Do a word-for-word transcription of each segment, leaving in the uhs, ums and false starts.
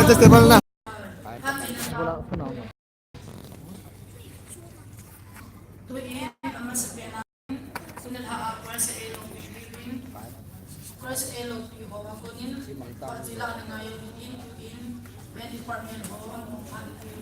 Adjustable na. Tuin, amasapen a, tuni lha a, Cross a eilongpi uvin, Cross a eilongpi ho a konin, pachila na ngai uvin, tuin, men department ho, an phan uvin.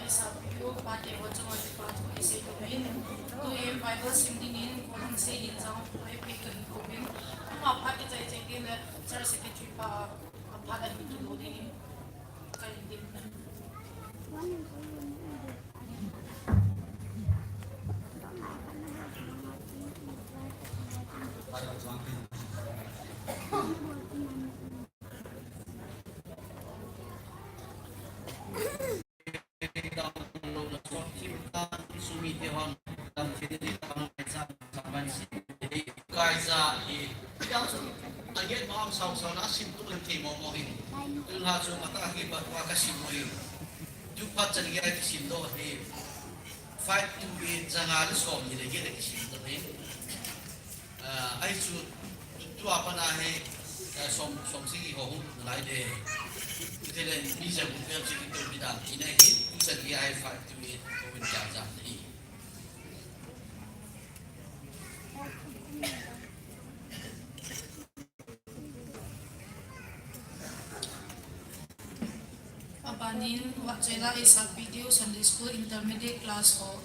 Sapiu, pate ho chunga kipa thu kisei uvin. Tuin Bible sim dingin, Kolhang sei hin jang, pai pi kahin kouvin. Ama pha kichai chai ding le, Church Secretary pa, apha la hin kilo ding. Kahin ding. Kaisa hi, yang chu, target ma ang sao sao na sim tu kan thei mo mo hi. Tun ha chu mata hi ba wa ka sim mo hi. Tu pa chan ya ki sim do hi. Five two eight janga le som ni le ye le ki sim do hi. Ah, ai chu, tu, tua pana hi, ah, som, som sigi ho hung lai de. Tele mi ja bu pel chi to bi dan ti na hi, tu sa di ai fa tu ye, to win ja ja hi. Abanin, Vahchoila Isaac Video Sunday School Intermediate Class ho.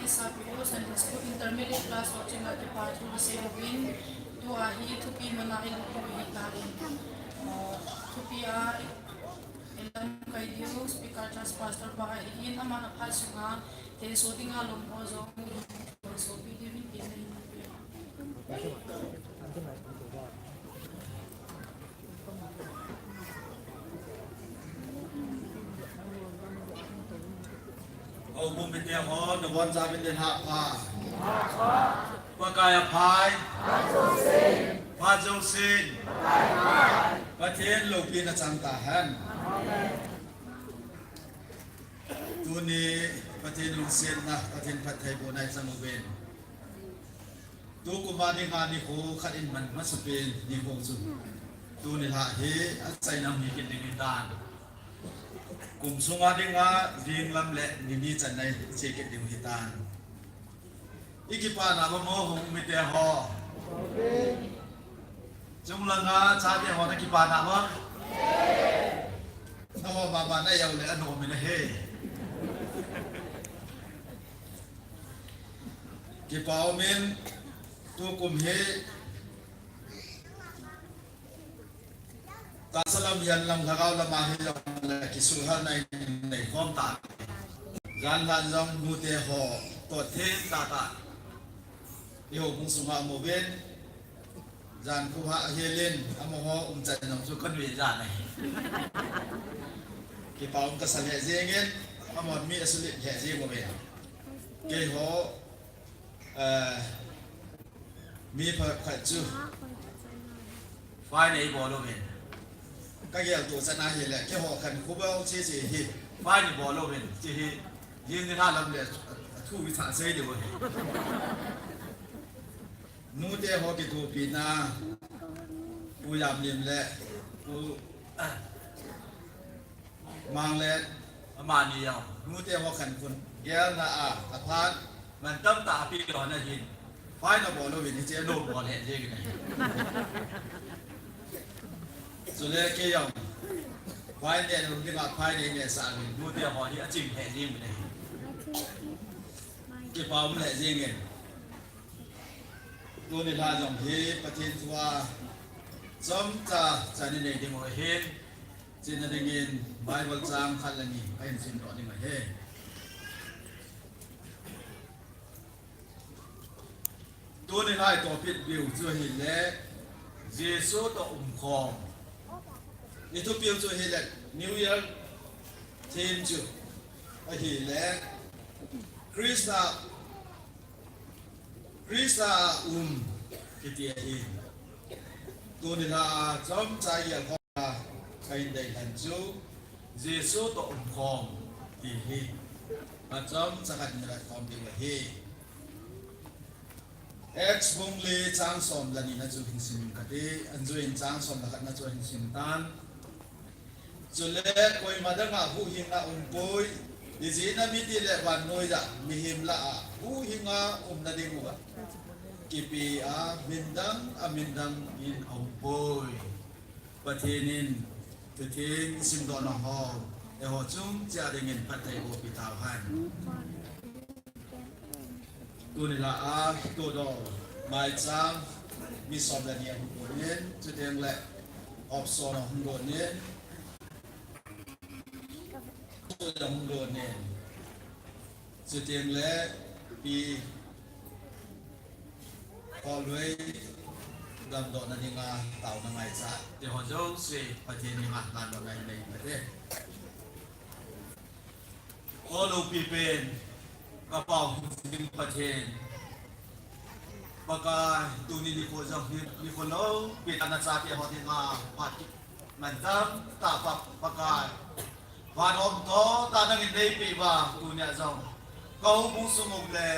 Isa pi u Sunday School intermediate class ho chunga kipa thu asei uvin, tua hi thupi mana ilungput u hitan. Thupi a ilamkai diu speaker church pastor pa ahin, aman aphat sunga thenso dinga lom ho jong sopi diuvin tin ahi. Houbung mite ho, nabonchauvin nilhah pha. Pakai aphai. Phat jousen. Pathen loupina chang tahen. Tuni Pathen lungsetna, Pathen phattheibohna ichang uvin. Tukum a dinga nikho khat in man masapen nikho chu. Tuni lha hi achaina hung hi kit ding hitan. Kum sunga dinga linglam le nini channa iche kit ding hitan. Ikipana bang o houbung mite ho? Chunglanga chate ho nakipana bang? Naho mama na yau le ano mina he. Kipa umin, tukum hi tahsa lam, hian lam, lhagao lama hi jong le kisuhhalna in nei khom ta. Jan lhan jong nute ho toh theng tah tah i houbung sunga um uvin, jan khu ha helin amaho umchan jong chu kanui jan ahi. Kipa um kasa lheh jengin, amahon mi asulit lheh jeng uvin. Keiho, eh, mi pha khat chu fine eibol uvin. Kagel to chan ahile, keiho khankho bou cheche hi fine eibol uvin, che hi, jing ni lha lam le, athu hi thah sei diu ahi. Nute ho kithopina, Pu Jamlim le Pu Mang le amani jong, nute ho khankhun gelna a, aphat, man tamtah ape ho na hin, fine abol uvin hiche lo bol lheh jengin ahi. Chule kei jong fine ne nom dinga fine nei sah uvin, nute ho hi aching lheh jengin ahi. Kipa um lheh jengin. Tuni lha jong hi Pathen thua chomcha chan inei diu ahin, chena dingin Bible chang khat le ni kahin simdoh ding ahi. Tuni lha i topic beu chu ahile, Jesu toh umkhom. I thupiu chu ahile, New Year theme chu ahile, Christa Christa a um kiti ahi. Tuni lha a chomcha i gelkhoh a kahin deilhen chu Jesu toh umkhom ti hi. Achomcha khat in i vet khom diu ahi. Acts bung li chang som le ni na chu hin sim kate, ahin chang som le khat na chu hin sim tan. Chule koima dang a huhhing a umpoi, ijeh inem itile vannoi a mihem lah a huhhing a umna diuva kipe a min dang a min dang in aumpoi. Pathen in thutheng i simdohna ho, eiho chung cheh a dingin phatthei boh pi tauhen. Tuni lha a, kitoh doh maicham, mi som le ni ahung doh in, chuteng le option ahung doh in, chuteng ahung doh in, chuteng le pi Kholvei damdohna dinga taona ngaichat te ho jouse Pathen in ngamdohna in nei pate. Kho loupi pen, ka Pau hing jing Pathen. Pakai, tuni nikho jong hi, nikho loupi tah a na chate ho dinga phat kiman tamtah Pa, Pakai. Van um toh tah nangin neipeh uva, tunia jong ka houbung sung um le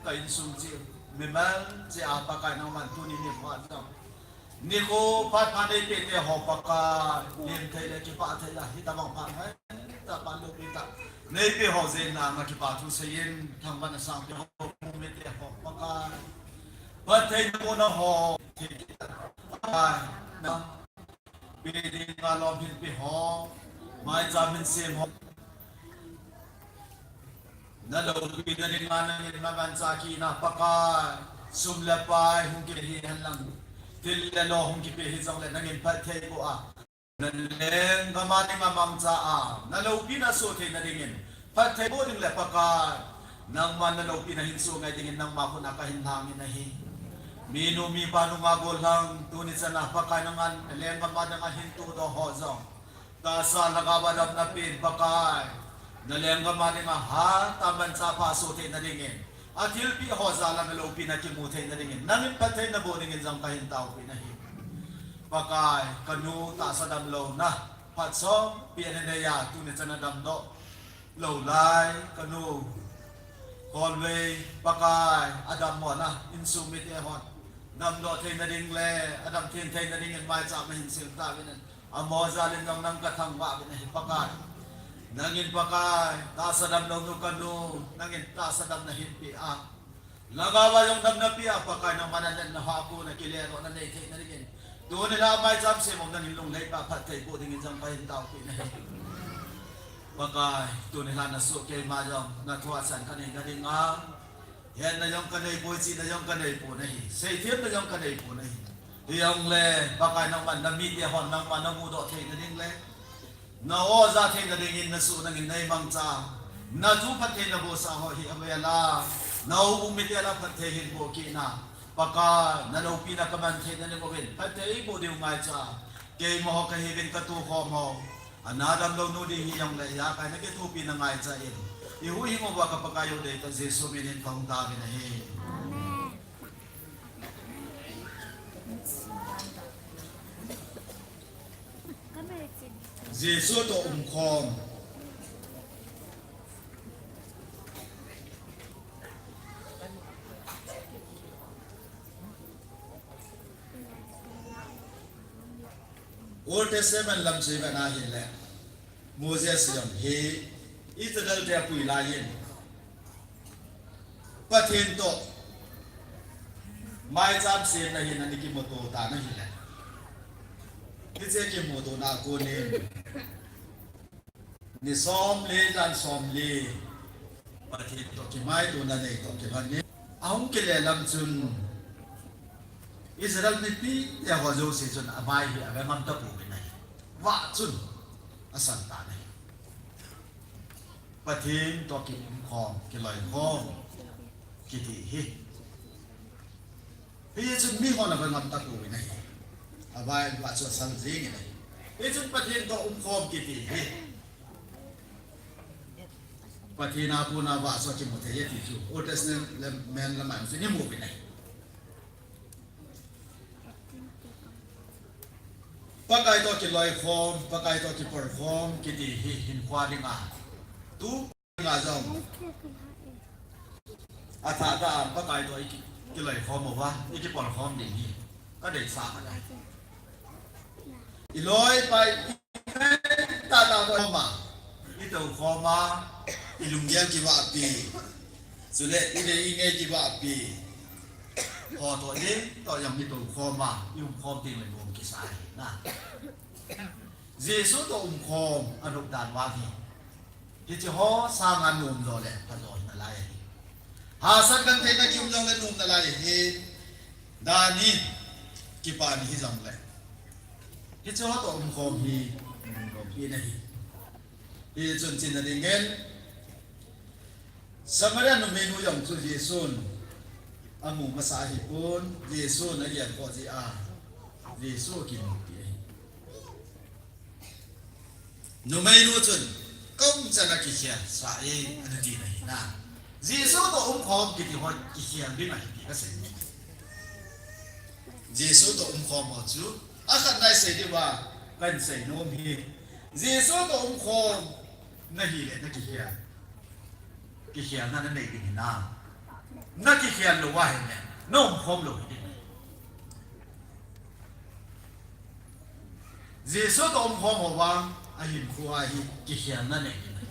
ka insung cheh, mimal cheh a Pakai nangman tuni nikho a jong nikho phat pha neipeh te ho Pakai, lemthei le kipah thei a hitobang phat ngai tah, phat loupi tah neipeh ho jeh in nanga kipa thu seiyin, thangvahna sangpeh ho, mite ho Pakai, phattheina bohna ho, Pakai, na pe dinga lom hin pe ho, maicham hin sem ho. Na loupina dinga nangin na manchah kit na Pakai, sum le pai hung kipe hihen lang, thil le lo hung kipe hijongle nangin phatthei boh a, na lenggam a dinga mangcha a, na loupina soh theina dingin, phatthei boh ding le Pakai, nangman na loupina hin soh ngai dingin nangma khut a kahin lhang in ahi. Minu mipa nunga gollhang, tuni chan a Pakai nangman na lenggam a dinga hin tohdoh ho jong, tahsa lhagao a damna pen Pakai, na lenggam a dinga hatah a manchah pha soh theina dingin, athilpeh ho jal a na loupina kimu theina dingin, nangin phatthei naboh dingin jong kahin taopeh in ahi. Pakai, kanu tahsa damlouna phat som pen anei a, tuni chan a damdoh lou lai, kanu Kholvei, Pakai, adammo na insung mite hon damdoh theina ding le adam theng theina dingin maicham ahin sem tauvin, amaho jal in jong nang kathangvah uvin ahi Pakai. Nangin Pakai, tahsa damlounu kanu, nangin tahsa damna hin pe a, lhagao a jong damna pe a, Pakai, nangman na len na hah a kon a kiledohna nei theina dingin, tuni la maicham sem um nangin lunglhai tah a phatthei boh dingin jong kahin taopeh in ahi. Pakai, tuni la na soh keima jong na thu a chan kaneina dinga, hetna jong kanei poi, chihna jong kanei pon ahi, seithemna jong kanei pon ahi. Hijongle Pakai, nangman na mite hon nangma na mudoh theina ding le na oja theina dingin na soh nangin nei mangcha, na thu phatthei nabohsah ho hi avel a, na houbung mite lah a phatthei hin boh kit in, Pakai, na loupina kaman theina ding uvin phatthei boh diu ngaicha, keima ho kahiuvin katukhom ho, ana damlounu ding hijongle ijakai na kithopina ngaicha in, ihuhhing uva ka Pakai u deitah Jesu min in kahung taovin ahi. Jesu toh umkhom. Old Testament lam chu ivet a ahile, Moses jong hi Israel te apui lai in Pathen toh maicham semna hin ana kimuto tan ahile, hiche kimutona a konin ni som le jan som le Pathen toh kimaitona nei toh kilhon in, ahung kile lam chun Israel mipi te ho jouse chun amai hi ave ngam tapouvin ahi. Vah chun asal tan ahi. Pathen toh kiumkhom, kiloikhom kiti hi, hichun mihon ave ngam tapouvin ahi. Avah chu asal jengin ahi. Hichun Pathen toh umkhom kiti hi Pathen a kona vah chu akimu thei e ti chu Old Testament lam a chu imu uvin ahi. Pakai toh kiloikhom, Pakai toh kipolkhom kiti hi hinkho dinga, tu dinga jong athah tah a Pakai toh iki, kiloikhom uva, ikipolkhom ding hi kadeisah ahi. Iloi pai, itah tah toh khom a, itoukhom a, ilunggel kivahpi, chule idei ingei kivahpi ho toh, idei toh jong itoukhom a, iumkhom tengle nom kisa ahi na. Jesu toh umkhom anop dan vang hi, hiche ho sanga nom jo le phajo hinalai ahi. Hahsat gentheina kium jongle nom nalai ahi. Dan hi, kipa ni hijongle, hiche ho toh umkhom hi nompi ahi. Hichun chinna dingin Samaria numeinu jong chu Jesun amu masa ahipon, Jesun agelkhoh jeh a Jesu akimupi ahi. Numeinu chun, kaumchan a kikhel sah e, ana ti ahi na. Jesu toh umkhom kiti ho kikhel ding ahi ti kasei. Jesu toh umkhom ho chu, akhatna isei diuva kahin seinom hi, Jesu toh umkhom nahile nakikhel, kikhelna nanei ding ahi na. Nakikhel lou ahile naumkhom lou hiding ahi. Jesu toh umkhom ho vang ahinkhoa hi kikhelna nei ding ahi.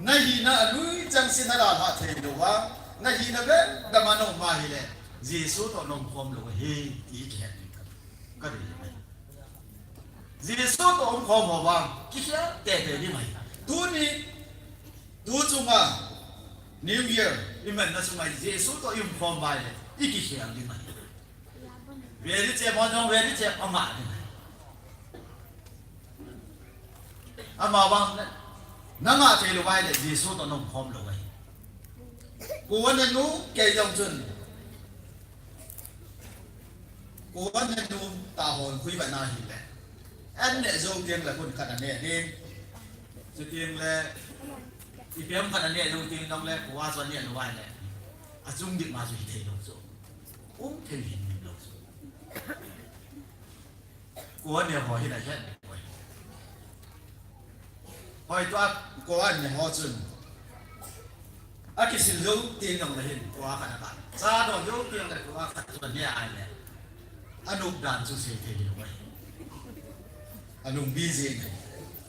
Nahina alui chengse nalalhah thei louva, nahina vel dama naum ahile, Jesu toh naumkhom lou ahi ti kihet ding kadei ahi. Jesu toh umkhom ho vang kikhel teitei ding ahi. Tuni Tu chunga New Year i manna chunga Jesu toh i umkhom uva ahile i kikhel ding ahi. Veli chep ho jong veli chep angah ding ahi. Amavang na, na ngah thei lou uva ahile Jesu toh na umkhom lou ahi. Kua nanu kei jong chun Kua nanu tahon khu i vet na ahile, an neh jou teng le hun khat aneh ding. Chuteng le ipi ham khat aneh jou teng jong le kua chu aneh lou ahile, achung dik ma chu hithei lou chu. Um thei hih lou chu. Kua neh ho hin ahet ding ahi. Hoi tua kua neh ho chun akisil jou teng jong le hin kua khat ana kap. Cha don jou teng le kua khat chu aneh ahile, anop dan chu sei thei lou ahi. Alungbi jing ahi.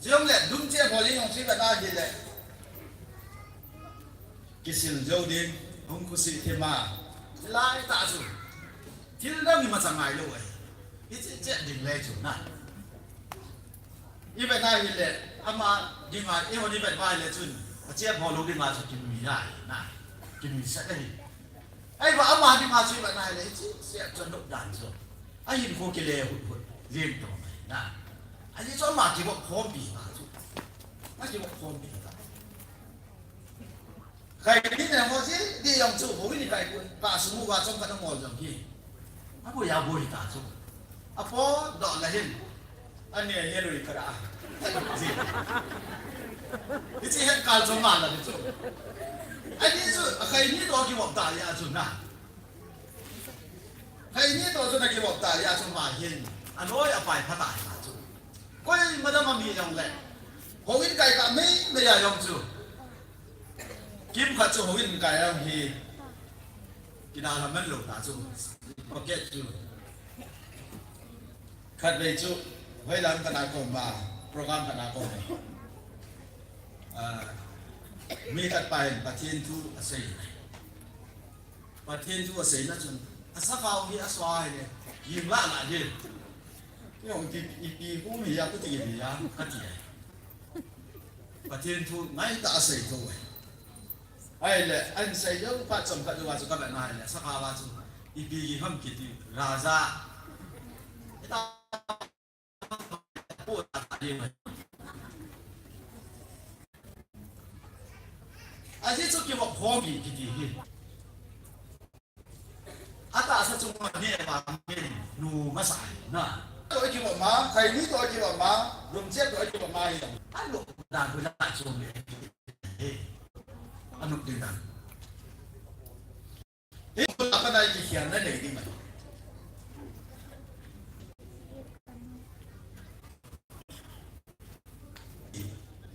Chujong le lungchep ho jeng jong chu i vet na ahile, kisil jou ding, hung khosih thim a, hilai tah chu thil dang imacha ngai lou ahi. Hiche chet ding le chu na. I vet na ahile, ama dinga, eihon i vet uva ahile chun, achep ho lou dinga chu kinui ahi na. Kinuisat ahi. Ahivang ama dinga chu i vet na ahile, hiche chet chu anop dan chu, ahinkho kile hut hut jeng tong ahi na. Ajeh chu ama kivop khompi ta chu. Akivop khompi ta. Khaini neh ho jeh ding jong chu, houin ikai pon, kasung uva chomkhat angol jong hi. Aboi aboi ta chu. Apotdoh le hin, aneh helou ikara. Hiche het kal chu ma la chu. Ajeh chu, akhaini toh kivop ta jeh a chu na. Khaini toh chu na kivop ta jeh a chu ma hin, anoi apai pha ta jeh a chu. Koima dang ami jong le, houin kai kah mei mei a jong chu, kimkhat chu houin kai jong hi, kidalha man lou ta chu, pocket chu. Khatvei chu, hoilam kana kom a, program kana kom a, ah, mi khat pa hin Pathen thu asei. Pathen thu aseina chun, asakhao hi asua ahile, ging lah lah ding. Kei jong ipi, ipi hung hi a, kuti hi a, kati ahi. Pathen thu ngaitah a asei thou ahi. Ahile, ahin sei jou phat chomkhat jouva chu kavet na ahile, sakhao a chu, ipi ging ham kiti, raja. Ita Ajeh chu kivop khompi kiti hi. Atahsa chunga neh vangin nu masa ahi na. Toh kivop ma, khaini toh kivop ma, lungchep toh kivop ma hi. Alou dan hu la chu mi. Anop ding dan. Hi, a pana i kikhelna nei ding ahi.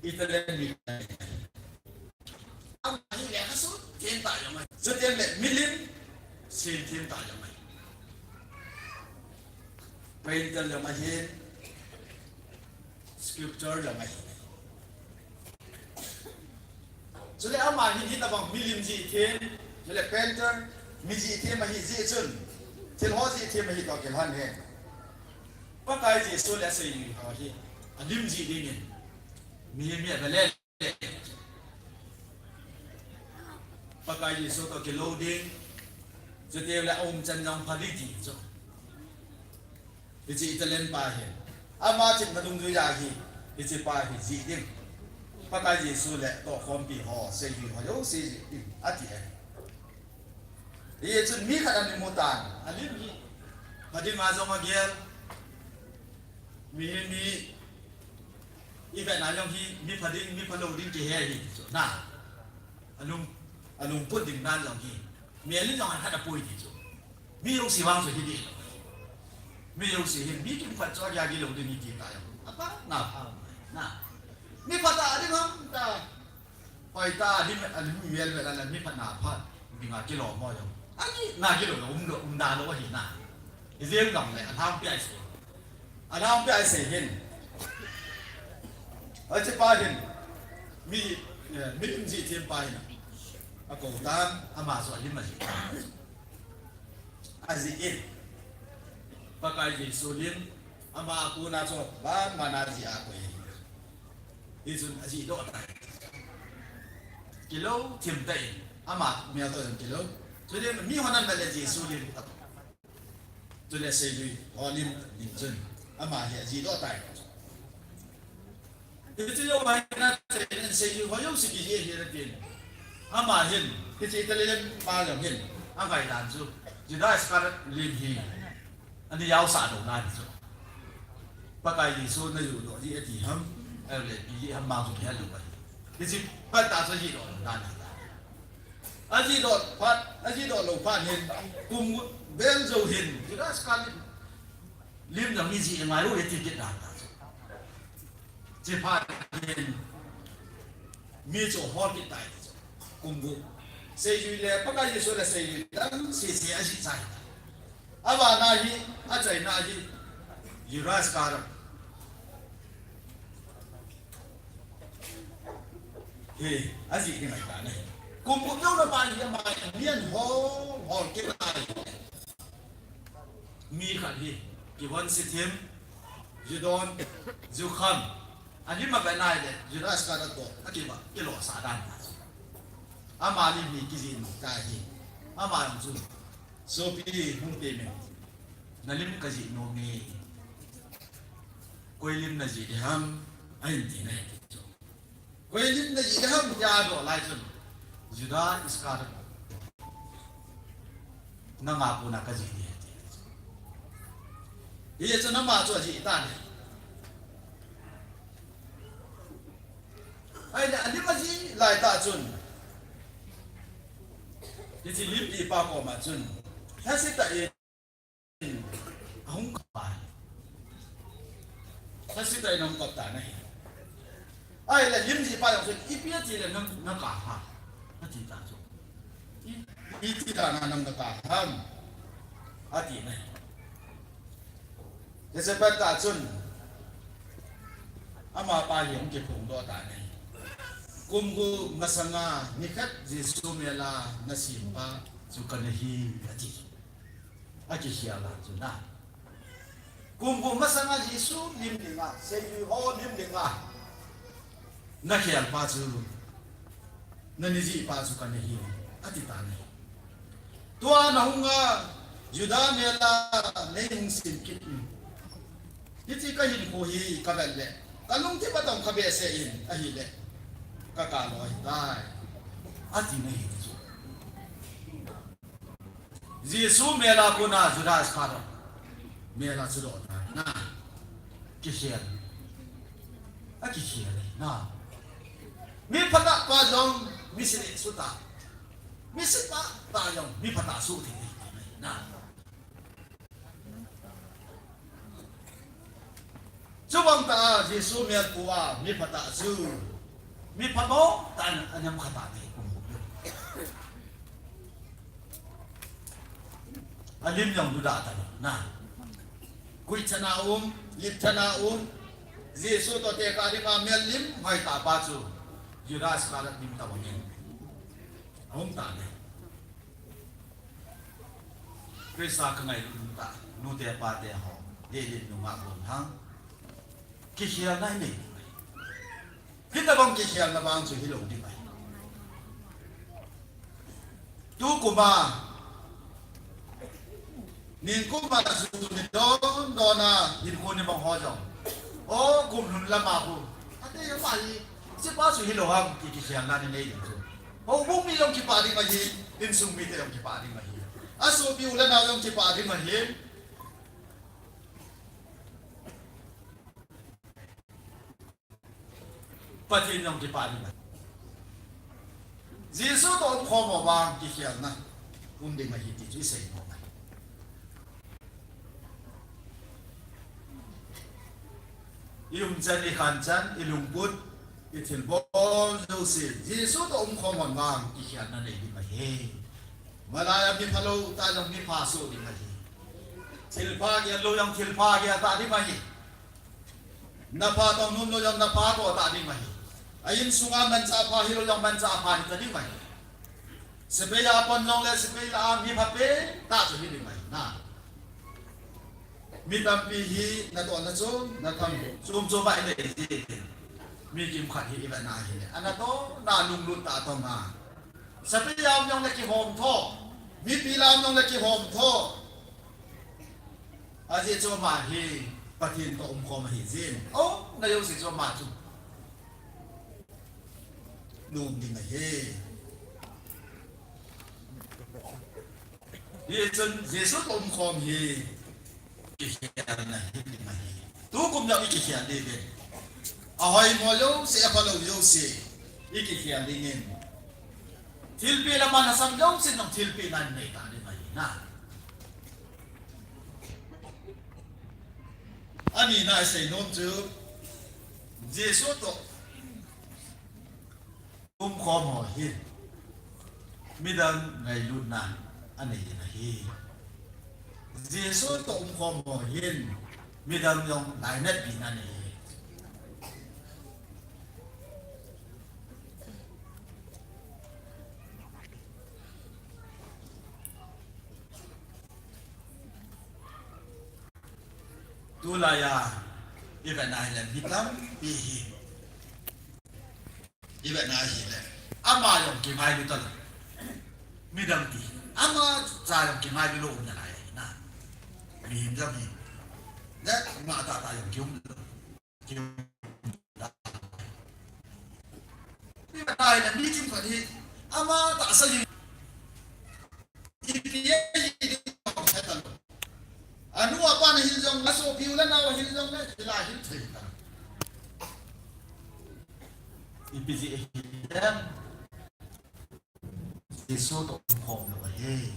I talent mi. Ama hi lekha sut them tah jong ahi. Chuteng le milim sem them tah jong ahi. Painter jong ahi. Sculptor jong ahi. Chule ama hi hitabang milim jih them, chule painter, mi jih them ahi jeh chun, thil ho jih them ahi toh kilhon hen. Pakai Jesu le asei ho hi, alim jih dingin, mihem hi ave le le. Pakai Jesu toh kilou ding, chuteng le aumchan jong pha ding ti chu. Hiche Italian pa hi, ama chimna dungjuiya hi, hiche pa hi jih ding. Pakai Jesu le tohkhompi ho, seijui ho jouse jih ding, ati ahi. Hichun mi khat ana mu tan, alim hi, pha dinga jong agel. Mi hi mi, i vetna jong hi, mi pha ding, mi phalou ding kihe ahi ti chu, na. Alung, alungput ding dan jong hi. Mel in jong khat apui ti chu. Mi jouse vang chu hi ding. Mi jouse hin, mi kimkhat chu agel gilou ding hi ti ta jong. Apa, na pha, na. Mi phatah ding ham ta. Hoitah a, alim, alim mel vel a, mi phatna phat dinga kilom ho jong. Ani, na kilou, um lou, um da lou ahi na. Ijeng jong le, alhangpi a isei. Alhangpi a isei hin. Hiche pa hin. Mi, eh, milim jih them pa hin. Akou tan, ama chu alim ajih tan. Ajih in. Pakai Jesu lim, ama a kona chu, bangma na jih a koi. Hichun ajih doh tai. kilou thim tah in, ama mel toh jong kilou. Chule mi hon ana vet le Jesu lim tah. Chule seijui ho lim ding chun ama hi ajih doh tai. Hichu jong ma hin achaina in seijui ho jouse kijih ahi atin. Ama hin, hiche Italian pa jong hin, angai dan chu Judas Iscariot lim hi ana jaosah lou dan chu. Pakai Jesu najuh doh jeh ati ham, ahile pi jeh ham ma chu kihel lou ahi. Hiche pat tah chu ajih doh lou dan ahi. Ajih doh phat, ajih doh lou phat hin, kum bel jou hin, Judas Iscariot lim jong hi jih ngai u ahi ti kit dan tah chu. Chuphat hin mi chu hol kit tai ti chu. Kum gup. Seijui le, Pakai Jesu le seijui dang sese ajih chai. Abana hi, achaina hi, Judas Iscariot hi ajih ding ahi tan ahi. Kum gup jouna pa hi ama hi mi ahol hol kit tai. Mi khat hi, kivon sithim, ju don, ju kham, alim avet nai le, Judas Iscariot toh, akiva, kilosah dan ta chu. Ama lim hi kijih nom tai hi. Ama jong chu, sopi hung temin, nalim kajih nom e. Koi lim najih ding ham, ahin ti ahi ti chu. Koi lim najih ding ham tia adoh lai chun, Judas Iscariot, nanga kona kajih ding ahi ti. Hijeh chun ama chu ajih tan ahi. Ahile alim ajih lai tah chun, hiche lim dihpa koma chun, lhasetah in ahung kap tai. Lhasetah in ahung kap tan ahi. Ahile lim dihpa jong chun, ipi ati le na, nakap ham, ati ta chu. I, iti dan a nang nakap ham, ati ahi. Hiche pat tah chun, amapa hi ahung kiphongdoh tan ahi. Kum gup masanga nikhat Jesu mel a nasem pa chu kana hi, ati. Akikhel a chu na. Kum gup masanga Jesu lim dinga, seijui ho lim dinga nakhel pa chu, nani jih pa chu kana hi, ati tan ahi. Tua nahung a, Juda mel a neihung sem kit in, hiche kahinkho hi kavet le, kalungthim atong kha behseh in ahile, kakap lou ahitai, ati ahi ti chu. Jesu mel a kona Judas Iscariot mel a chu doh tai na. Kikhel. Akikhel ahi na. Mi phatah pa jong mi se le suhtah. Mi se tah tah jong mi phatah suh thei ahi na. Chubang tah a Jesu mel pu a mi phatah chu, mi phabou tah in ana um kha tan ahi kum gup. Alim jong dudah talou na. Guichana um, lipchana um, Jesu toh tekah dinga mel lim hoitah pa chu, Judas Iscariot lim tabang in aum tan ahi. Christa kangailut tah, nute pate ho, lilin nungah gon lang. Kikhelna hi nei. Hitabang kikhelna vang chu hilou ding ahi. Tukum a, nikum a chu ni don don a, hinkho ni bang ho jong, o, kum lhun lam a khu, ate jong ahi, hichepa chu hilou ham ti kikhelna nei ding chu. Houbung mi jong kipah ding ahi, insung mite jong kipah ding ahi. Asopi u le nao jong kipah ding ahi. Pathen jong kipah ding ahi. Jesu toh umkhom ho vang kikhelna um ding ahi ti chu isei nom ahi. I umchan, i khanchan, i lungput, i thilbol jouse, Jesu toh umkhom ho vang kikhelna nei ding ahi. Malai a mi phalou tah jong mi pha soh ding ahi. Thilpha gel lou jong thilpha gel tah ding ahi. Napha toh nom lou jong napha toh tah ding ahi. A insunga manchah pha hilou jong manchah pha hita ding ahi. Sepai a pon jongle sepai lah a mi phapen tah chu hi ding ahi na. Mi tampi hi natohna chom, natham chom chom a inei ji. Mi kimkhat hi i vet na hile, ana to, na lunglut ta tong a. Sapi lam jong le kihom tho. Mipi lam jong le kihom tho. Ajeh chu ama hi Pathen toh umkhom ahi jin. O, na jouse chu ama chu nom ding ahi. Hichun Jesu toh umkhom hi kikhelna hi ding ahi. Tukum jong i kikhel ding ve. Ahoimo jouse, aphalou jouse i kikhel ding in. Thilpeh lam a nasam jouse nang thilpeh nan nei ta ding ahi na. Ani na i seinom chu Jesu toh umkhom ho hin midang ngailutna anei ding ahi. Jesu toh umkhom ho hin midang jong lainatpina anei. Tulai a i vet na hile mi tampi hi, i vet na hile, ama jong kingailu talou. Midang ti, ama cha jong kingailu lou um nalai ahi na. Mihem jong hi, le ama tahtah jong kium lou. Ipi ahi na, mi kimkhat hi ama tahsa jing. Ipi ahi ding jong he talou. Anu apa na hin jong le, asopi u le anao hin jong le, hila hin thei ta. Ipi jeh ahi dem. Jesu toh umkhom lou ahi.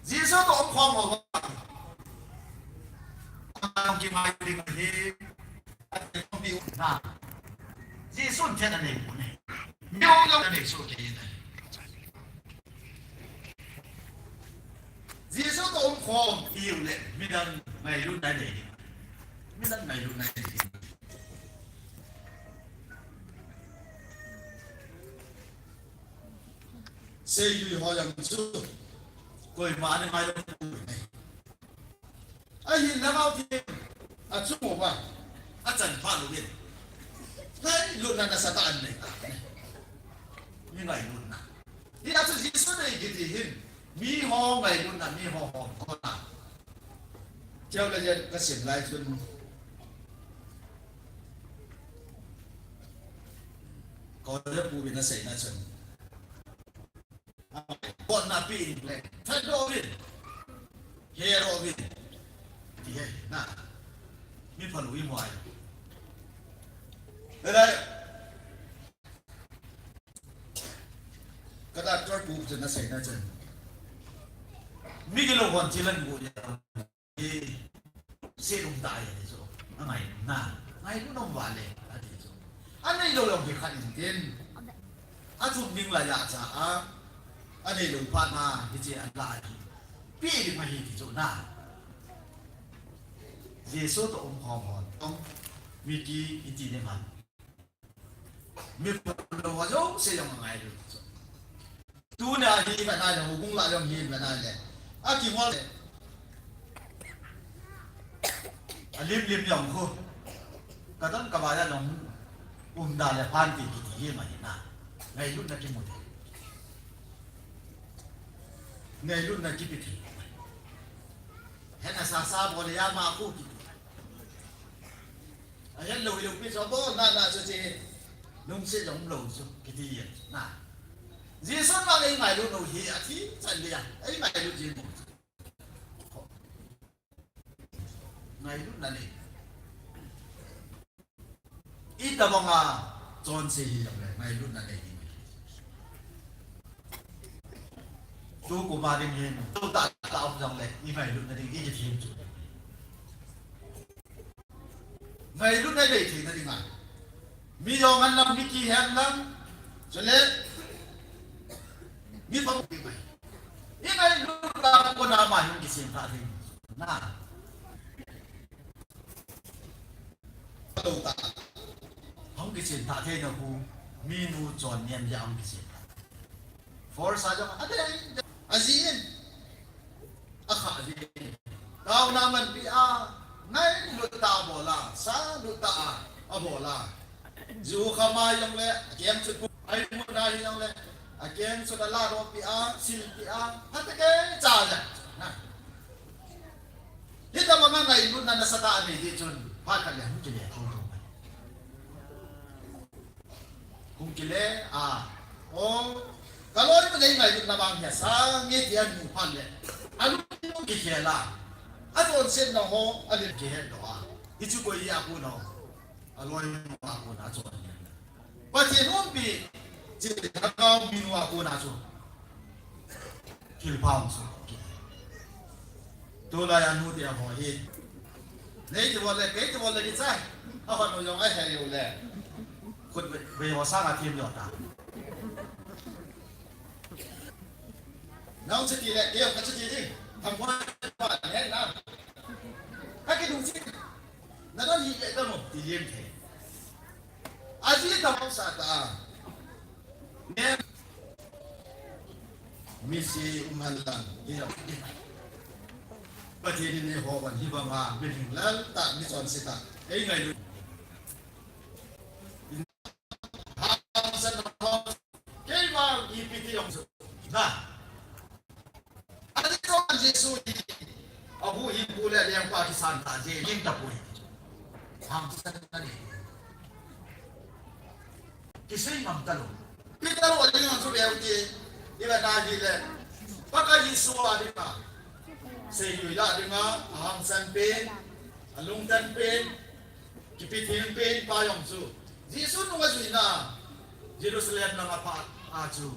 Jesu toh umkhom lou ahi. Ang kimai ding ahi. Ati kong pi na. Jesu thei na nei pu ne. Mi ong jong nei su ke ne. Jesu toh umkhom i u le midang ngailutna nei ding. Midang ngailutna nei ding. Seilui ho jong chu koima ana ngailou poi. Ahin Lhagao Theng achung uva achan phat uvin, ngailutna nasatah anei ta. Mi ngailutna. Hia chu Jesu nei kiti hin, mi ho ngailutna, mi ho hom tona. Cheu le jet kasim lai chun, College pu vin aseina chun, kotna pi in le, phatdoh uvin, hedoh uvin, ti ahi na. Mi phalou i mu ahi. Hilai, ka doctor pu chun aseina chun, mi gilou hon thil ahin guh jeh a, seh lung ta ahi ti chu. Angai na, ngailutna um vale, ati chu. Anei lou jong hi khat in tin, achung ding laiya cha a, anei lou phat na hiche ala ahi. Pi ding ahi ti chu na. Jesu toh umkhom ho toh, mi ki iti ding ham. Mi phalou ho jouse jong angailut chu. Tuni a hi ivet na le, houbung lah jong hi ivet na le, akingol le, alim lim jong khu, kadang kavai a jong um da le phan ti kiti hi ma hi na. Ngailutna kimu thei. Ngailutna kipe thei. Hena sa sa bol le ama khu kiti. Ahet lou, hilou pi chu abol na na chu che, lungset jong umlou chu, kiti jeng na. Jesu vang ei ngailut lou hi athi chan dia, ei ngailut jing mo. Ngailutna nei. Itobang a chonse hijongle, ngailutna nei ding. Tukum a ding hin, tu tah tah um jongle, i ngailutna ding, i kithem chu. Ngailutna i nei theina dinga, mi jong hen lang, mi kihen lang, chule mi pang ding mai. I ngailut a kona ama hin kisem tha ding. Na. Tou ta. Hung kichen tha thei na hu, minu chon niam jeh a hung kichen tha. Force a jong a dei, a ji in. A kha ji in. Taona man pi a, ngailut tah a bol a, sa lut tah a, a bol a. Ju khama jong le, akeng chu pu, ai mun na hi jong le, akeng chu la la ro pi a, sil pi a, ha te ke cha ja. Na. Hita mama ngailutna nasatah a nei di chun, phat khat le hung kile thou thou. Hung kile, a, o, ka loi mun ei ngailutna bang hia sa, nge ti a nu phat le. A lu kikhel a. A chonsetna ho, a lim kihet doh a. Hichu koi a kon ho. A loi mun a kon a chon. Pathen umpi, chi thakau mi nu a kon a chu. Thil pha hung soh kit. Tulai a nu te a ho hi. Nei ti bol le, kei ti bol le kichai. A hon jong a hei u le. Khut ve, ve ho sang a thim jo ta. Nang chu ti le, kei ka chu ti ding. Tham ko pa ne na. Ka ki dung chi. Na don hi le ta mo, ti lim thei. Aji ta hausa ta. Ne. Misi um han lang. Hi lo. Pathen in eiho ban hi banga, mi lhinglel ta, mi chonse ta. Ei ngailu. Hangsan na ho. Kei vang ipi ti jong chu. Na. Ati to Jesu hi, abu hin bu le lengpa kisan ta je, lim ta poi. Hangsan na ni. Kisei ngam ta lo. Peter ho ding chu beu ti. Iba ta hi le. Pakai Jesu a dinga. Seilui la dinga, ahangsan pen, alungtan pen. Kipi theng pen pa jong chu. Jesu nung a juina. Jerusalem lang a pha a chu.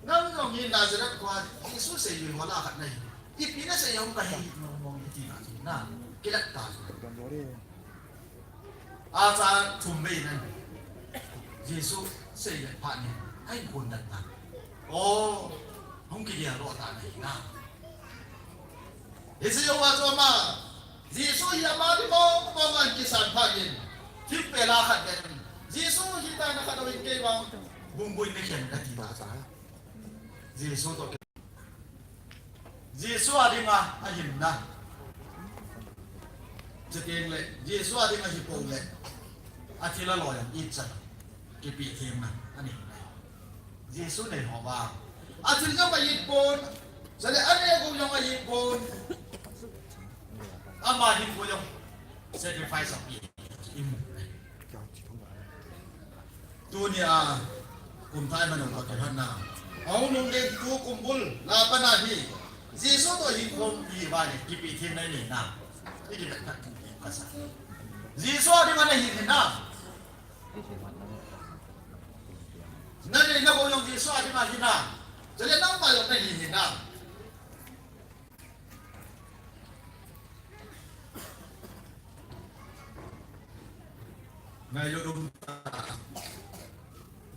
Nang jong hi Nazareth khoa Jesu seilui ho lah a khat nahi. Ipi nasei jong kahe mong mong iti na chu na. Kilat ta chu. Acha thum vei nan. Jesu seile phat in. Ahin kon dan ta. O. Hung kigel lo ta nahi na. Hiche jong a chu ama, Jesu hi ama ding mong mong ahin kisan phat in, thingpel a khat ven, Jesu hi tana khat ahin kei vang, bumbui ni khen kati ta sa. Jesu toh, Jesu a dinga ahinna. Chuteng le, Jesu a dinga hi pou le, athil a loi a it chan, kipi thengna, ani. Jesu nei ho vang. Athil jong a it pon. Chule aneh gou jong a it pon. Ama hinkho jong sacrifice a pi. Imu. Tunia, kum thah a iman u toh kilhon na. Ahung lhung ding tukum bul, la pat na hi. Jesu toh hinkho i va le, kipi thengna nei na. I kivet khat kasa. Jesu a dinga nahi thei na. Nanei nabol jong Jesu a dinga hi na. Chule nangma jong nahi hi na. Ngailut um ta.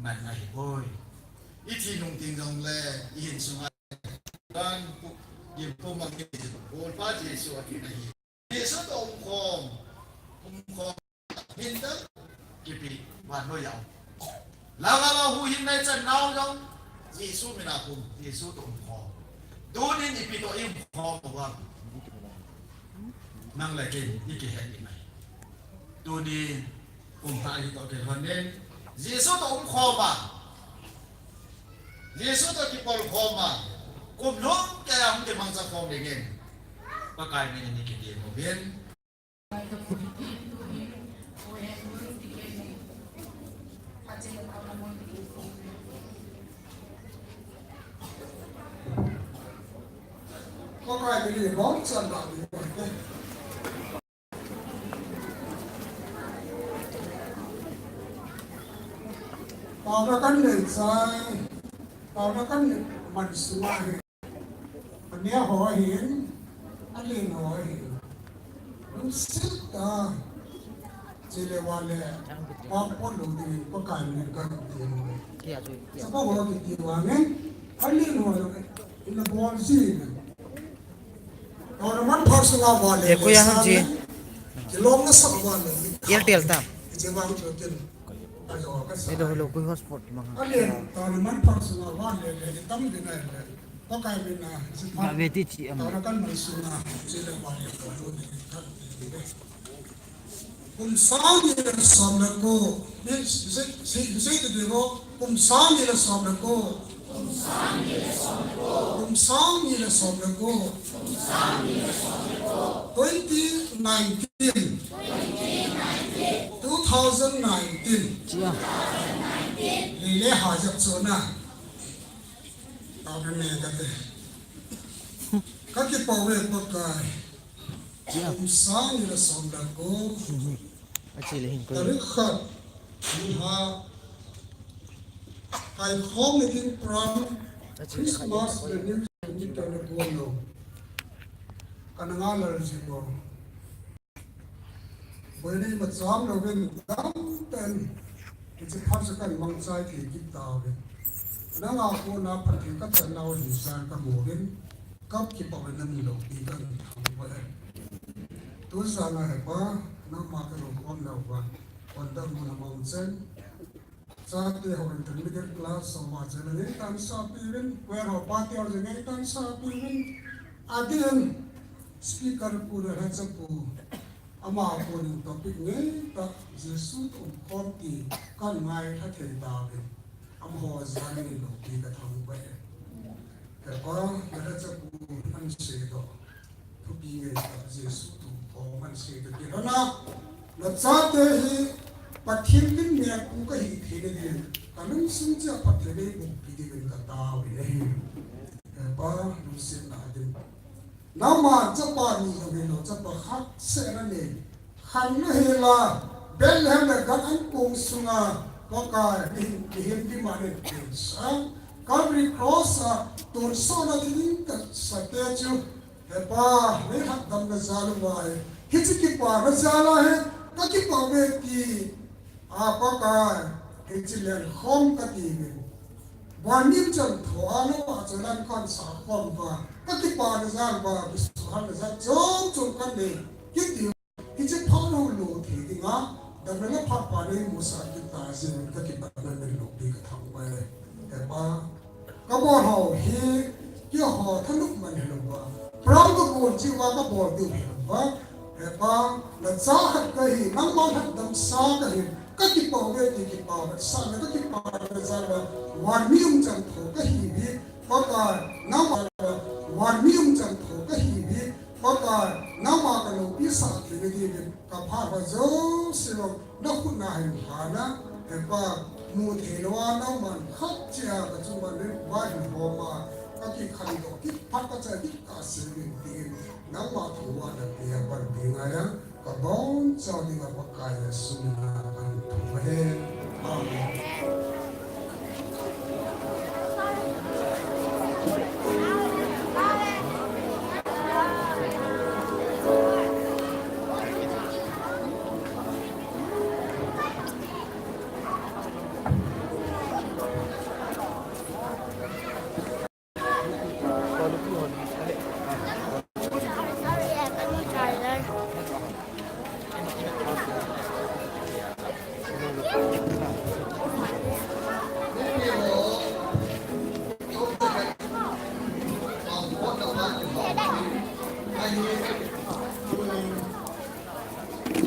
Ngai ngai boi. I thi nung ting jong le, i hin sunga. Kan pu, i pu mang i, Golpa Jesu a dinga hi. Jesu toh umkhom, umkhom, hindan, kipi, vannoi a um. Langa ma huhhingna i chan nau jong, Jesu mina um, Jesu toh umkhom. Tunin ipi toh i umkhom uvam. Nang le kei, i kihet i mai. Tunin, Kum thah hi toh kilhon in, Jesu toh umkhom a, Jesu toh kipolkhom a, kum lhum kei a hung kimangcha khom dingin, Pakai min in i kitiem uvin. Pakai min in i bongchan ba ding. Taona kan nei chai, taona kan nei man sunga hi. Aneo ho ahin, alen ho ahin. Lungset tah, chule vale, vangphat lou dingin Pakai min in kan ti. Chapa ho kiti vangin, alen ho, ina bol ji. Taona manpha sunga vale. Eh, kuya hang ji. Kilom na sa vale. Airtel ta. Ije vang chu tin. Ajo ka sa. Hello, hello, koi hotspot mang. Alen, taona manpha sunga vale, le tam din ai le. Pakai min a, si pa. Na ve ti chi am. Taona kan man sunga, si le vale, vale. Kum sang ni le som le ko. Ni, sei, sei, sei te ko. Kum sang ni le som le ko. Kum sang ni le som le ko. Twenty nineteen. Two thousand nineteen. Chia. Lele ha jak chona. Amen kate. Ka kipah ve Pakai. Chia. Kum sang ni le som le ko. Achi le hin ko. Tarik khat. Ni ha. Kai khom ni ding pram. Achi le khat. Christmas le New Year ni ka le ko lo. Kana nga lal ji ko. Boina ima cham louvin dam ten, hiche phat chu kan mangchai thei kit tauvin. Nanga kona phatthei kachan nau hi san kamu uvin, kakipah uvin namin loupi kathangvah e. Tujan a he Pa, nangma kalungkhom nauva, kon dam mun a mangchan. Chate ho intermediate class ho ma chena ngeitan sapiuvin, choir ho pate ho jong ngeitan sapiuvin. Adin speaker pu le lhacha pu, ama pu nin topic ngeitah Jesu toh umkhom ti kan ngailha thei tauvin. Amaho jal in loupi kathangvah e. He Pa, nalhacha pu nasei toh. Thupi ngeitah Jesu toh umkhom nasei toh kilhona. Nachate hi Pathen lim neipu kahi theina dingin, kalungsung cheh a Pathen in eiumpi dingin katao in ahi. He Pa, lungsetna ding. Nangma chapa ni jong hilou, chapa khat seh nanei. Khat nahila, Bethlehem le Gan ankong sunga, Pakai, mihem, mihem dima nei pen sang. Calvary Cross a, tonsotna ding kasate chu. He Pa, nei lhatdamna jal uva hi. Hiche kipana jal a hi, kakipah uve ti. A Pakai, hiche lenkhom kati uve. Van mihem chantho a, nangma chu lenkhom sa khom uva. Kakipana jal uva, kisuhhalna jal chom chom kanei. Kiti Hiche phat hung lut thei dinga, damna le phat pa nei musah kit ta jeh in kakipah in namin loupi kathangvah e. He Pa, kabol ho hi, keiho thanop man hilouva. Program kabol cheh uva kabol diu hilouva. He Pa, nacha khat kahi, nangma lhatdam sa kahi, kakipah uve ti kipah uva, sahna kakipah uva, van mihem chantho kahi uve. Pakai, nangma van mihem chantho kahi uve. Pakai, nangma kaloupi sah theina dingin, kaphat ho jouse jong nakhut na hin lhana, he Pa, mu thei louva nangman khat cheh a kachunga nin va hin homa, kakikhandoh kit phat kachai kit kasei uvin tin, nangma thangvahna pia panpi ngai a, kabonchauva dinga Pakai Jesu mina kahin thum ahi. Amen.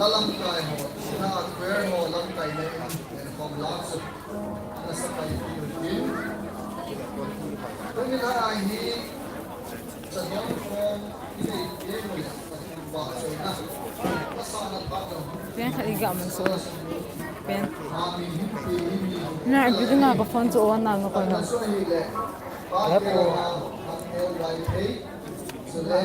Lamkai ho, sina choir ho, lamkai na in, in khom la su. Nasa pai ki lu tin. Tuni la ahi, sa don khom, ki le ki le mo ya, ba so na. Ba sa na ba don. Pen khat i ga man so. Pen. Na, bi na ka phone chu on na ko na. Ba ko. So le.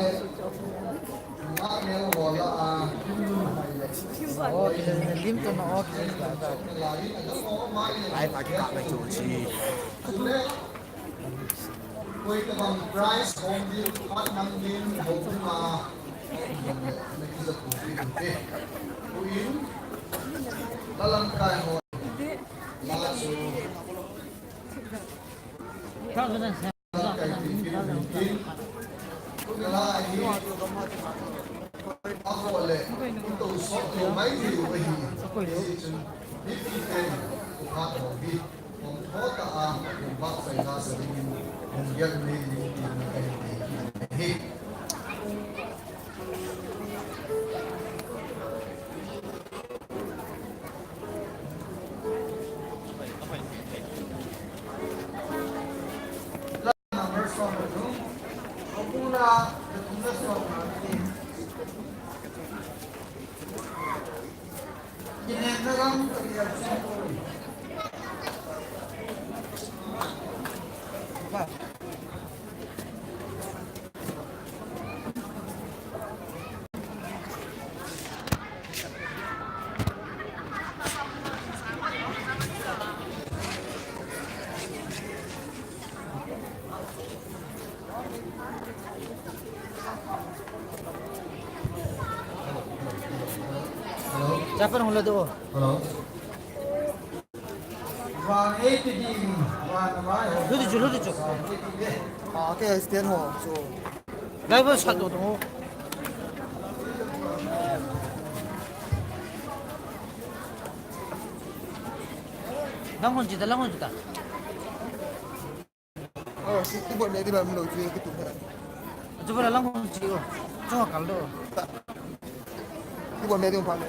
Chapang hung la do. Hello. Lut di chu, lut di chu. Ah, okay, stand ho. So. Driver sat do do. Lang hon jita, lang hon jita. Oh, si, si buat media ba melo je ke tu. Cuba lang hon ji o. Cuba kal do. Si buat media pa le.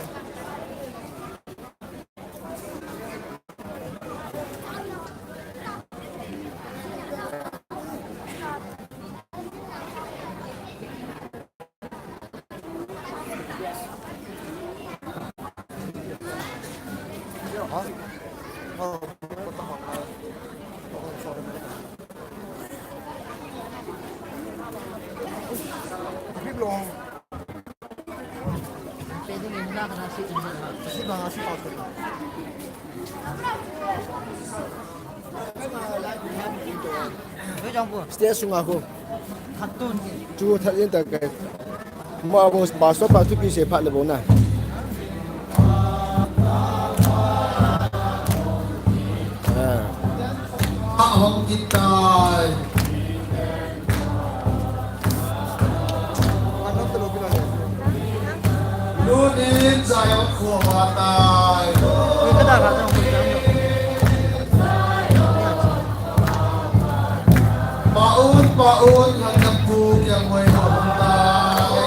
Stage sunga khu. Chu that in ta kai. Ma bung pastor pa thupi sei phat le bung na. Ah. Ahong kitai. Lut in Zion kho va tai. Paun, paun, ngan na pu kia ngoi va tai.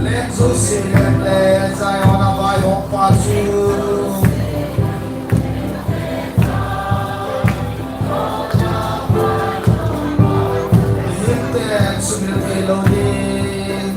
Len Josie le Zion a vai hong pa chu. Hinte sumil thei lou ding.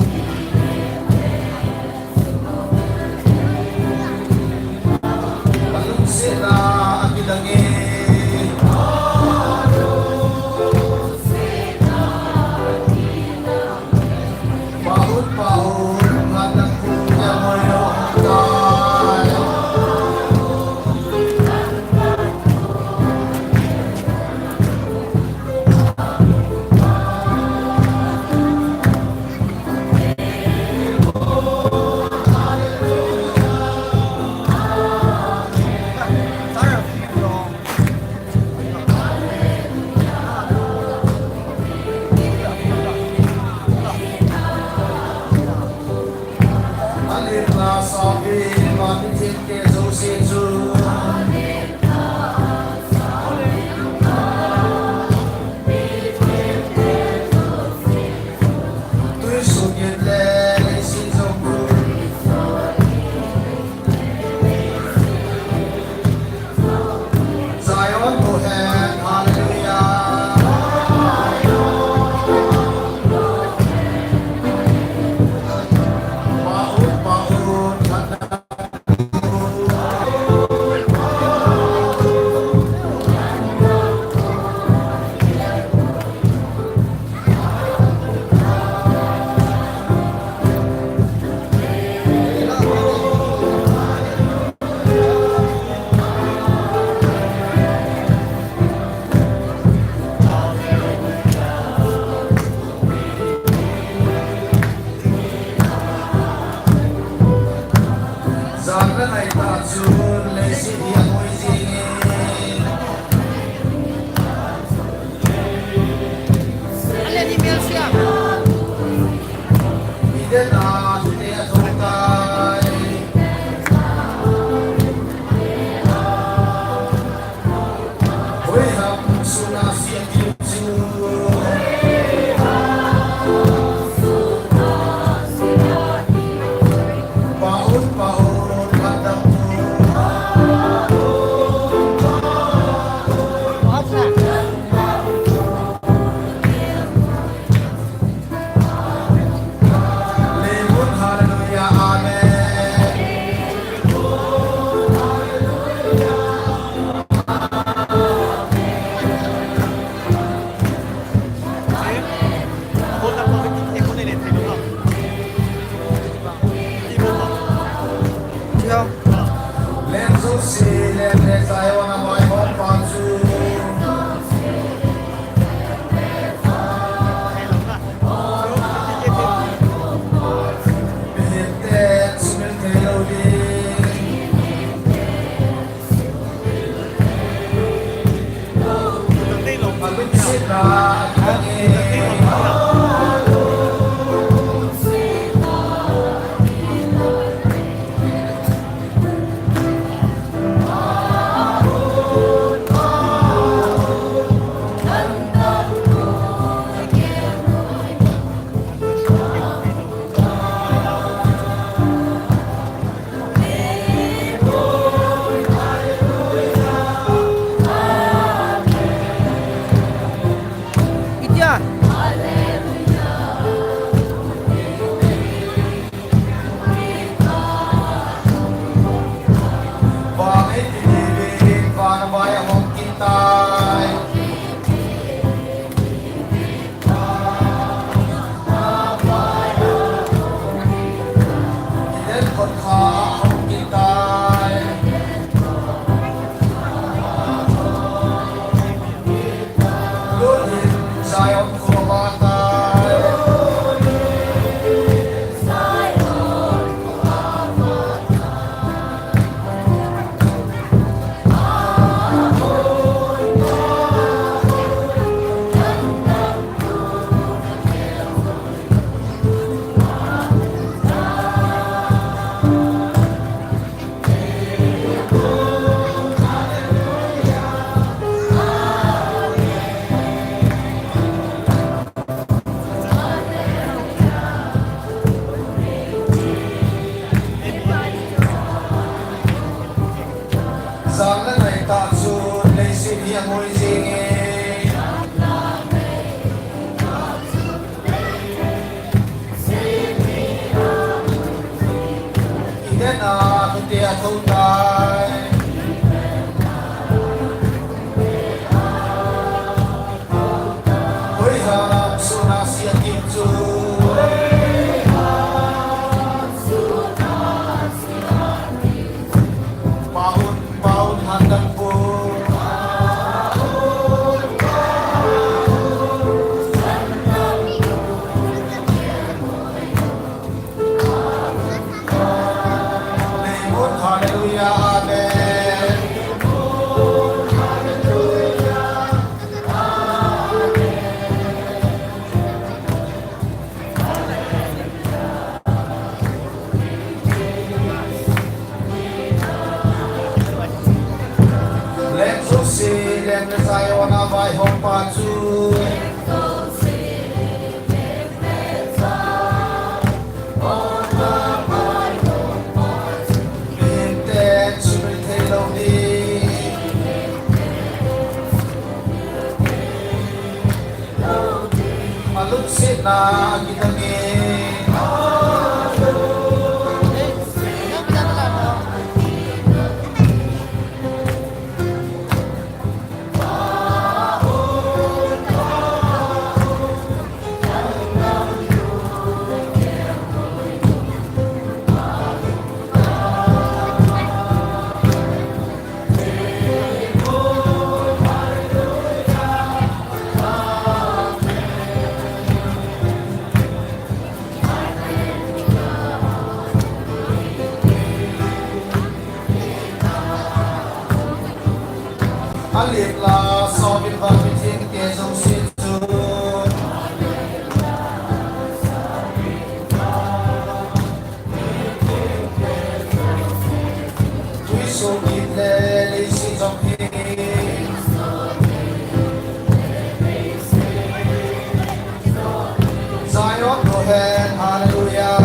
Sang le nai tah chun leiset hi a ngoi jing e. I den a, nute a tho tai. Hoi ham sun a sia kim chu. Paun, paun, han dan pu. Hallelujah, amen. Leng jouse, leng le Zion a vaihom pa chu. Mihemte sumil thei lou ding. A lungsetna a kidang e. A lip la, sawm in vang mithengte jouse chu. Tuisuhkit le leiset jong hi. Zion, go ahead, hallelujah.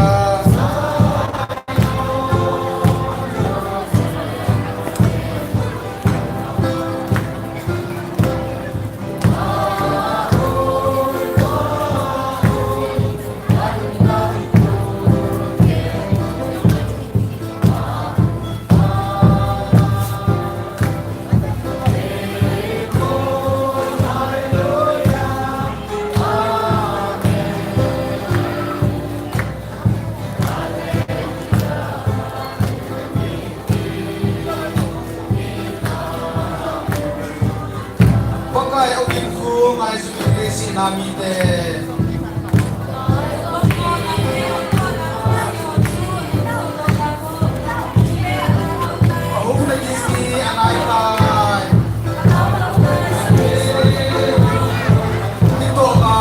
Ngai su le si na mi te. Ahung le ni si anai tai. Ni to ma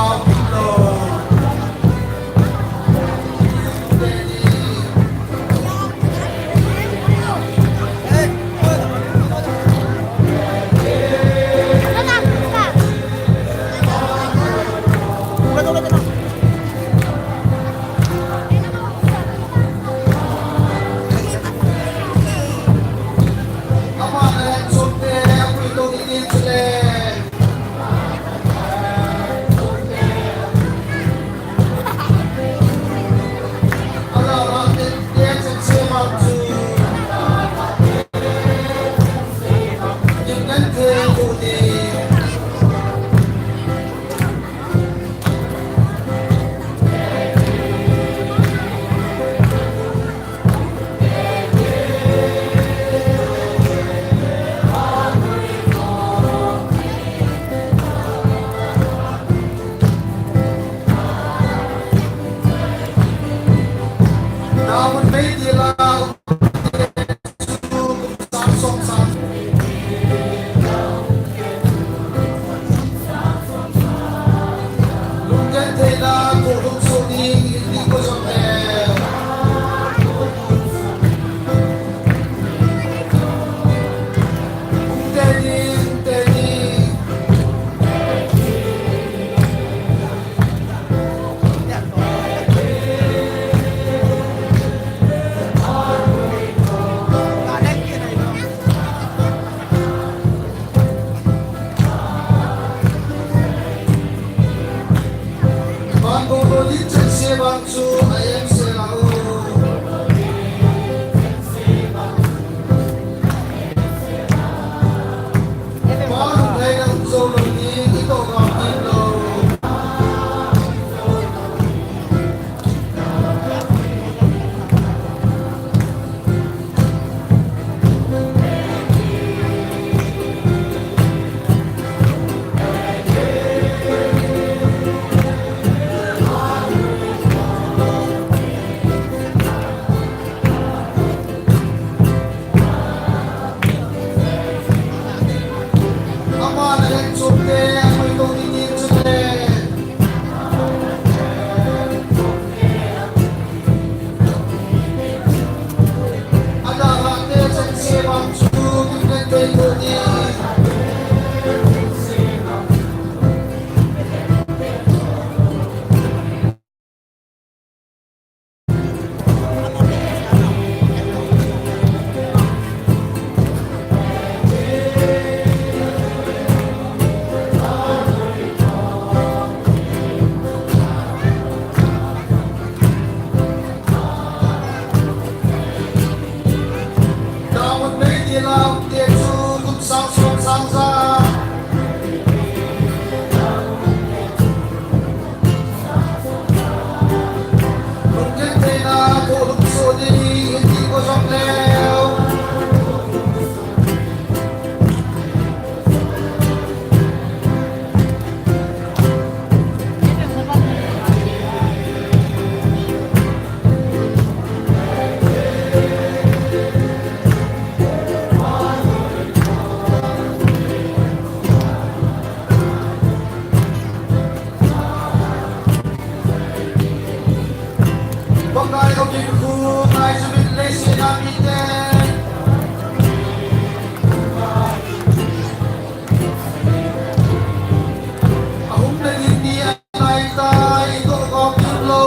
lo.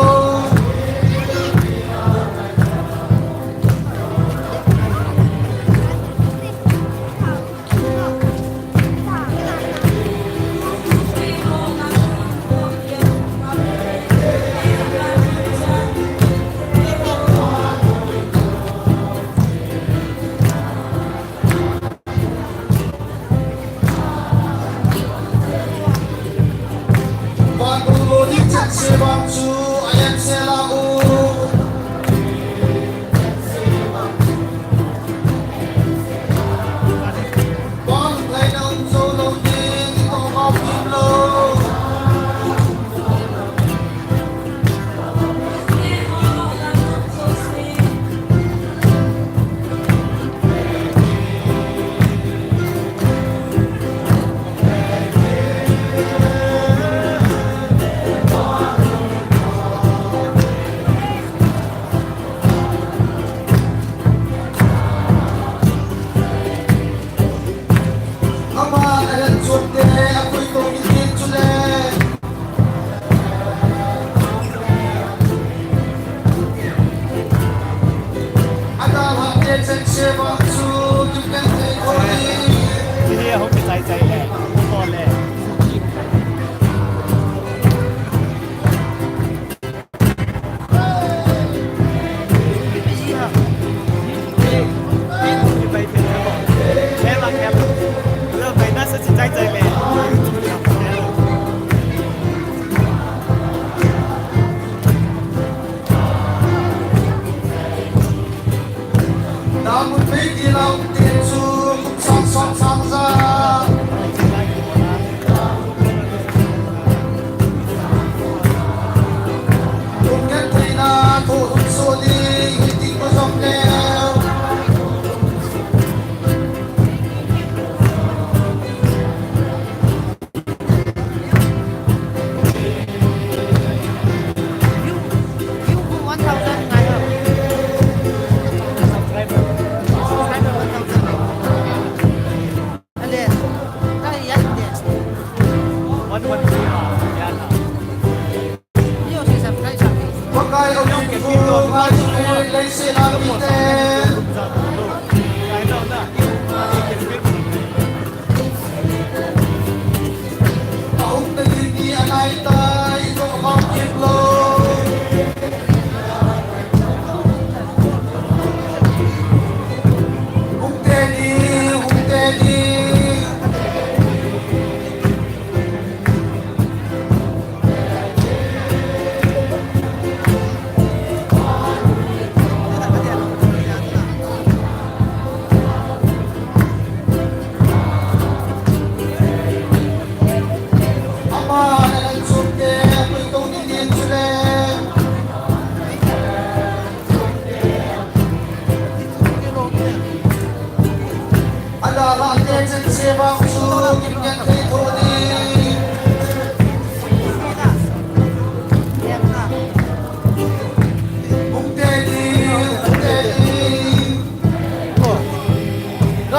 Ra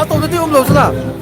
to na ti um lo sala.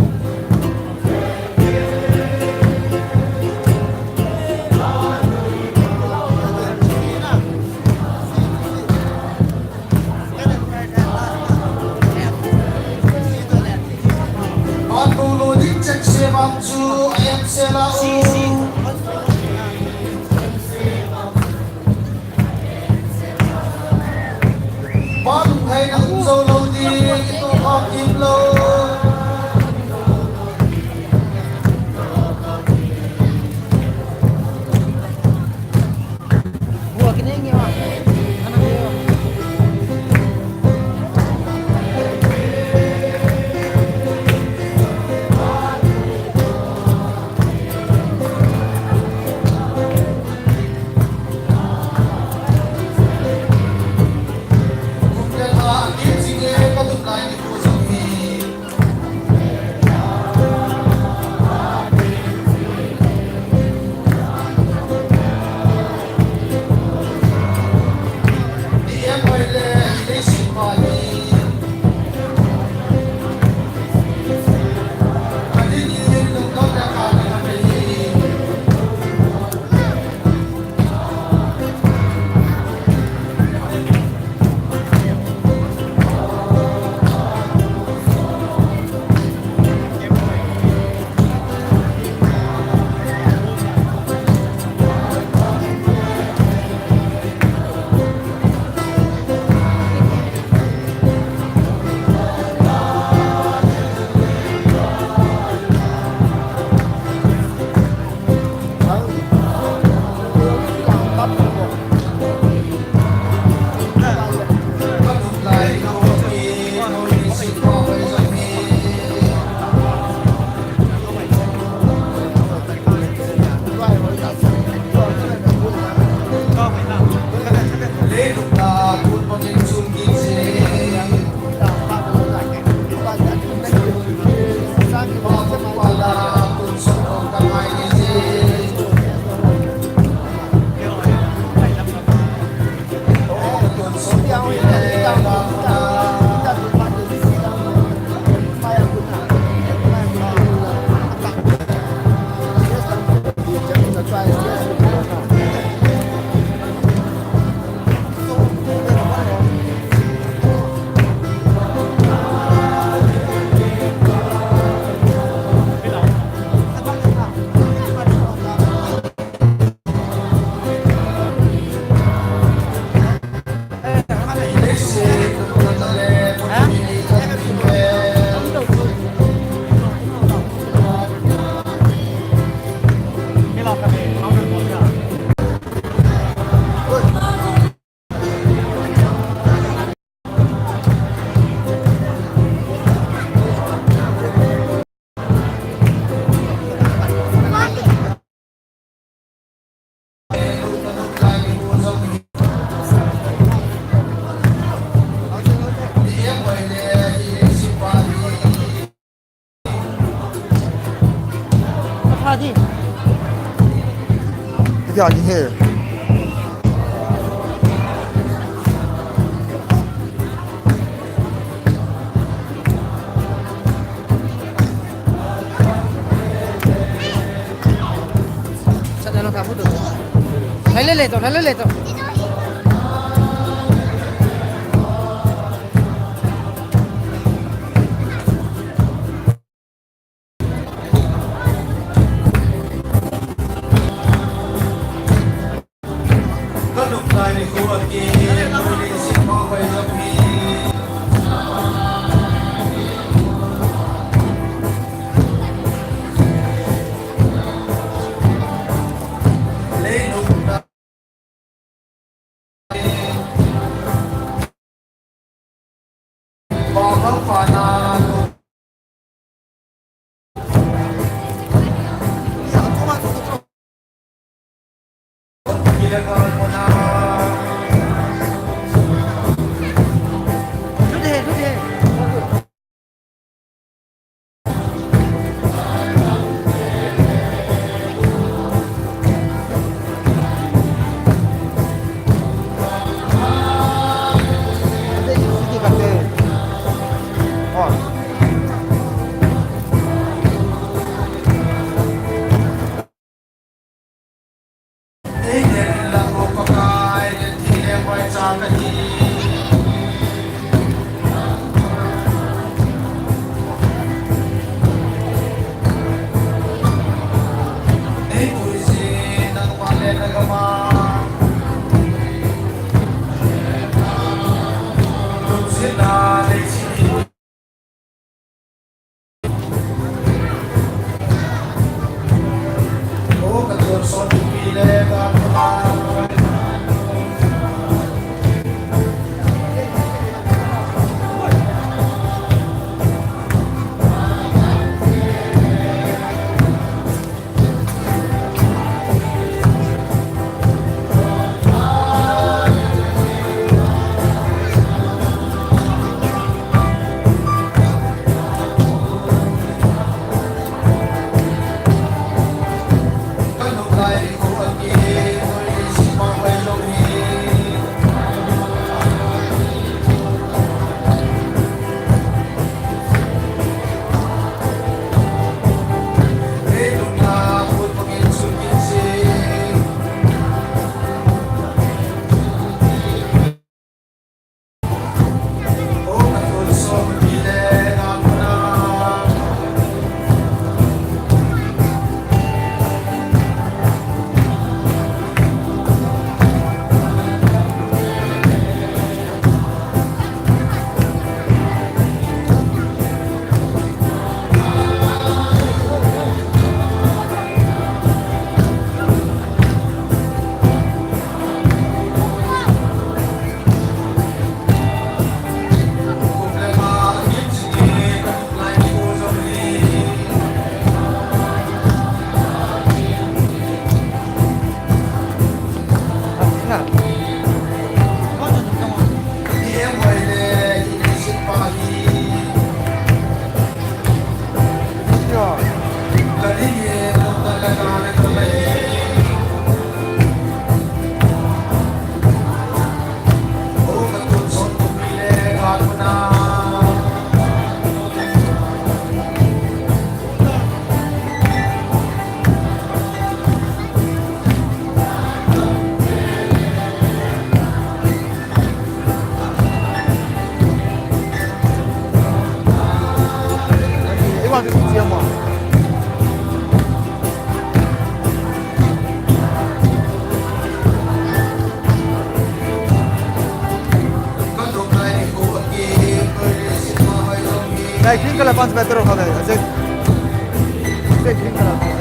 Nalele to, nalele to. Dai, green color pants better ho dai. Ase, ase green color pants.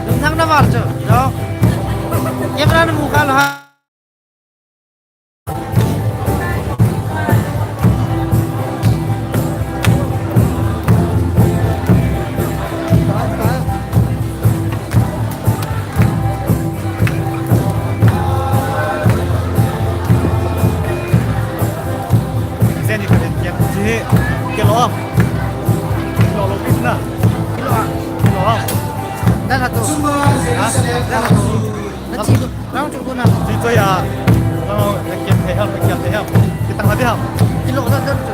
Lungthang na val chu, jo. Camera na mu kha lo ha. Zen ni ka den kiam. Ji he. Ke lo. Lo lo pis na. Lo. Lo. Dan ha tu. Ha? Dan ha tu. Na chi tu. Rang chu ku na. Ji tu ya. Lo. Na kiam he ham. Na kiam he ham. Kitang ha di ham. Ki lo na dan chu.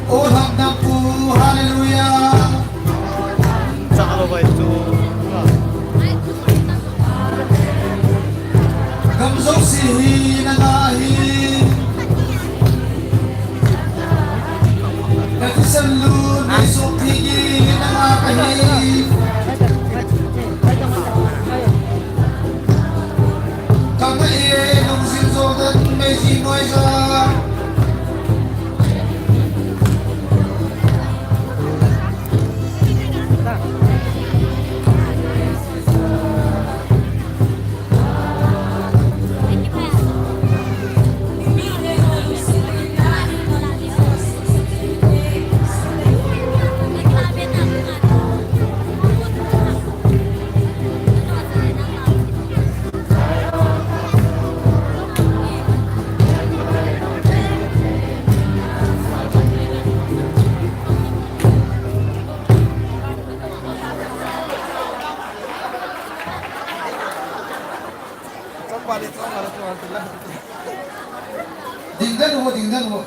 O lhamna pu, hallelujah. Chalo vai chu. Gam jouse hi nanga ahi. Nathisan lut nei soh thei hi nanga ahi. Kanga e, lungjin jodan, meiji noiya. Ding dan ho, ding dan ho.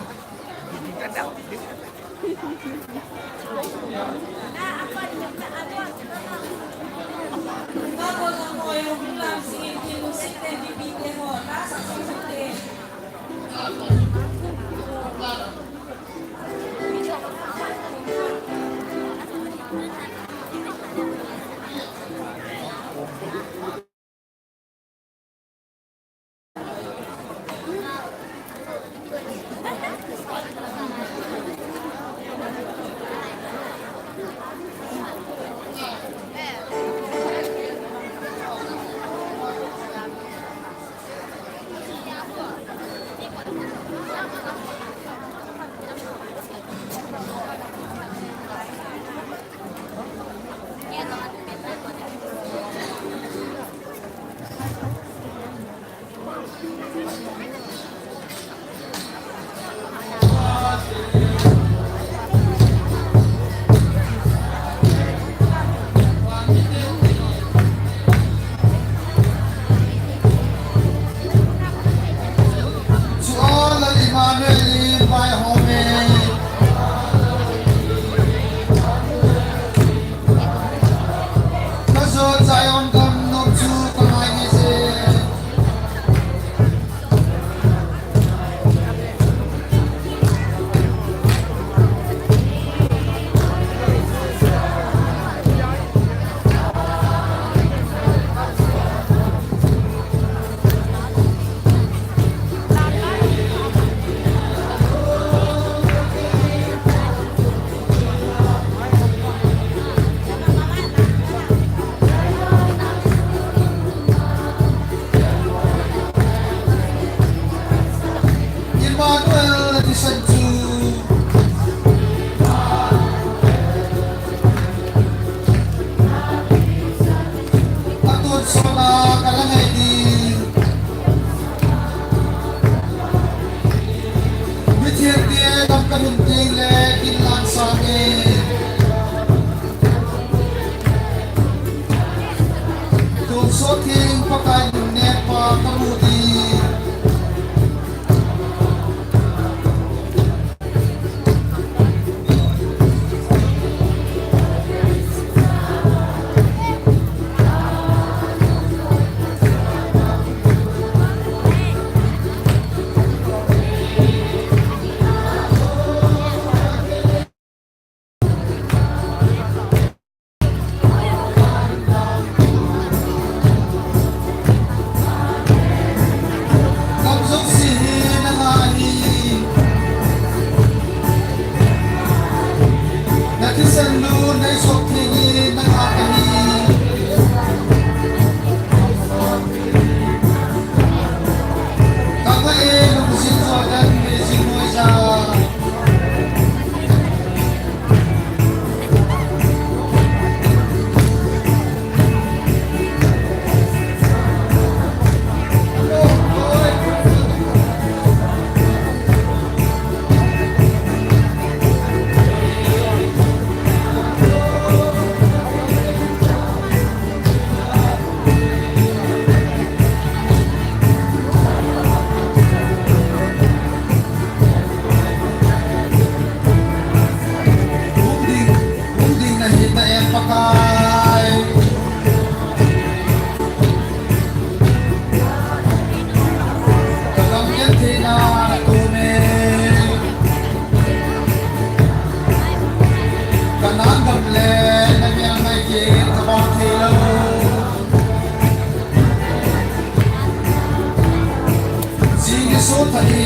Pakai lungnepa kamu ding. Gam jouse hi nanga ahi. Nathisan lou, neisop thei hi nanga ahi. Kanga e, lungset Jordan, amazing noise a. Hung ding, hung ding nahi ta em Pakai. Ka gam gentheina na tume. Kanan gam le na mial mai kin ka bang thei lou. Jing le sun thah hi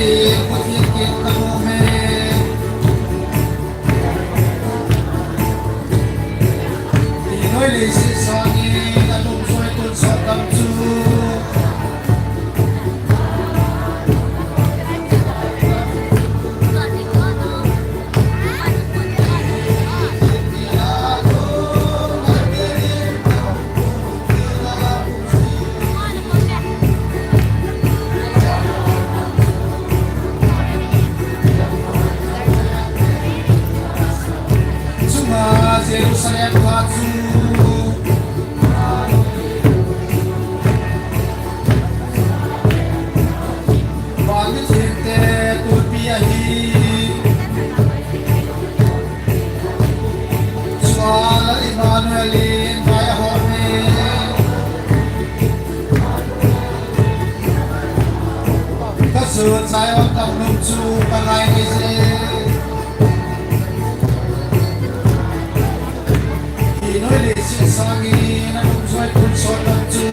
Pathen kin ka nom e. Inoi leiset sangin na nom joi tonsot gam chu. Chunga Jerusalem kha chu van mithengte tulpi ahi. Chua Lal Emmanuel in vai ahom e. Ka sun Zion gamnom chu ka ngai ngai je. Inoi leiset sangin na nom joi tonsot gam chu.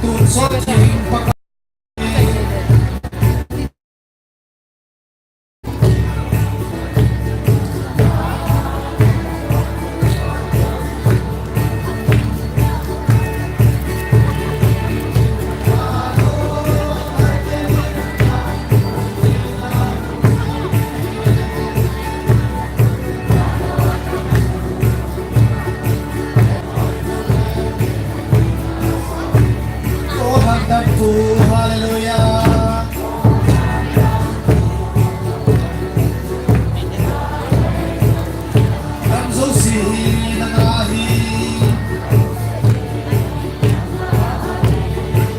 Tonsot theng Pakai. Oh, hallelujah. Gam jouse hi nanga ahi.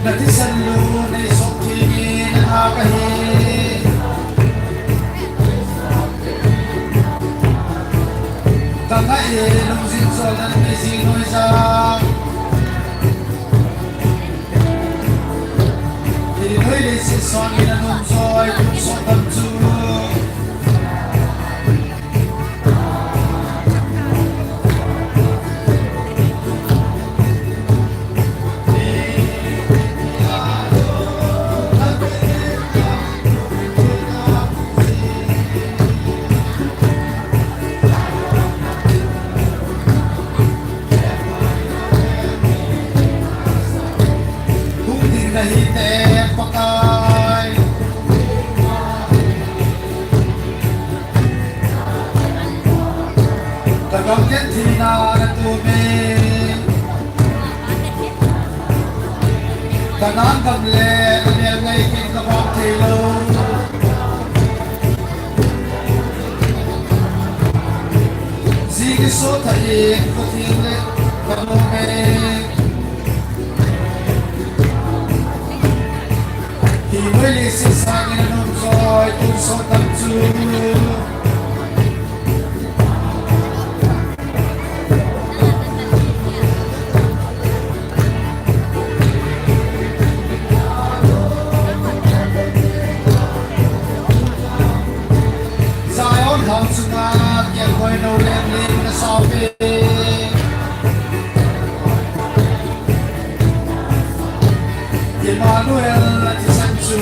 Nathisan lou, neisop thei hi nanga ahi. Kanga e, lungset Jordan, amazing noise a. Inoi leiset sangin na nom joi tonsot gam chu. Hung ding nahi ta em Pakai. Ka gamgen thina na tume. Ka nam gam le na mel ngai kin ka bang thei lou. Jing i so tha in ka thim le ka nume. Hi noi le si sangin a nom joi tun so tam chu. Zion hang sunga kian hoi no lem ling na sa pe. Emmanuel na ti san chu.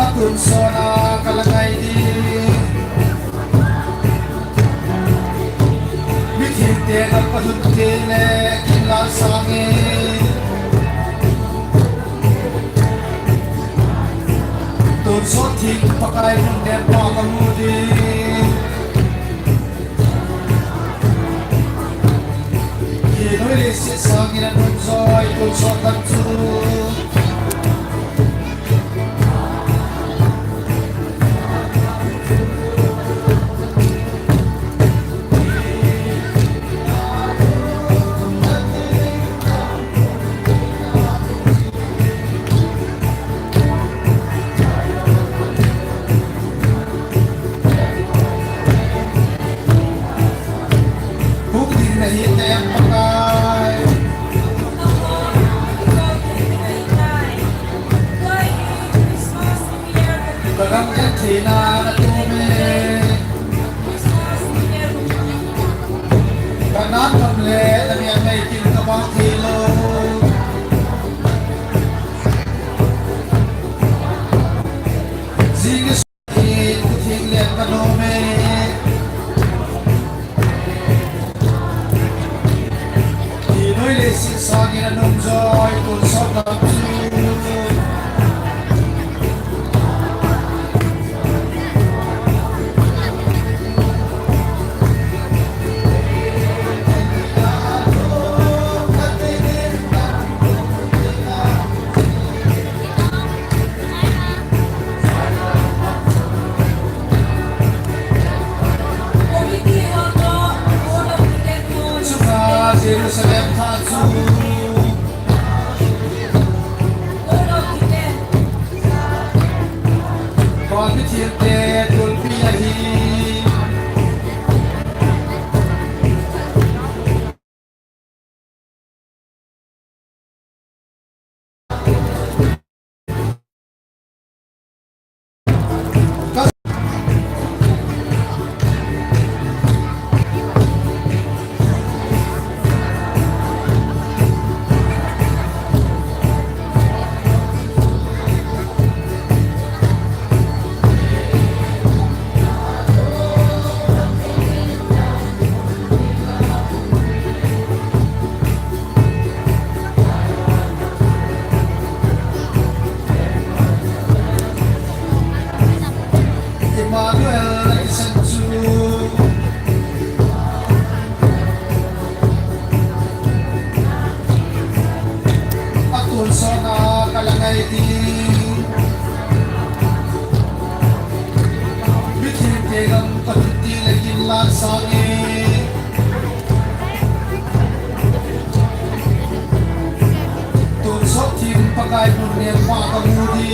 A tun sona ka la ngai di. Mi thil te na pa hun te le kin la sang e. Tun so thing Pakai mun ne pa ka mu di. Hi noi le si sangin a nom joi tun so tam chu. Hung ding na hi teng Pakai. Ka gamgen thina na tume. Ka nam gam le na mel ngai kin ka bang thei lou. Jing i so tha in ka thim le ka nume. Hi noi le si sangin a nom joi tun so tam chu. Chunga Jerusalem tha chu. Kon mi thil te tulpi ahi. Emmanuel na kisan chu. A tun sona ka la ngai di. Mi thil te gam ka thim ti le kin la sang e. Tun sot thim Pakai mun ne pa ka mu di.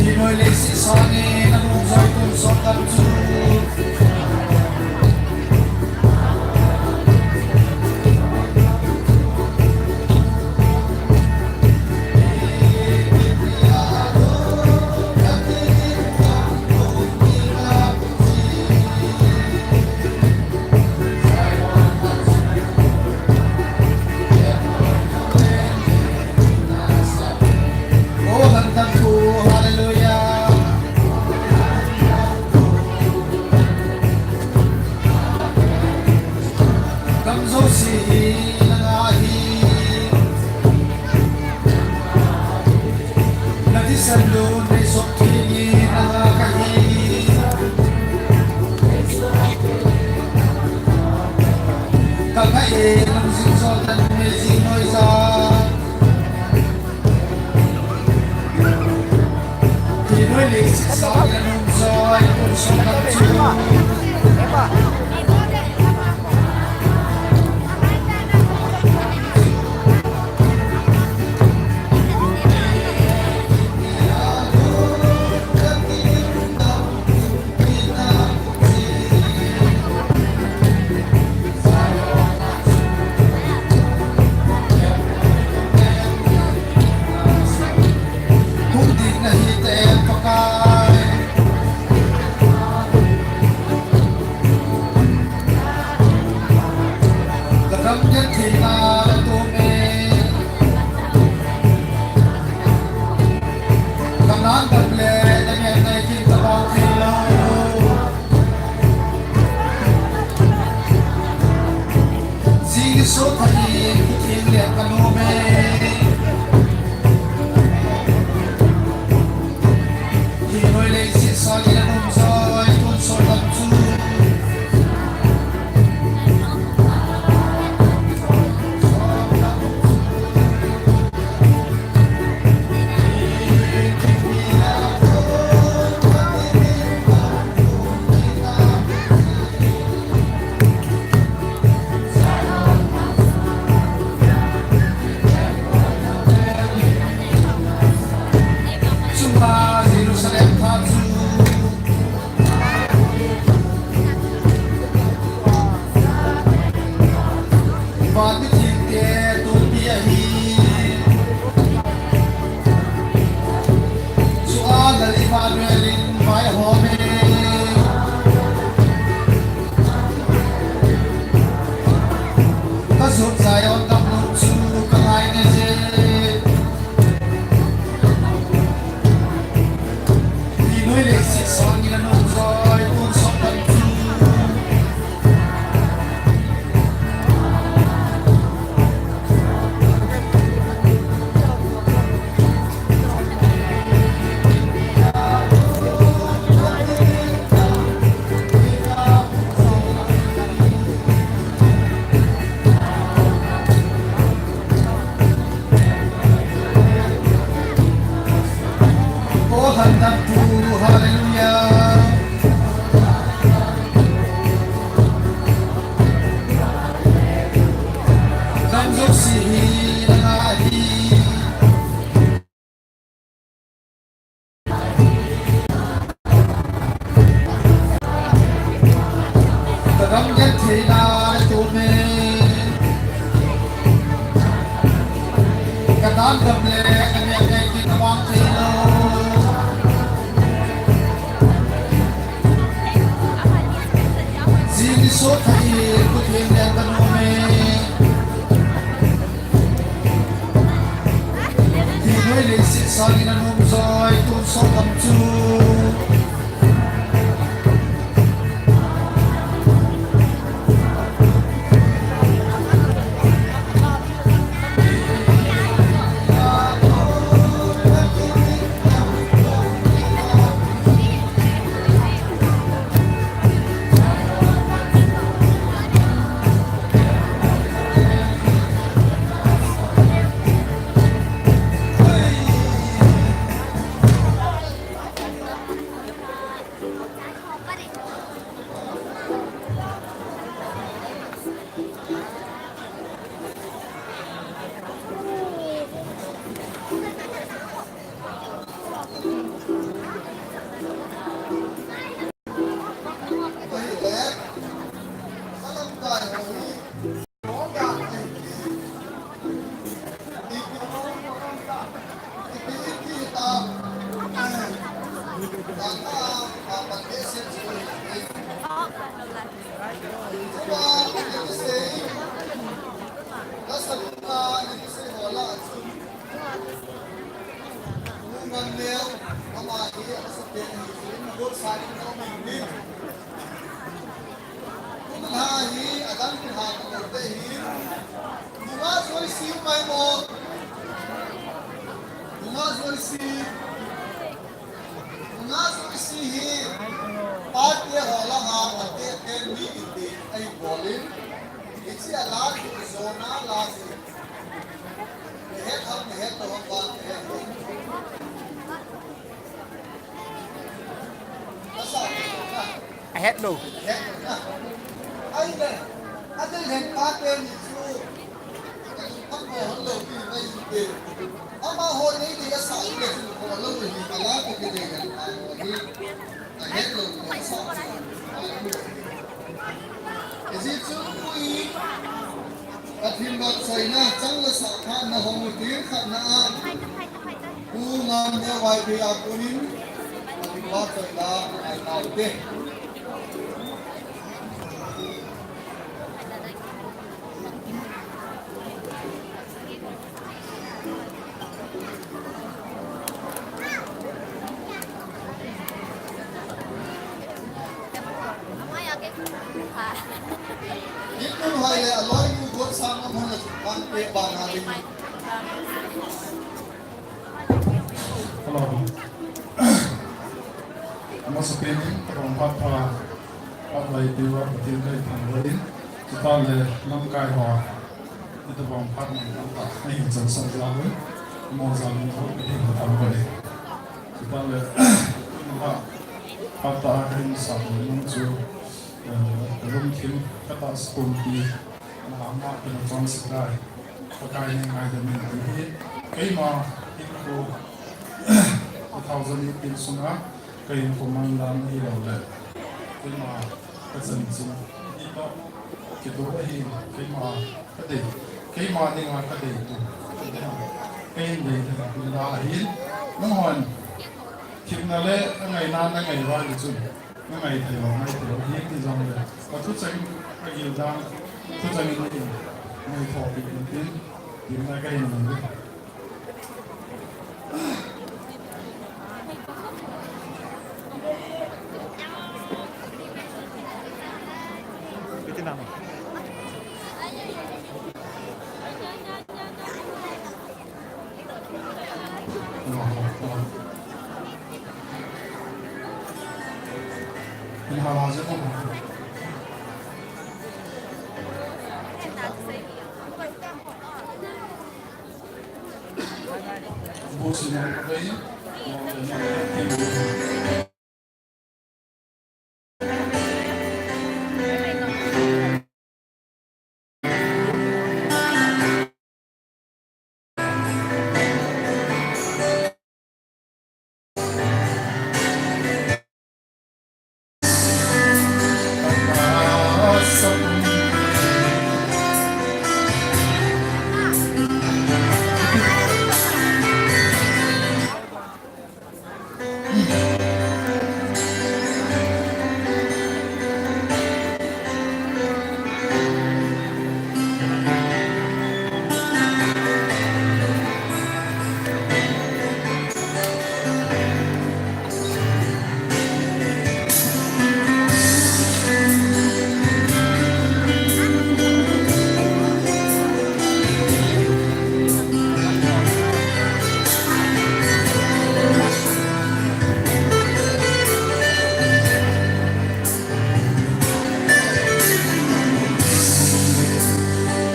Hi noi le si sangin a nung joi tun sot tam chu. Ahead lo. Pathen lotsoina, chang le sah phatna hong u tin khatna a, Pu Ngamneo Vaiphei a konin, Pathen lotsoina, ngai tau te. Hello. Amasapen in, tabang phat pha, phat lai piu a, Pathen kahin thangvah in, chutah le lamkai ho, tabang phat man tam ta, ahin chansah jal in, amaho jal in, ho, Pathen kahin thangvah in. Chutah le, ha, phat ta, ahin sa, nung chu, eh, kalungthim, katahsa pumpi, Ama, ama, kei na chonset lai. Pakai neingaidam in ahi. Keima hinkho two thousand eighteen sunga ka hinkho manlang ahilou le, keima ka chanchin hitoh kitoh ahi. Keima ka dei, keima dinga ka deitu, keima ka hin dei thei la ahi. Nanghon themna le angaina na ngai uva le chun, na ngai thei lou, ngai thei lou, hi ti jong le, ka thucheng, ka gildan, thucheng in, in, ngai thou pi in tin, tin na ka hin ngai. Iti nama.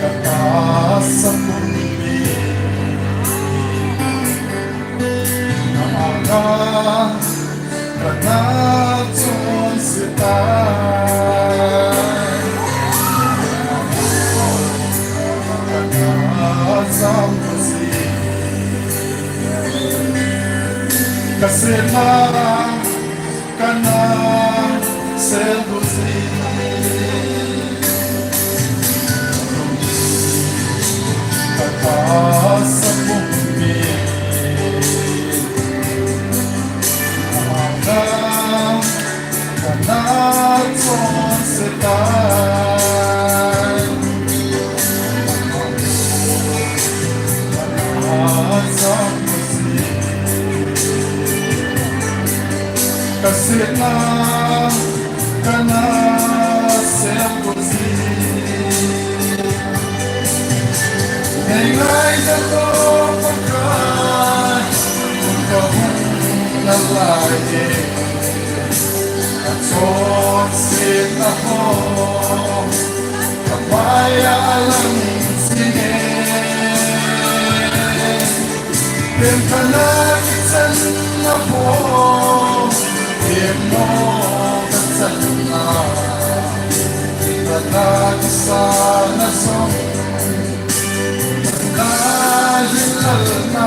Ka tahsa pumpi, na anga ka na chonse tai. Ka na cham ji, ka sena, ka na sel ji, ka tahsa pumpi, na anga ka na chonse tai. Ka na cham ji, ka sena, ka na sel ji. Nei ngaidam o Pakai, ka hung nalai e. Ka chonsetna ho, ka maiya alang jing e. Themkhat na kichanna ho, themmo kachanna, themkhat na kisana jong, na hinlalna.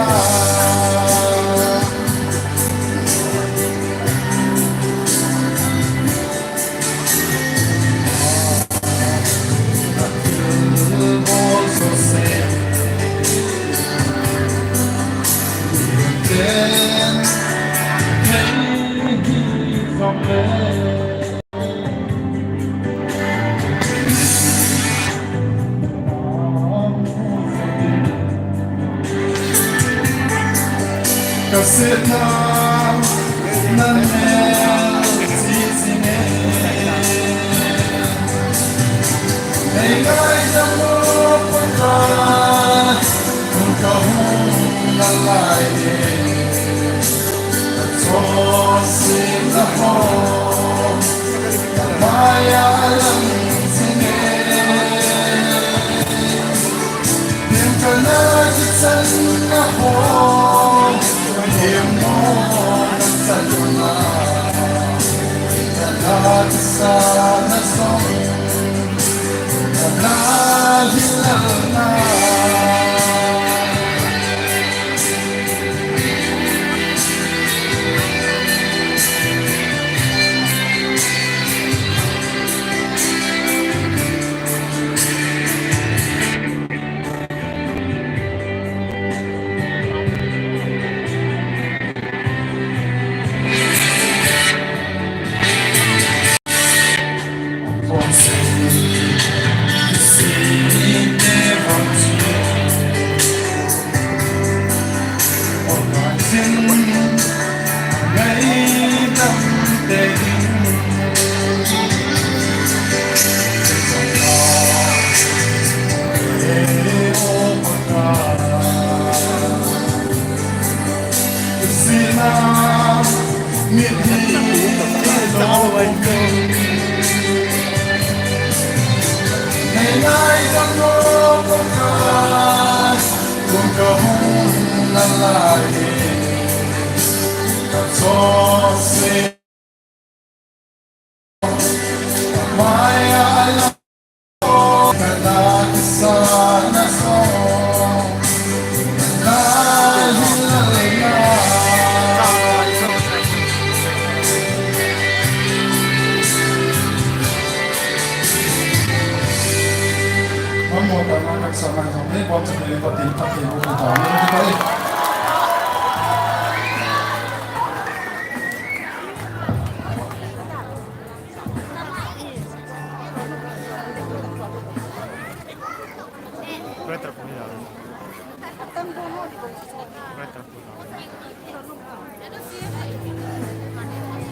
Ka sena na nel ji jing e. Nei ngaidam o Pakai.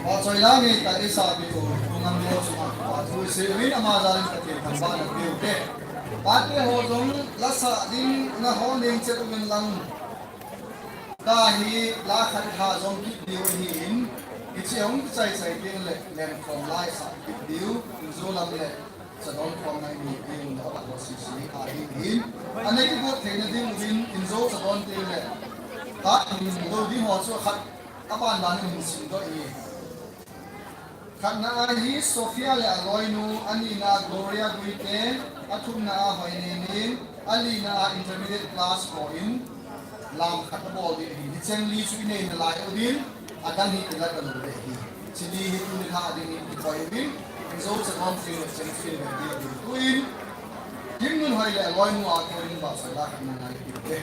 Aw, choi la ngei ta, i sa pi u, u ngam lo chunga, a, thu i sei uvin ama jalin Pathen thangvahna peuhite. Pate ho jong la sa ding na ho neng chet uvin lang. Ka hi la khat ha jong kit diu ahin, hiche hung kichai chai teng le, len khom la i sa kit diu, in jo lam le. Chadon khom ngai ni ding lo, a lo sisi a ding hin. Anei kibol theina ding uvin, in jo chadon teng le. Ka in do ding ho chu khat, aban dan in sim doh e. Khatna a hi Sophia le aloinu, anina Gloria Guite, athumna a Hoineining, alina a intermediate class ho in, lam khat abol ding ahi. Hicheng li chu i nei nalai uvin, adang hi i la ta lou ding ahi. Hiche li hi tuni lha ding in i koi uvin, in jo chadon teng le cheng field le ding ahi. Tuin, Kimnunhoi le aloinu a koi in ba sa la khat na ngai ti te.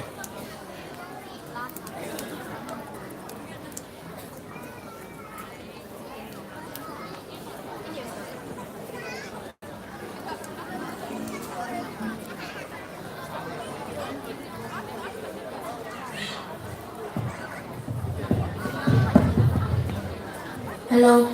Hello.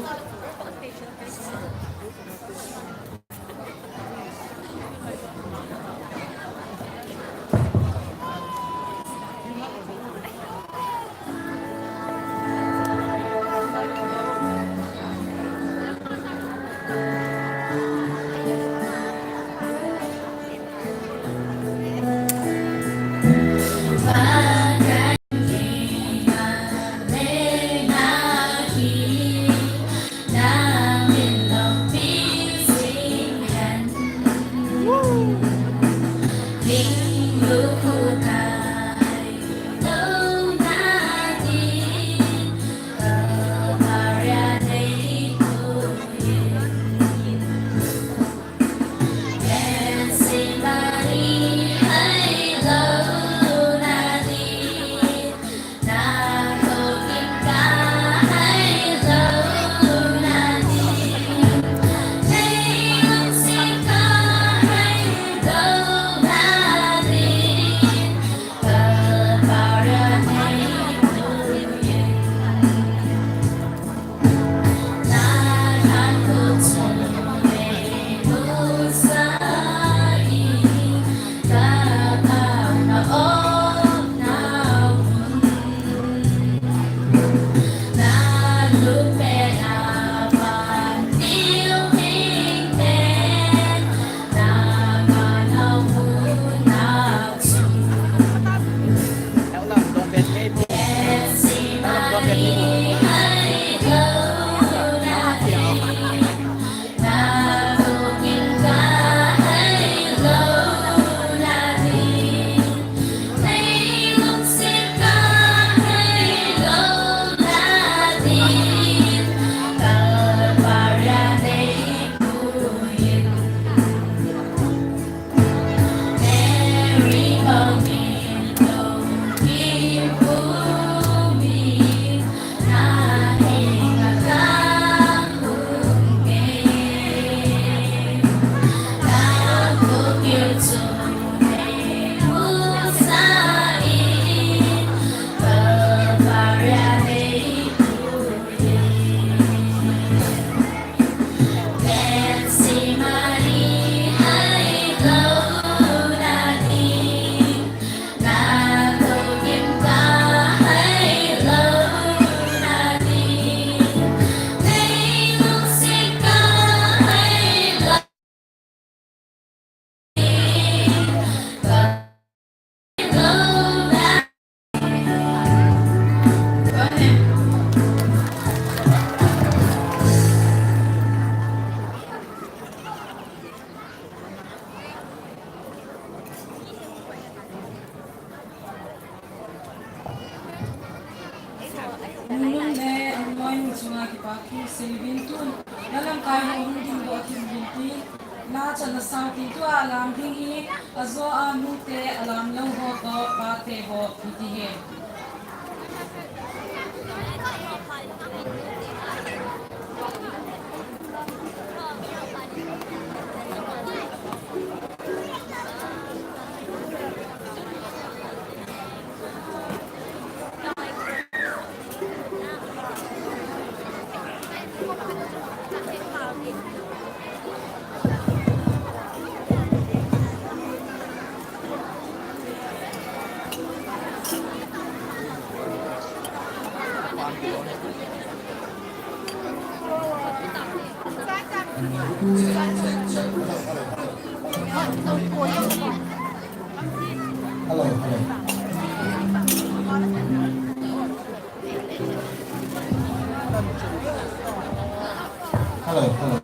Nunung le nungloi nu chunga kipa thu seiyuvin, tun na lamkai ho hung dingdoh thim uvin tin, na chan na sao tin, tua alam ding hi ajo a nute, alam lou ho toh pate ho hiti hen. Hello, hello. Hello, hello.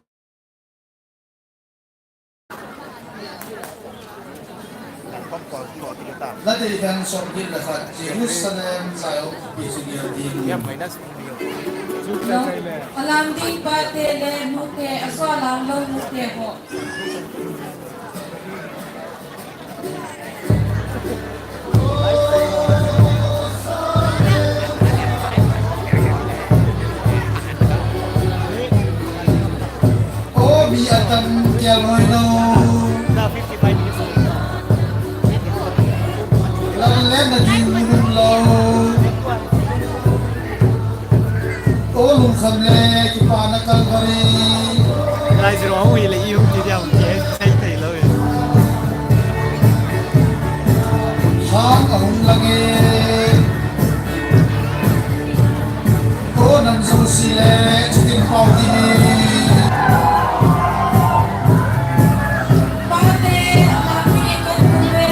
Nate kan som kit le khat, Jerusalem, Zion, Israel, Alam ding pate le nute, ajo alam lou nute ho. O mi atam kia loi lou. Lal le na ding mun lou. O lungkham le kipana Calvary. Lai zero hung hi le i hung ti dia hung ti he sai thei lou e. Hang ahung lang e. O nam jouse le chutin pau ti ni. Pate, alam ni kan ve.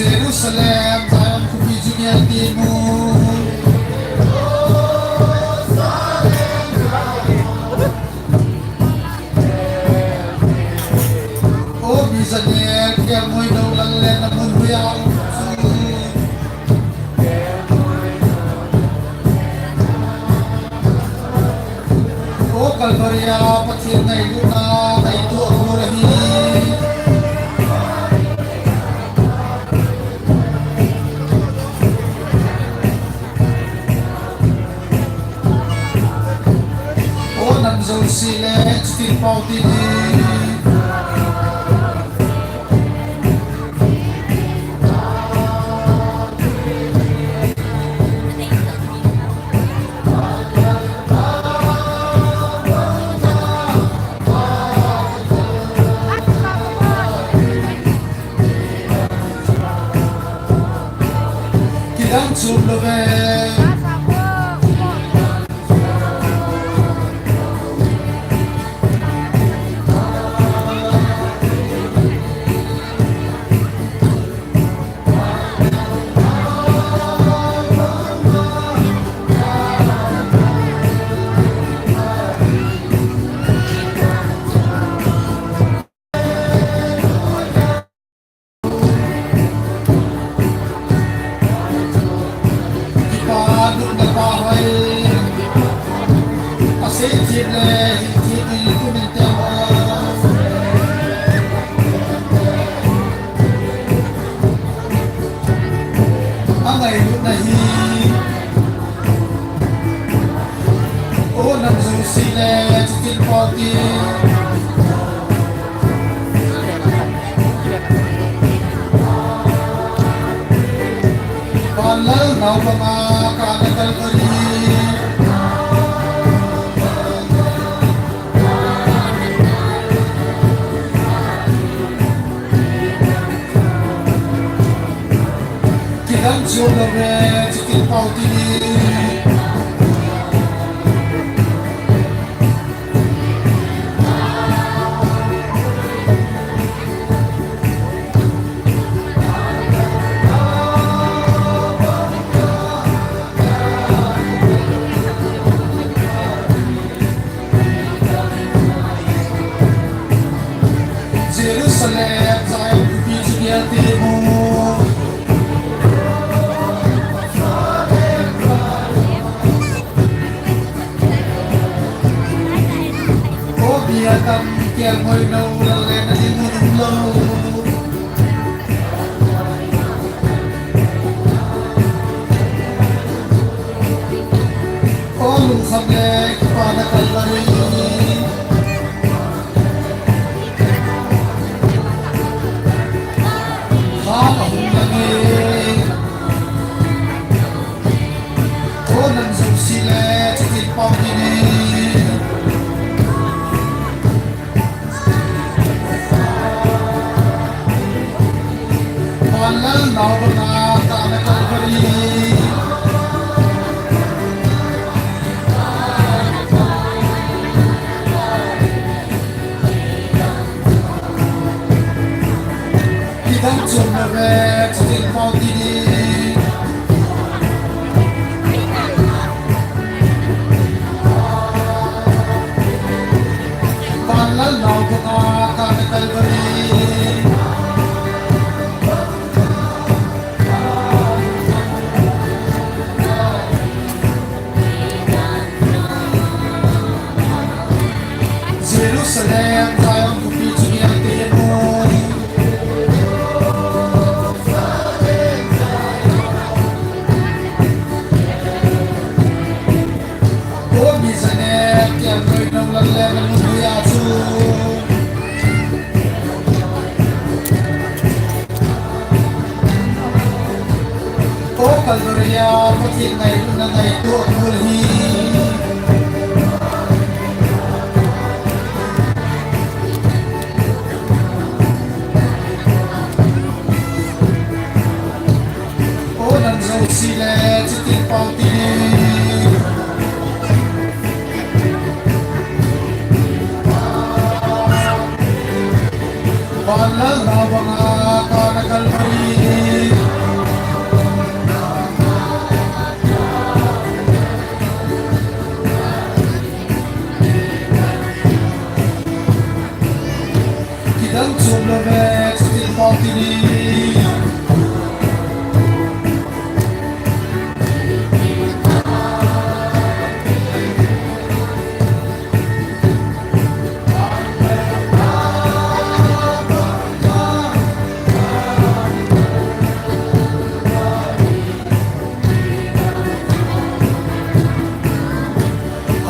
Jerusalem, Zion khopi chu ngel ti mu. O mi jangel, kia moi no lal le na mun hui a um chu. O Calvary a Pathen ngailutna ngaito a bol ahi. O nam jouse le chutin pau ti ni. Kidang chum lou ve. Angailutna hi. O nam jouse le chutin pau ti. Vanlal naobang a kana Calvary. Jerusalem, Zion khopi chu gel temo. O mi adam, kelngoi nou lal le nading mun umlou. O lungkham le kipana Calvary. Kha ahung lang e. O nang jouse le, chitin pau kit in. Vanlal nao banga kana Calvary. Kidang chom lou ve, chitin pau kit in. Vanlal nao banga kana Calvary. Jerusalem, Zion khopi chu gel temo. O mi jane, kelngoi nou lal le namun hoiya chu. O Calvary a Pathen ngailutna ngaito kul hi. O nang jouse le, chitin pau kit in. Vanlal nao banga kana Calvary. Kidang chom lou ve, chitin pau kit in.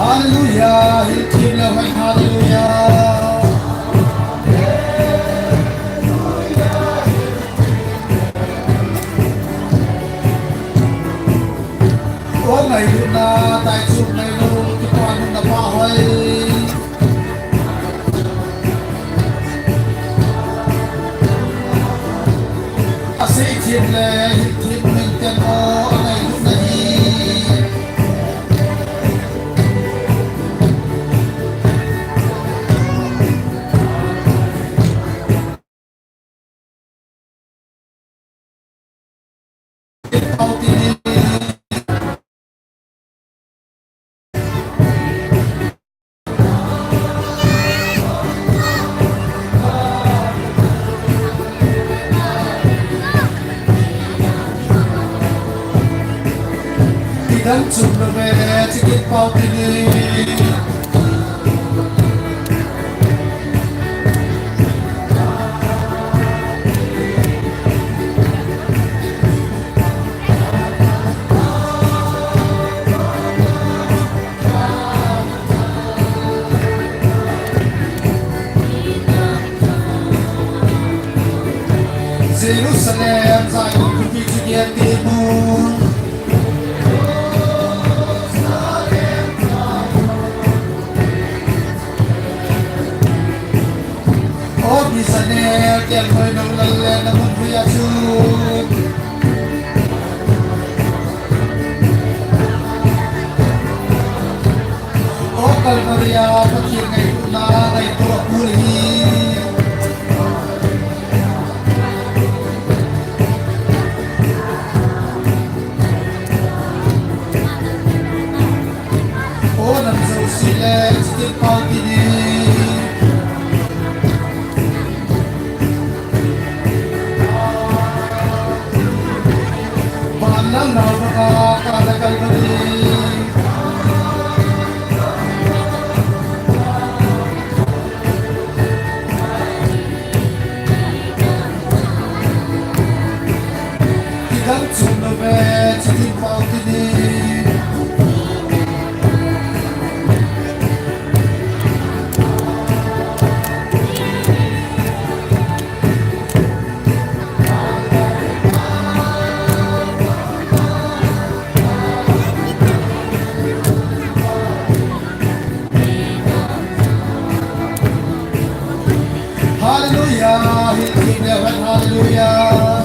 Hallelujah, hil thim leu hen, hallelujah. O ngailutna, taichum ngailou, kipa nunna pa hoi. Asei thim le, hil thim min temo, angailutna hi. Kidang chom lou ve, chitin pau kit in. Jerusalem, Zion khopi chu gel temo. O mi jane, kelngoi nou lal le namun hoiya chu. O Calvary a Pathen ngailutna ngaito kul hi. O nang jouse le, chitin pau kit in. Hallelujah. Hallelujah.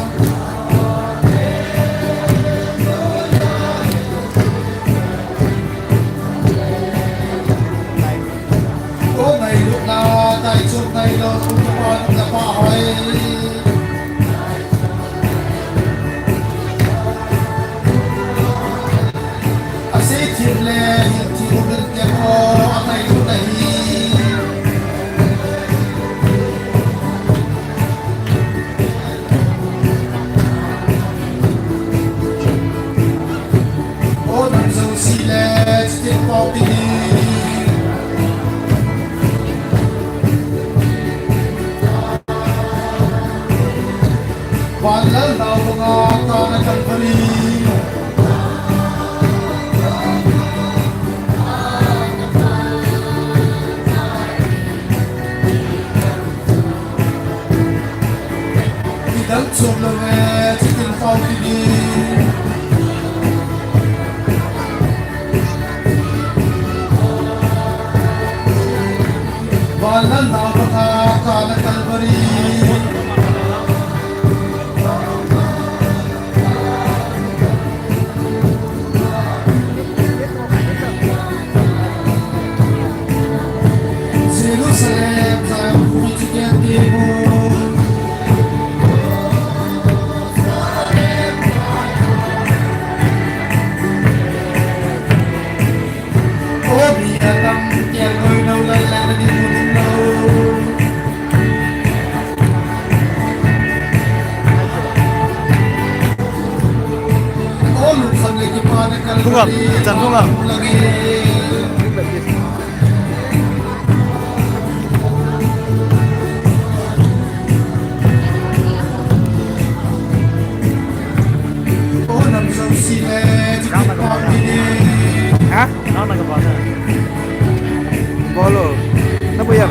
Tunga, chan tunga. Ha? Bolo. Na buya.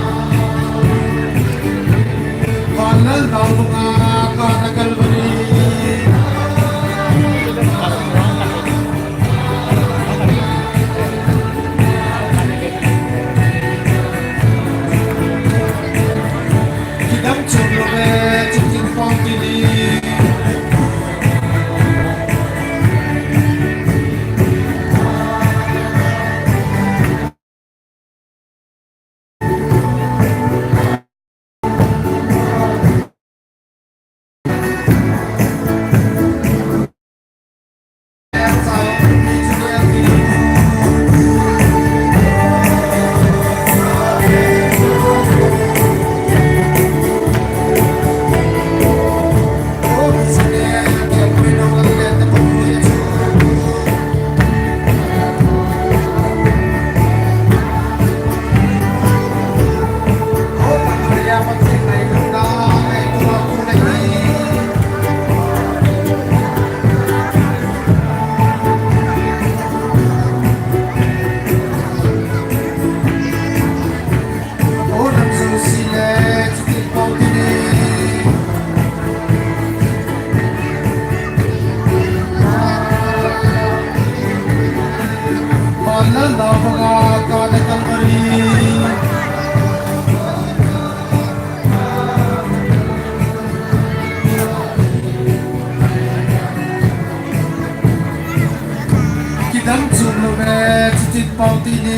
Kidang chun lo ve, chitin pau ti ni.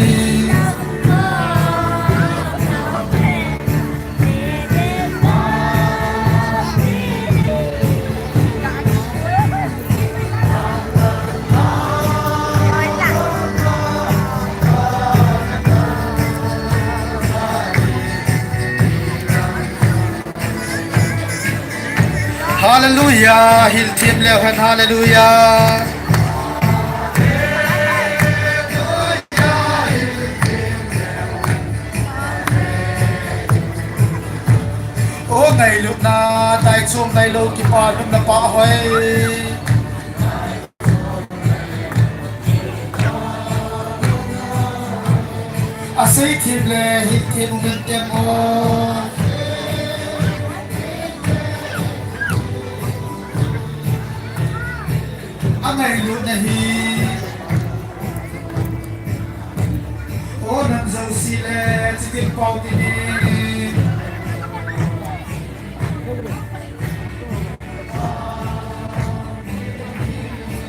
Hallelujah, hil thim leu hen, hallelujah. Lutna, tai chom tai lo, kipa lutna pa hoi. Asei thim le, hil thim um in tem o. Angailutna hi. O nam jouse le, chitin pao tinin.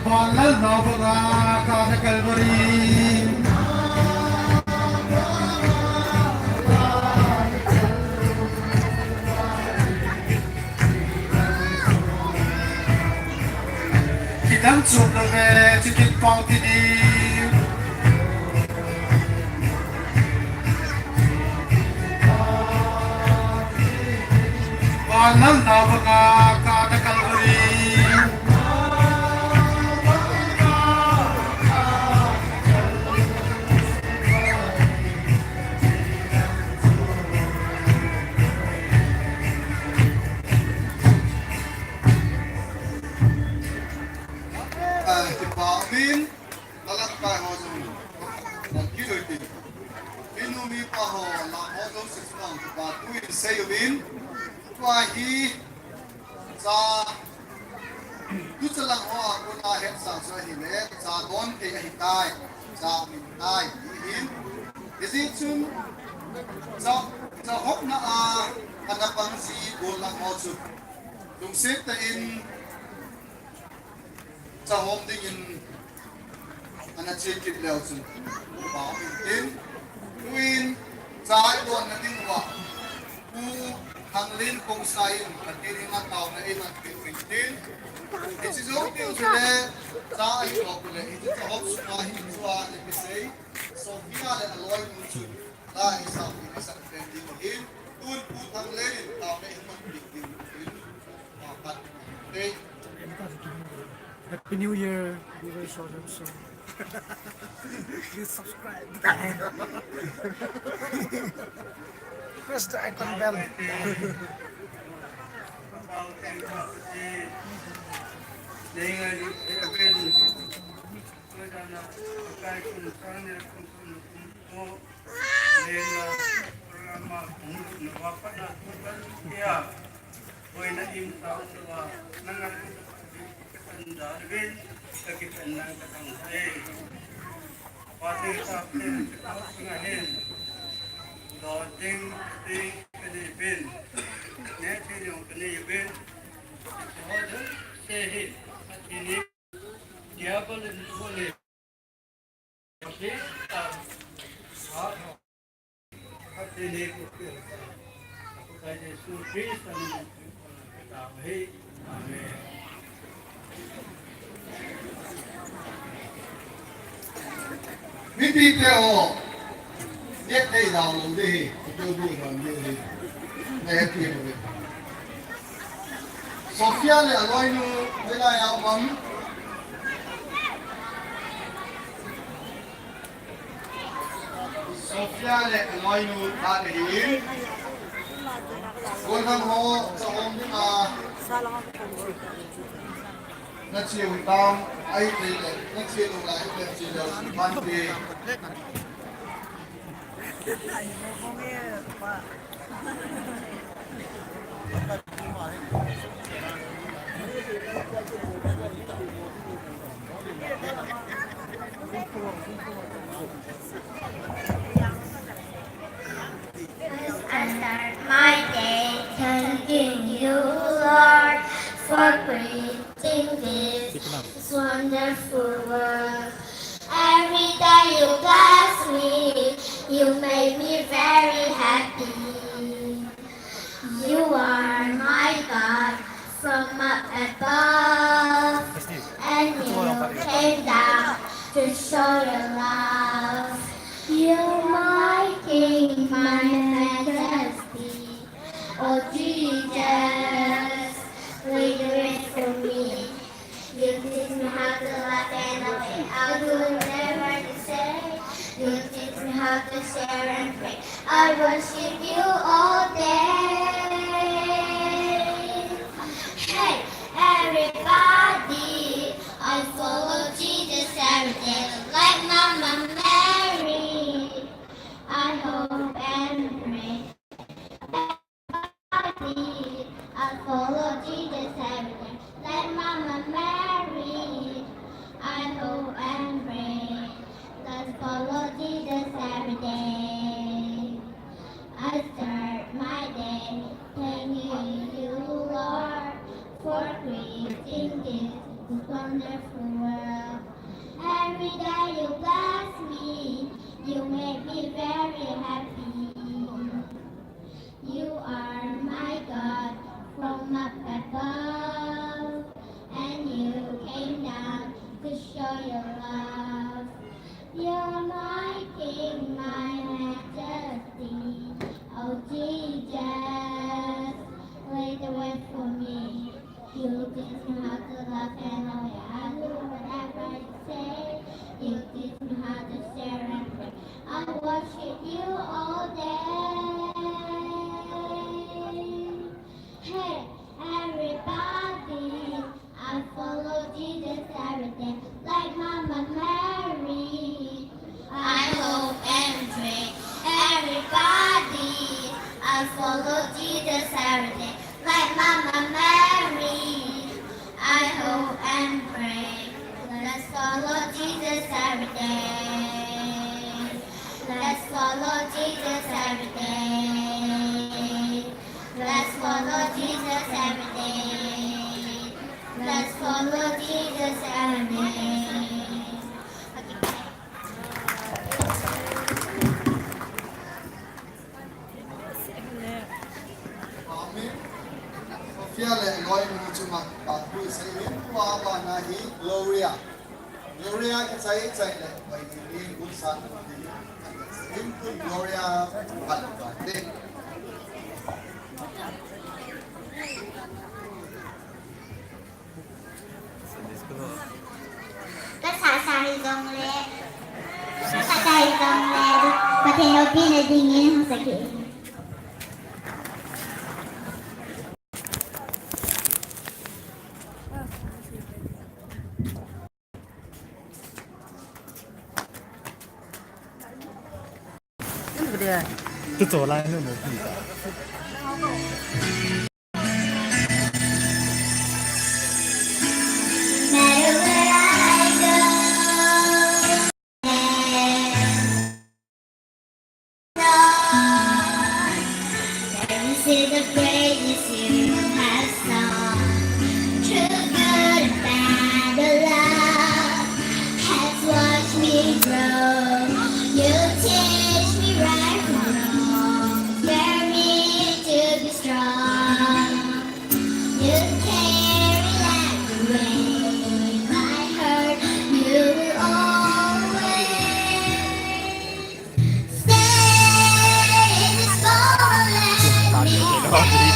Vanlal nao banga kana Calvary. Kidang chom lou ve, chitin pao tinin. Vanlal nao banga kana Calvary. Ah, kipa min, lalat pa ho jong. Thank you, Lord. Minu mipa ho, la ho jong six pound, kipa tu in sei uvin. Tua hi, cha, tu cha lang ho, kona het sa sa hi le, cha don thei ahi tai, cha min tai, hi hin. Hijeh chun, cha, cha hopna a, ana pang ji, bol lang ho chu. Lungset tah in, Cha hom dingin ana che kit leu chun, pa um in tin, tuin cha i don na ding uva, Pu Thanglen Khongsai in Pathen henga taona eiman peh u in tin, hiche jou ding chule, cha ahi lou le, hiche cha hom sunga hi chua le kisei, Sophia le aloinu chu, la i sao ding i sak pen ding ahin, tun Pu Thanglen in taona eiman peh ding ahin, pa pat, eh, Happy New Year, viewers of Lamsong. Please subscribe. Press the icon bell. Lena, Rama, Nuwa, Pana, Tukan, Tia, Boina, Im, Tau, Nuwa, Nanga, Katan, Darwin, Kakitan, Nang, Katang, Hai. Pati, Tapin, Katang, Ngahin, Doding, Ting, Kanipin, Neti, Yung, Kanipin, Hodo, Sehi, Atini, Diabol, Nuli, Mipi te ho, ye te da lo de, to bu ran de. Ne ti ho. Sophia le aloinu, vela ya mam. Sophia le aloinu ta te hi. Golhang ho, cha hom dinga. Na chiu tam, ai te le, na chiu lai le, chiu le, man te. I start my day thanking you, Lord, for creating this wonderful world. Every day you bless me, you make me very happy. You are my God from up above, and you came down to show your love. You're my King, my majesty. Oh Jesus, will you wait for me? You teach me how to laugh and away. I'll do whatever you say. You teach me how to share and pray. I worship you all day. wonderful world. Every day you bless me, you make me very happy. You are my God from up above, and you came down to show your love. You're my King, my majesty. Oh Jesus, lead the way for me. You teach me how to love and obey. I do whatever you say. You teach me how to share and pray. I worship you all day. Hey, everybody, I follow Jesus every day, like Mama Mary. I hope and pray, everybody, I follow Jesus every day, like Mama Mary. I hope and pray. Let's follow Jesus every day. Let's follow Jesus every day. Let's follow Jesus every day. Let's follow Jesus every day. Amen. Sophia le loi mu chunga pa pu sai hin tua pa na hi Gloria. Gloria kichai chai le pai ni gun san. Hin pu Gloria pa pa te. Ka sasa hi jong le, ka tai jong le, Pathen loupina dingin hung saki. Tu cho lai nu nu pi ta. This is the greatness you have sung. Through good and bad, the love has watched me grow. You teach me right from wrong, bear me to be strong. You carry like the rain, my heart, you will always stay in this moment. Stay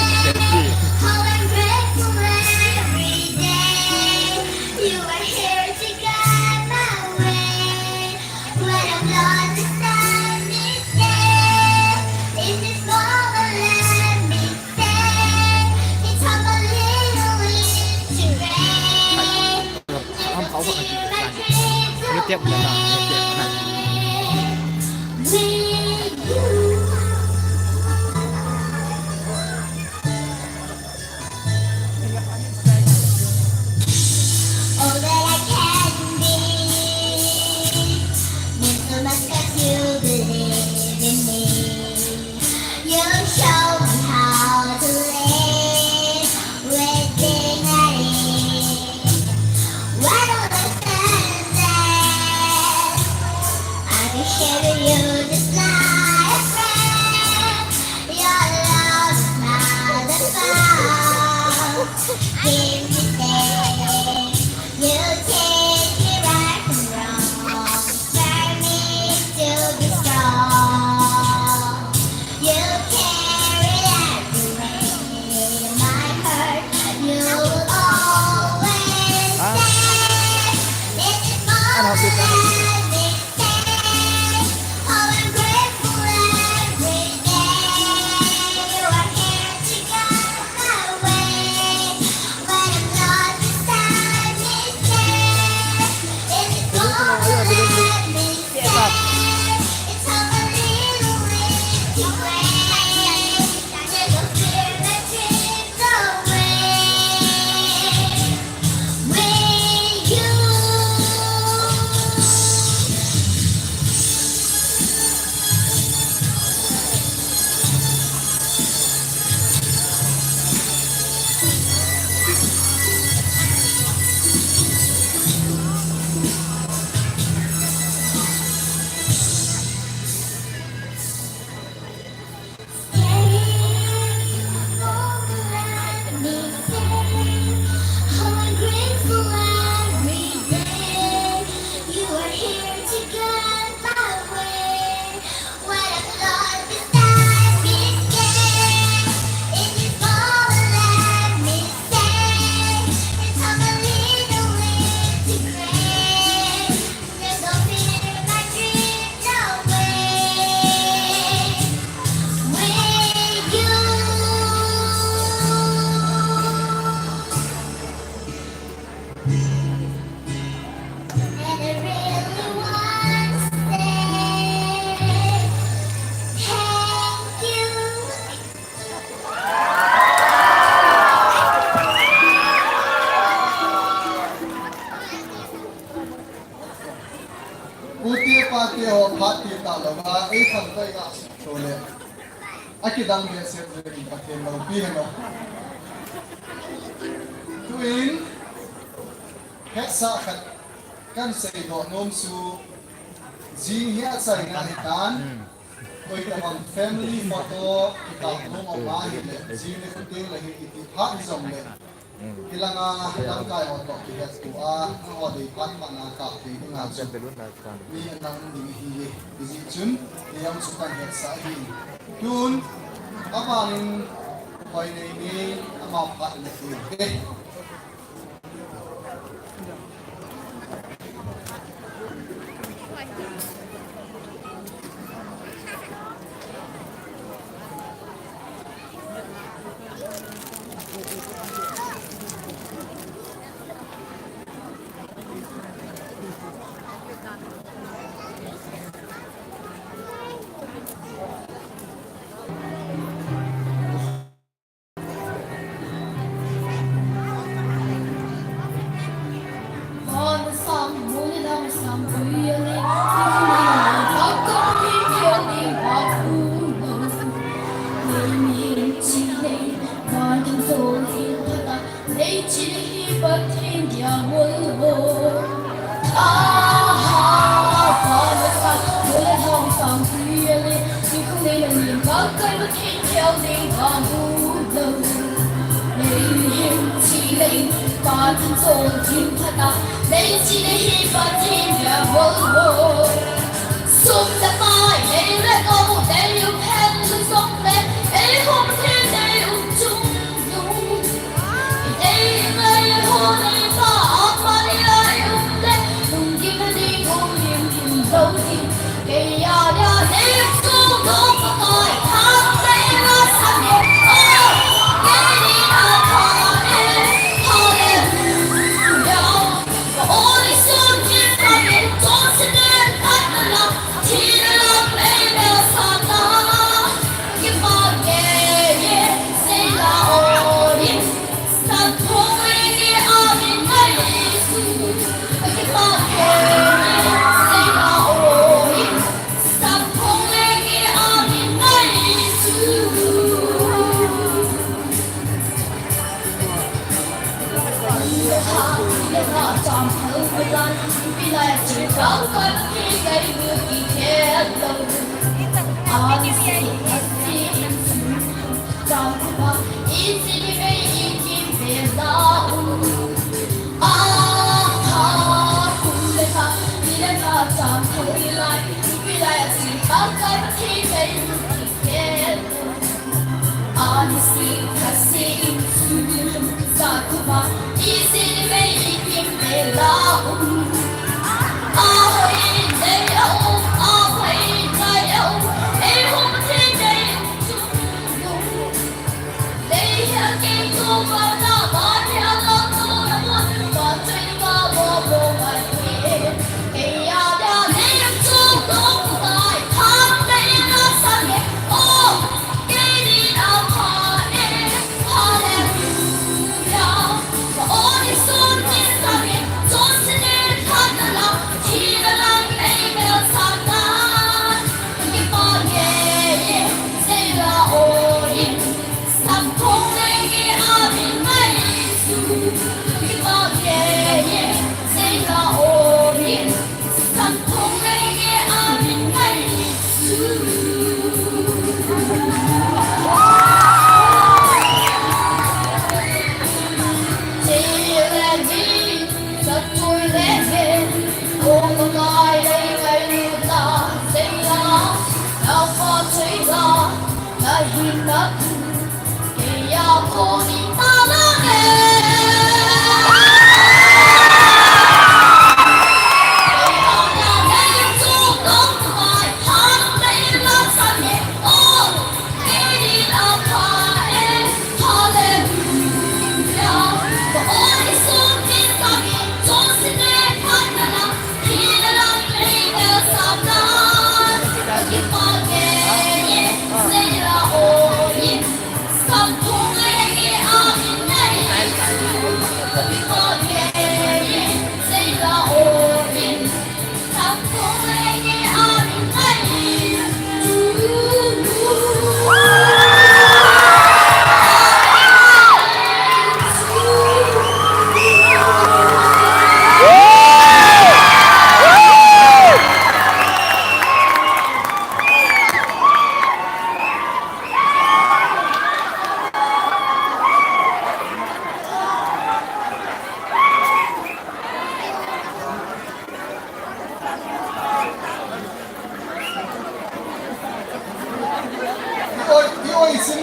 Ei khamkai a sukto le. Akidang behseh jeh in Pathen loupi hen o. Tuin, hetsah khat kan seidoh nom chu, jing hi achaina hitan, koitabang family photo kikap nom aum ahile, jing nikho teng le hi iti phat hijongle, kilanga lamkai ho toh kihetto a, nangho dei phat phat na kap thei dinga chu mi ana um ding ahi e, hijeh chun, hijeh chun kan hetsah ahi. Tun, abanin, Hoinei Ngei, ama phat na thei e. Pathen chol jing phat a, leiset hi Pathen bia bol bol. Sum le pai, nei le gou, nei um hen lu jong le, ei hung thei nei um chung lou. Ei ngai ho nei pa, ama ni ai um le, lungkim ding, um lim kim lou ding. Kei a dia nei chu dong Pakai, thangvahna sa e. Oh, kei ni a pha e, hallelujah. Ka oi sun ki ka min chon se den phat na la, thi na la ei na sa ta. Ki pa nge ye, sei la o in.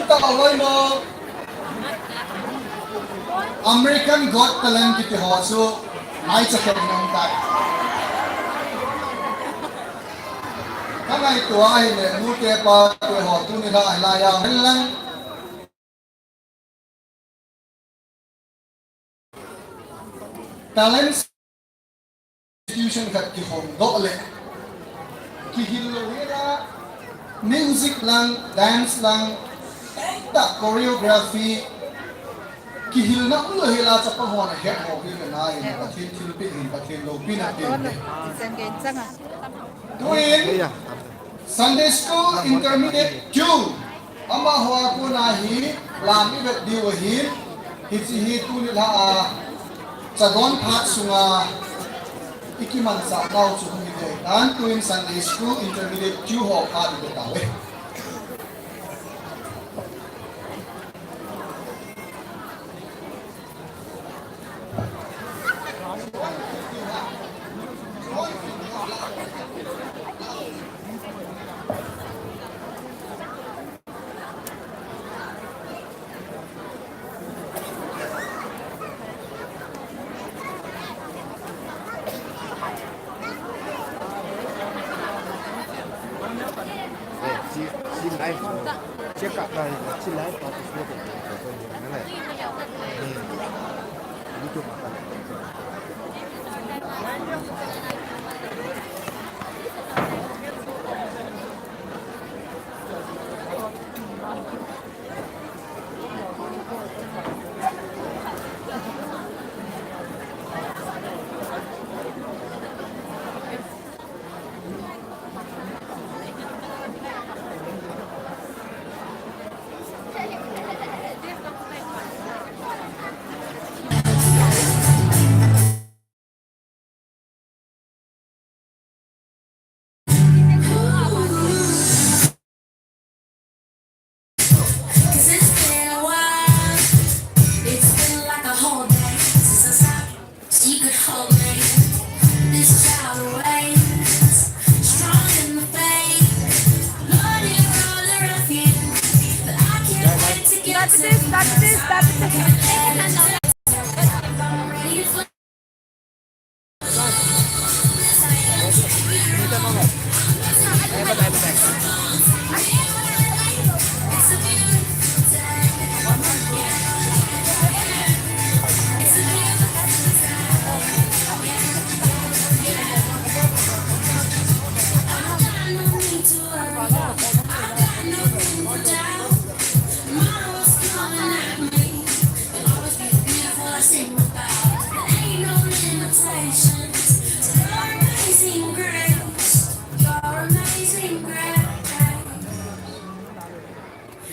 Tao loi mo. American Got Talent kiti ho chu nai cha khen nang tai. Ka ngai tua hi le, nu te pa te ho tuni la ai la ya hen lang. Talent institution khat kihong doh le, kihil lou hela, music lang, dance lang, ta choreography, kihilna um lou hela chapang hon ahet ho hi le na hin Pathen thilpeh hin Pathen loupina pe hin. Tuin Sunday School Intermediate two. Amaho a kona hi lam i vet diu ahin, hiche hi tuni la a chadon phat sunga i kimanchah nau chu hung hi ding ahitan, tuin Sunday School Intermediate two ho phat i vet tau e.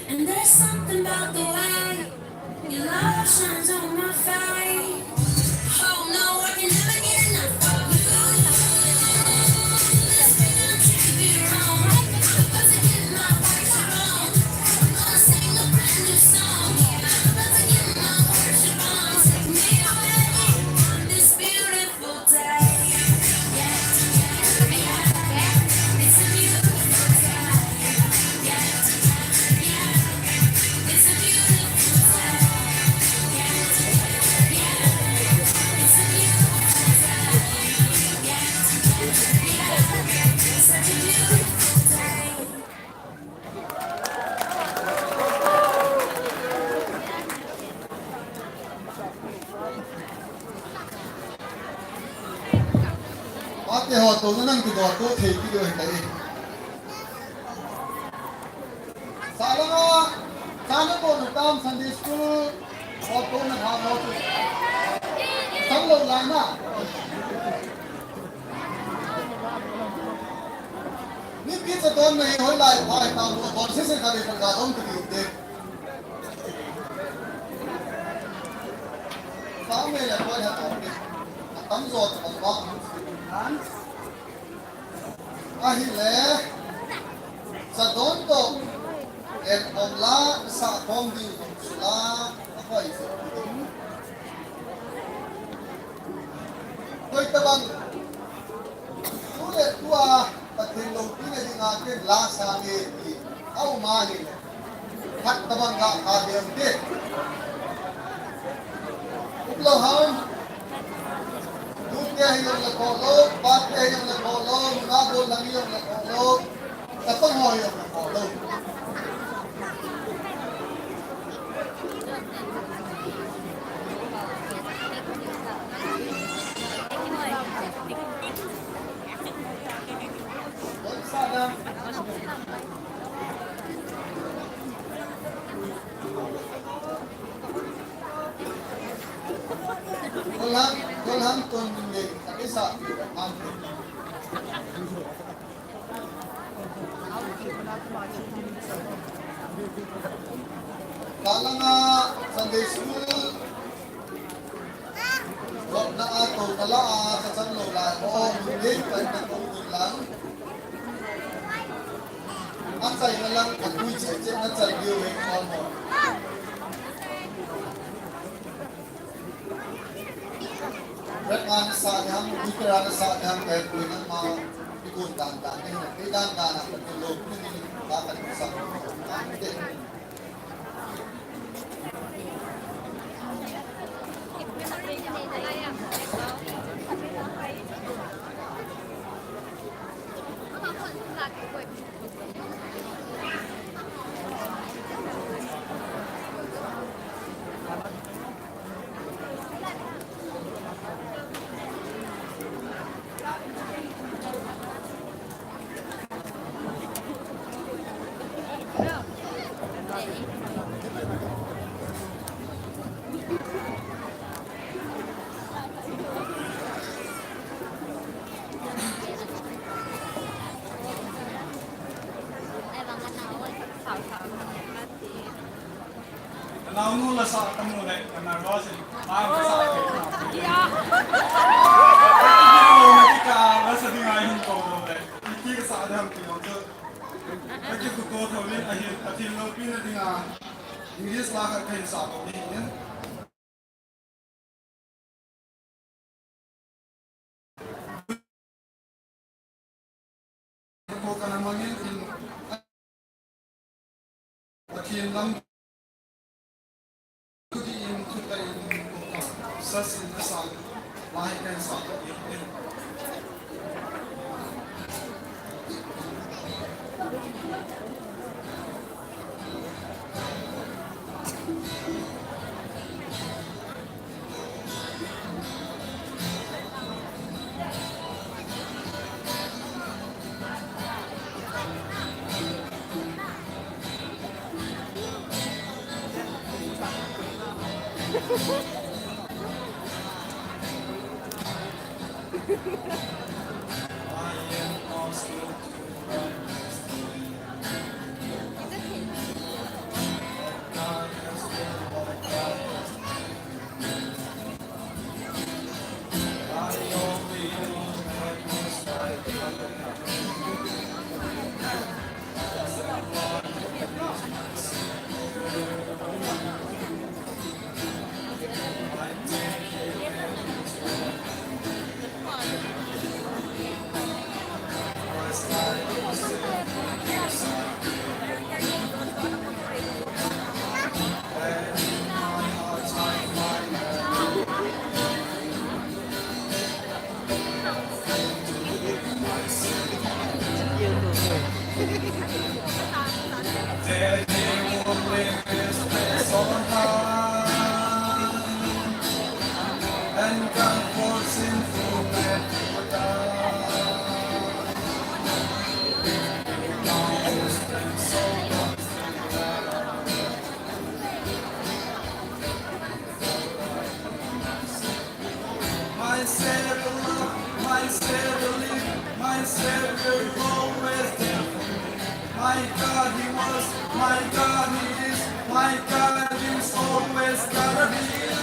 And there's something about the way your love shines on my face. Oh no, I can never get enough of you. This feeling can't be wrong. I'm about to get my worship on. I'm gonna sing a brand new song. Yeah, I'm about to get my worship on. Take me away from this beautiful Ate ho to nang ti do to thei ti do hi tai. Salanga, sana ko na tam Sunday school, ho to na ha ho to. Sang lo lai na. Ni pi cha don na hi hoi lai phai ta lo don se se ka le ka don ti ti. Family le koi ha to ni. Tam jo to ba. Ahile, cha don to. En om la, sa khom ding sula. Ahoi se. Koi tabang. Tu le tua, Pathen loupina dinga ken la sa nge ti. Au ma ni le. Khat tabang ga kha ding te. Uplou ham. Tute hi jong le kholou, pate hi jong le kholou, nungah gollhang hi jong le kholou, chapang ho hi jong le kholou. Gollhang, gollhang tun min ding, tak isa, am. Kalanga Sunday School. Lopna a to kala a ka chang lou lai ho, mun ding pai na to ding lang. A chai na lang ka tui che che na chal diu he ko mo. Ret man sa ni ham, tui kera na sa ni ham, ka tui na ma, ti kun dan dan ni, ti dan dan na, ka lo ni ni, ka ka sa. Ka naonu la sa ka mu le, ka na ro si. Ai, ka sa ke. Ya. Ka la sa ding ai hin ko do le. Ki ka sa dam ki ong so. Ka ki ku ko tho le, a hin, a hin lo pi na ding a. English la ka ka hin sa ko ni. Ko kana mangin in Pathen lam in thuta in ko ka sasin asa lai kan sa in. My Savior, my Savior live, my Savior always there for me. My God, He was, my God, He is, my God is always gonna be.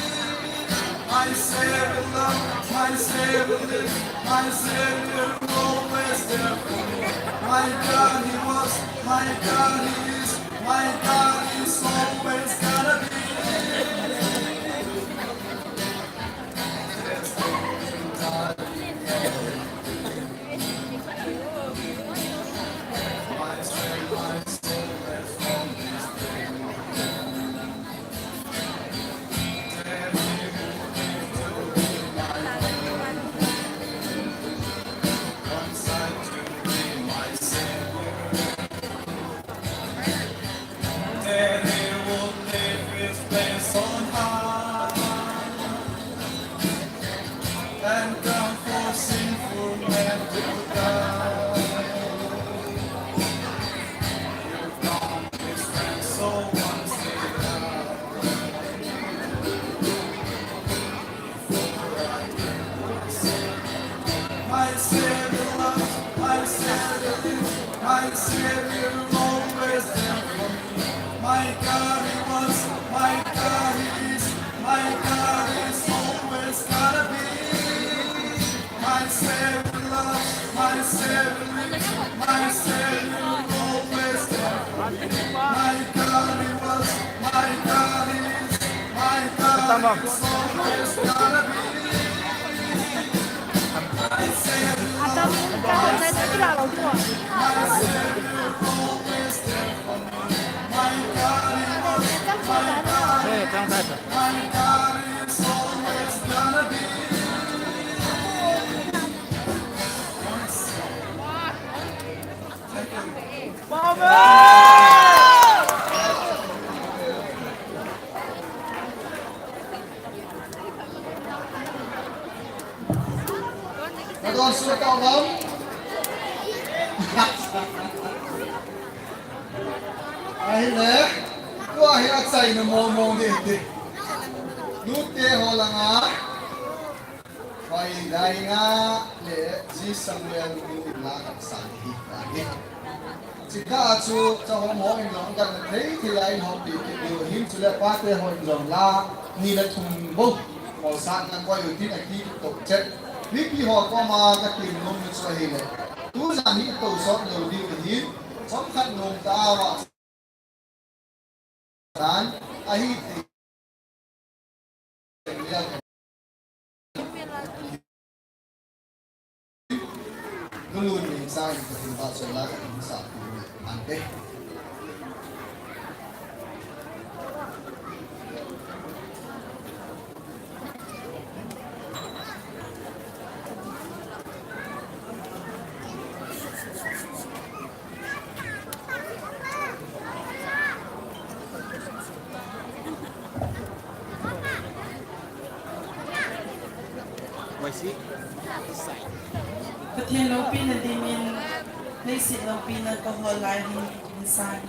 My Savior love, my Savior live, my Savior always there for me. My God, He was, my God, He is, my God is always gonna be. Tama. Atam ka hon na na kila lo ko. Eh, tang ta ta. Nadon suh tau lam. Ahile, tua hi achaina mong mong ding ti. Nute ho langa. Hoidai nga le Ji Samuel nu in la khat sang hi ta hi. Chita chu chahom ho in jong kan thei thei a in hom pi kit diu hin, chule pate ho in jong la ni le thum bou molsahna koi u tin akito chet. Mipi ho koma katin nom chu ahile, tujan hi to sot lou diu hin, chomkhat nom ta a va tan ahi ti. Nulun ni sa in ka tin ba so la ka tin sa ante. Pathen loupina dingin, leiset loupina kahol lai hin, insan.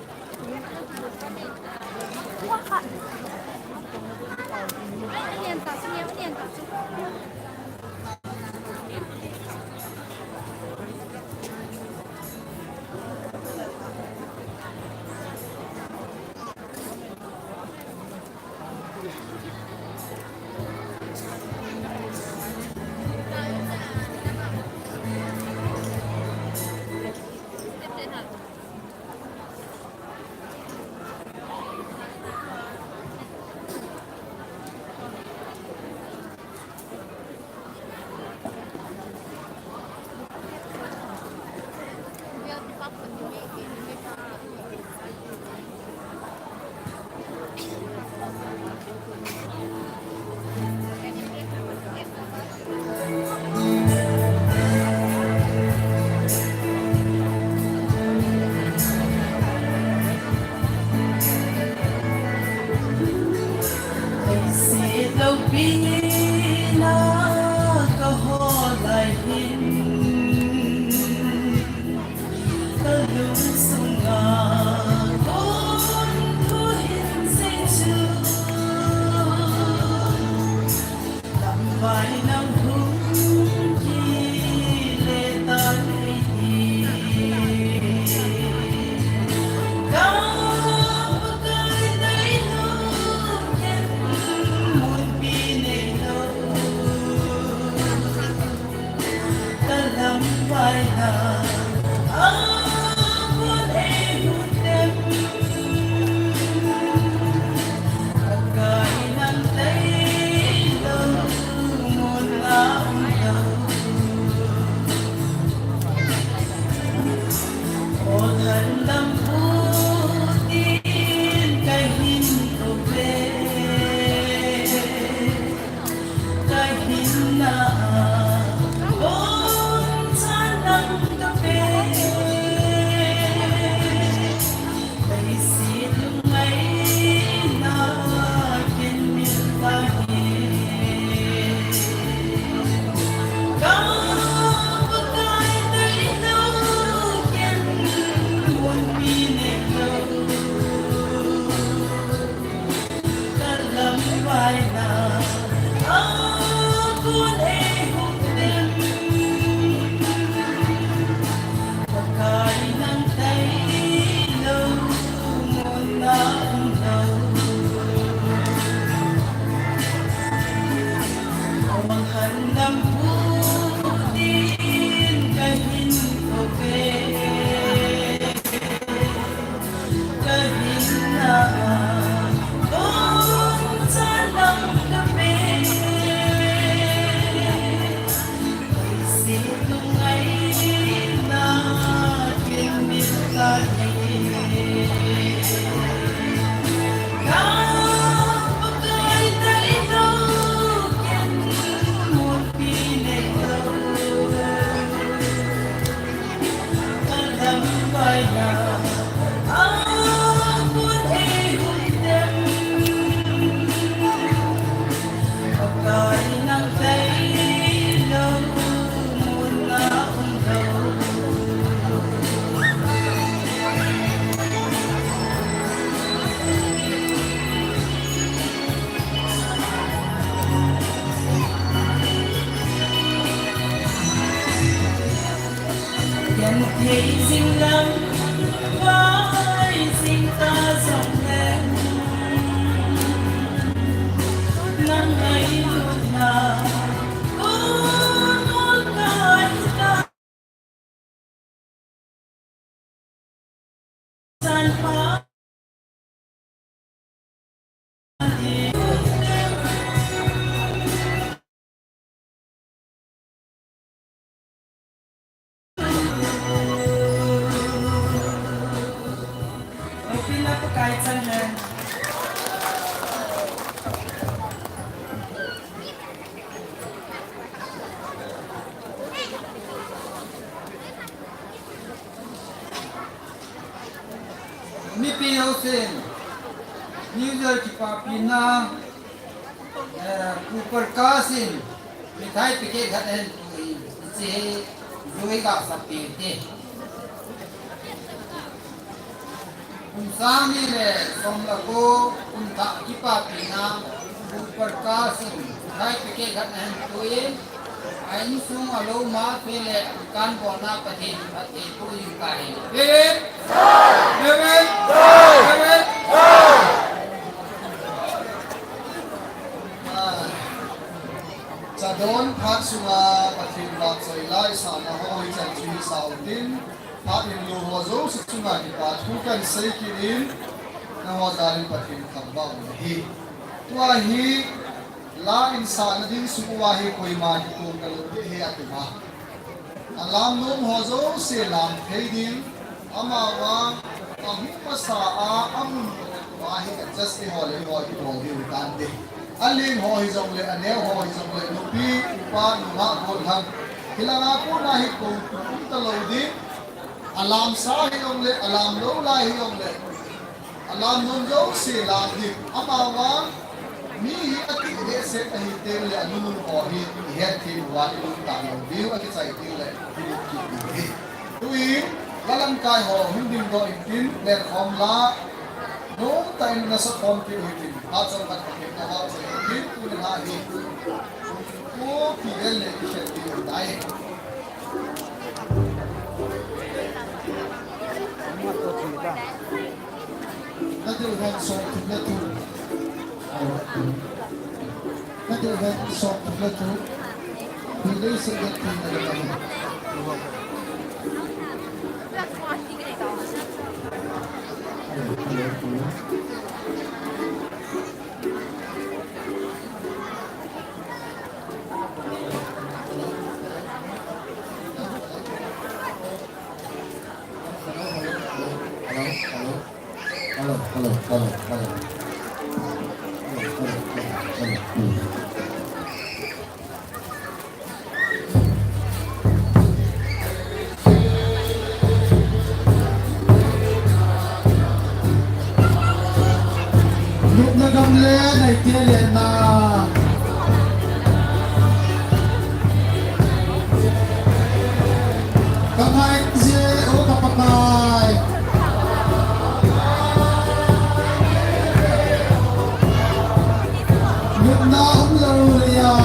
Mipi housen, New Year kipapina, eh, Pu Parkash in mithai packet khat ahin tuin, hiche hi jui gasap peh te. Kum sang ni le som le ko, kum thah kipapina, Pu Parkash in mithai packet khat ahin tuin, a insung a lou ma peh le, kan bolna Pathen in phatthei boh in kahi. Amen. Amen. Amen. Ah, Chadon phat sunga Pathen vahchoi la isahna ho hichan chu hisa utin, phat in lou ho jouse chunga kipa thu kahin sei kit in, nangho jal in Pathen thangvah u ahi. Tua hi la in sahna ding sung uva hi koima kitom talou ding ahi ati uva. Alam nom ho jouse lam thei ding, amavang ahung masa a amun uva hi adjust eiho le eiho kibol diu tante. Aleng ho hijongle, aneo ho hijongle, nupi, upa, nungah, gollhang. Hilanga kona hi koutup um talou ding. Alamsa hijongle, alamlou lai hijongle, alam nom jouse lam ding. Amavang mi hi atih behseh ahi tengle anunung ho hi ihet thei uva ilung talou diu, akichai tengle ilut kit diu ahi. Tuin, la lamkai ho hung dingdoh intin, lenkhom la, nomtah in nasa khom kit uhitin, phat chomkhat Pathen navahchoi uhitin, tuni lha hi. Ko kivel le kikhel kit u tai. Nadeu hen som thum le thum. Nadeu hen som thum le thum. Relation le thum le thum. Hello, hello, hello. Hello, hello, hello, hello. Hello, hello, hello, hello. Hmm. Lupna gam le, neite le na. Ka ngai je, o ka Pakai. Lupna um lou le ya.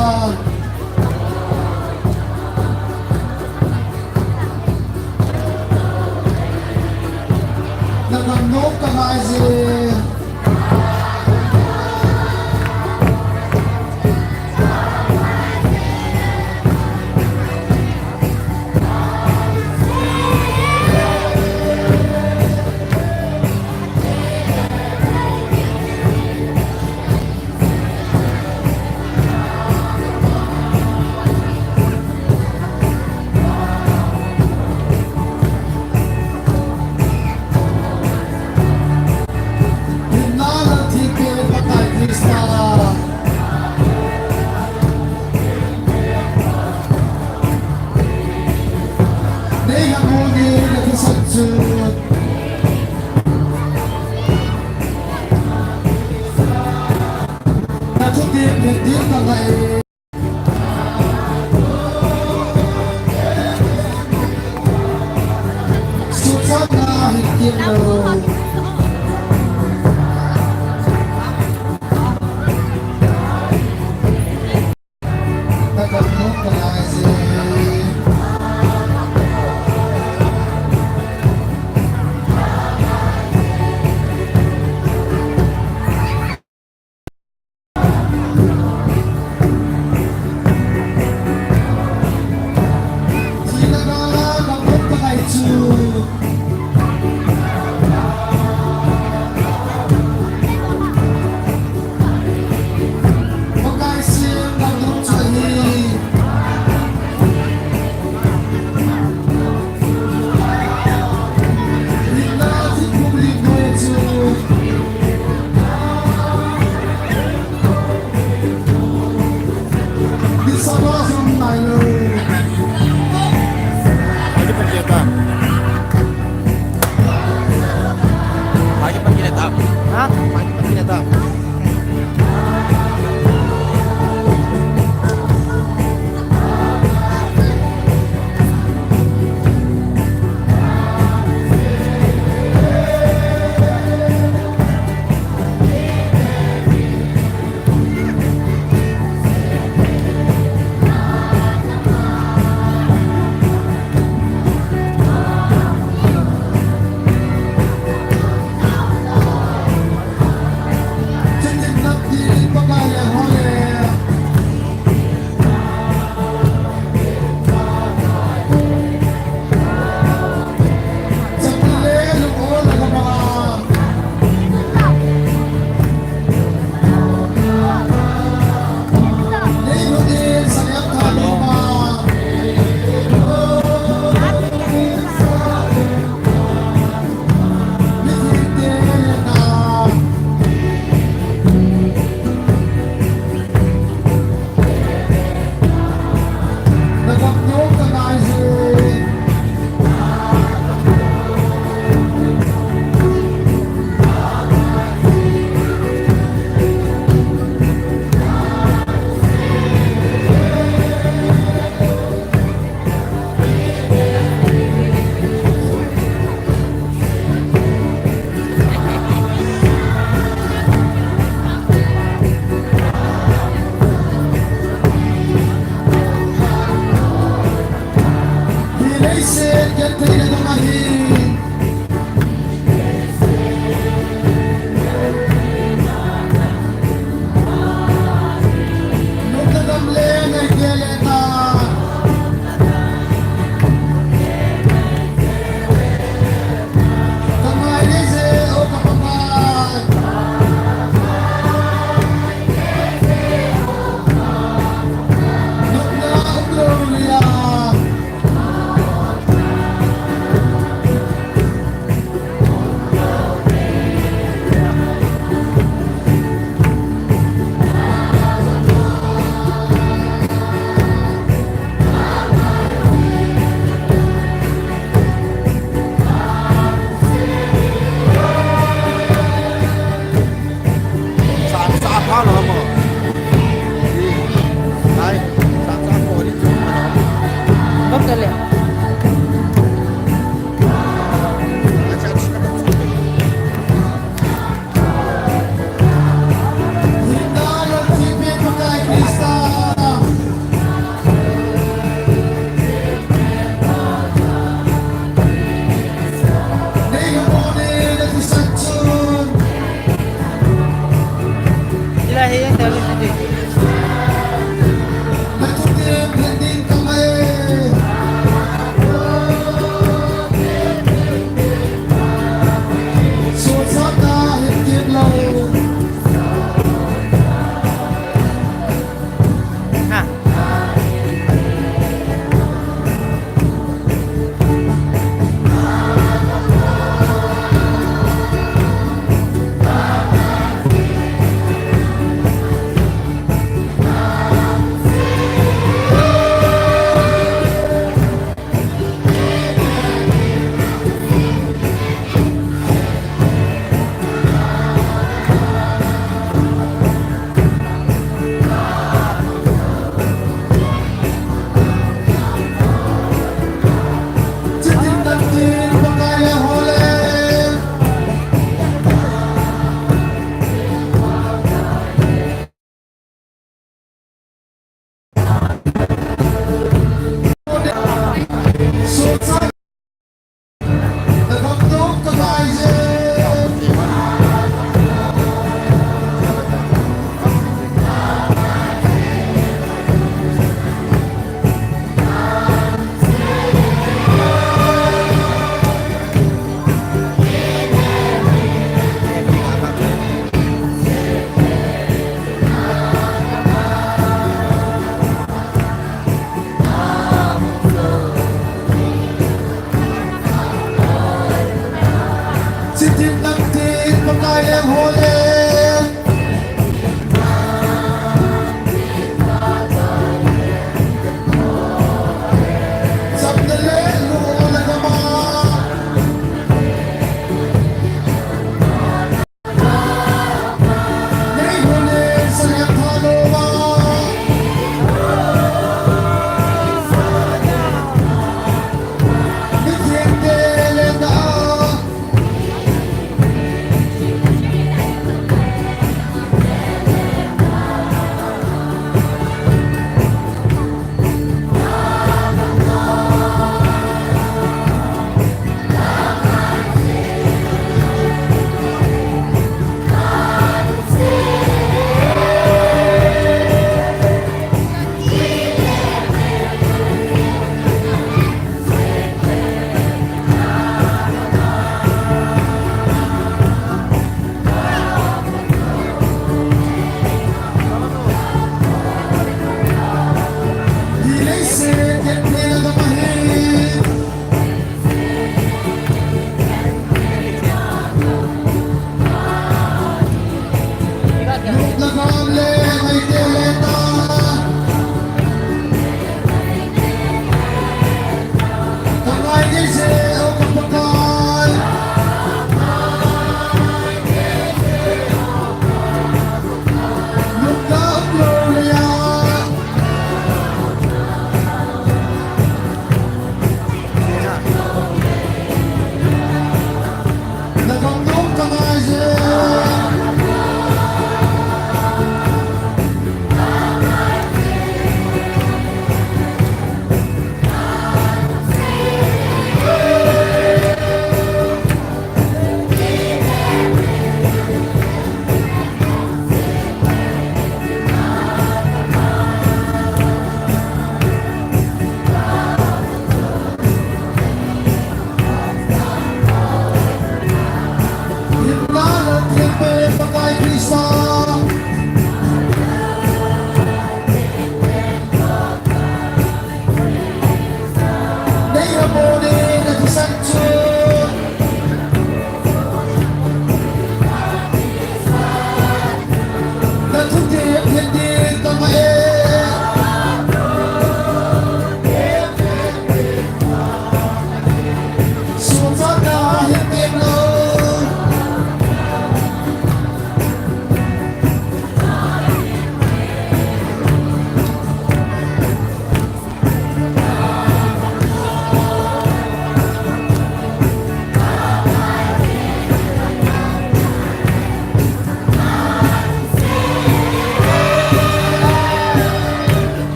Na gam nom ka ngai je. Ha? Mai, mai, mai, ta.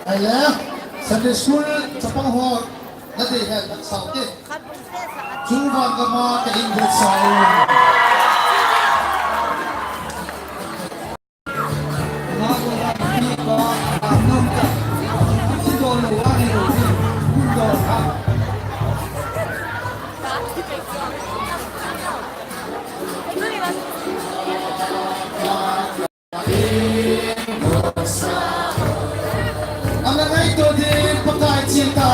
Ahile, Sunday school chapang ho, nadei hen, nasao te. Chu vang kama ka invite sa u. Ana ngaito ding Pakai chita.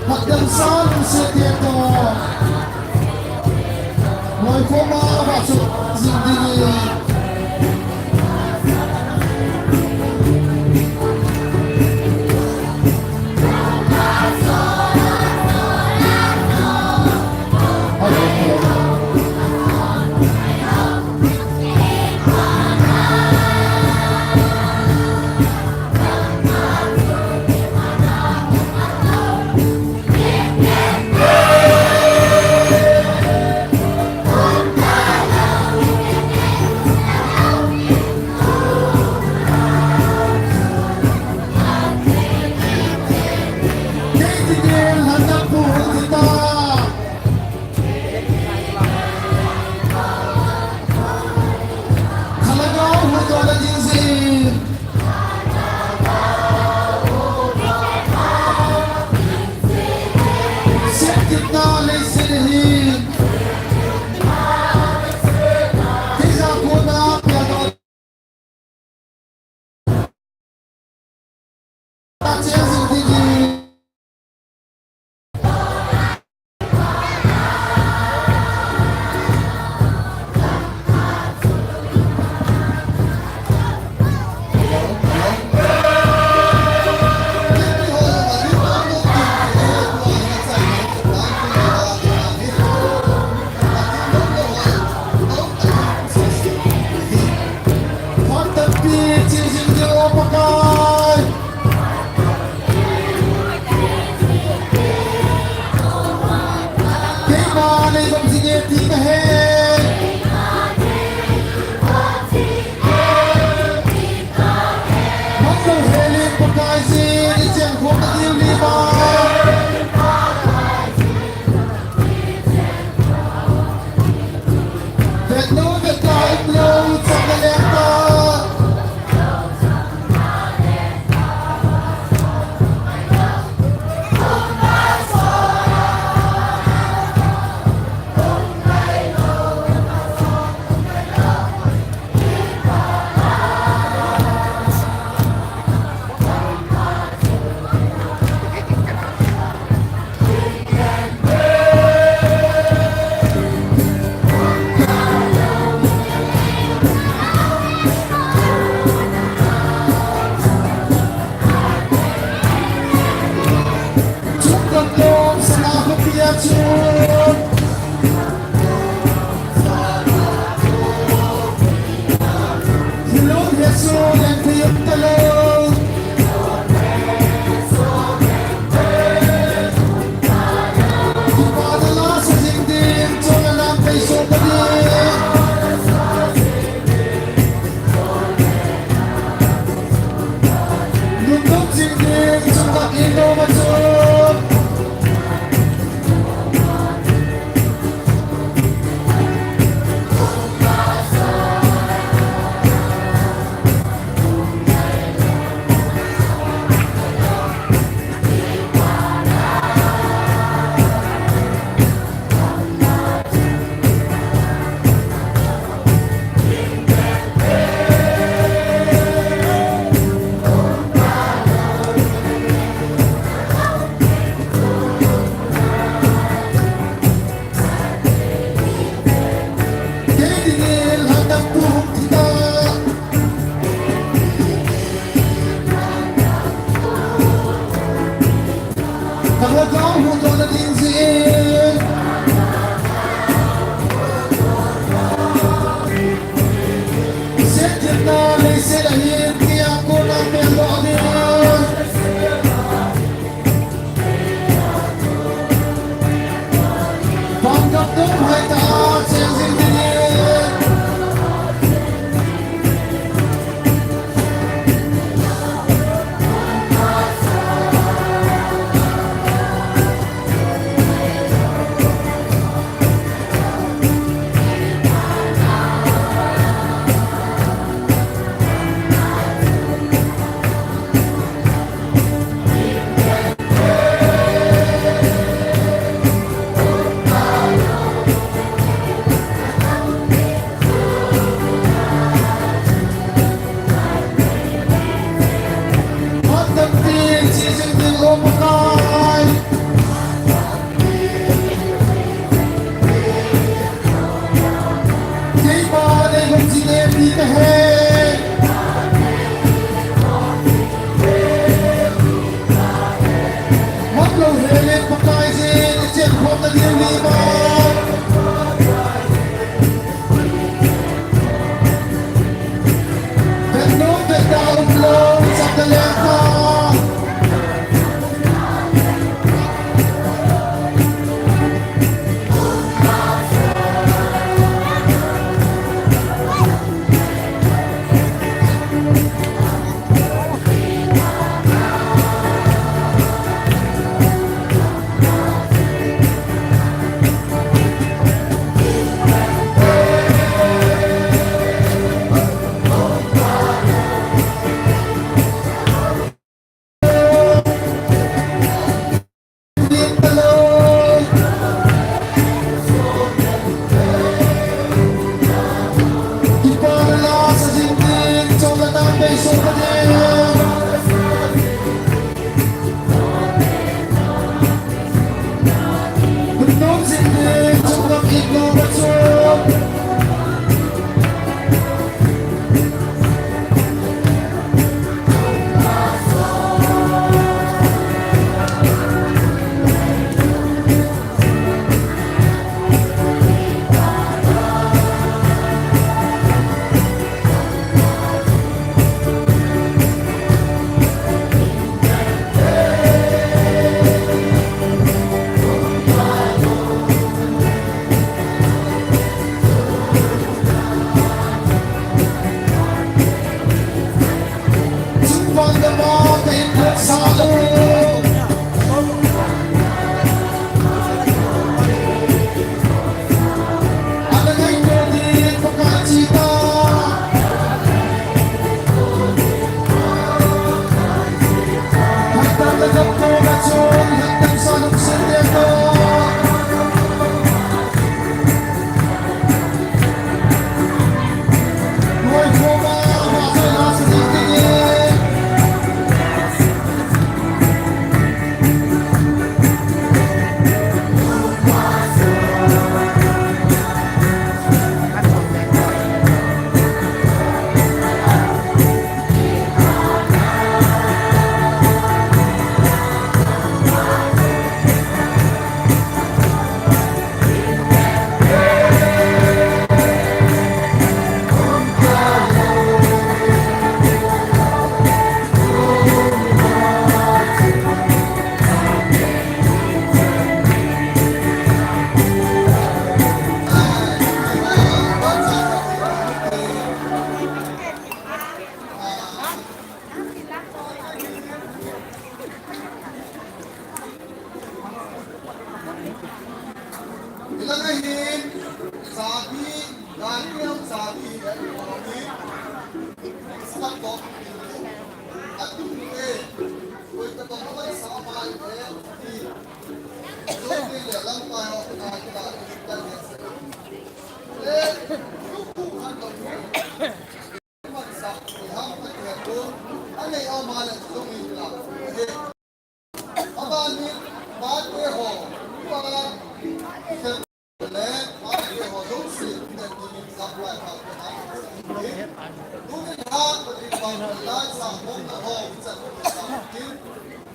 Pathen sa lungset te toh. Loikhoma vahchoi jing ding.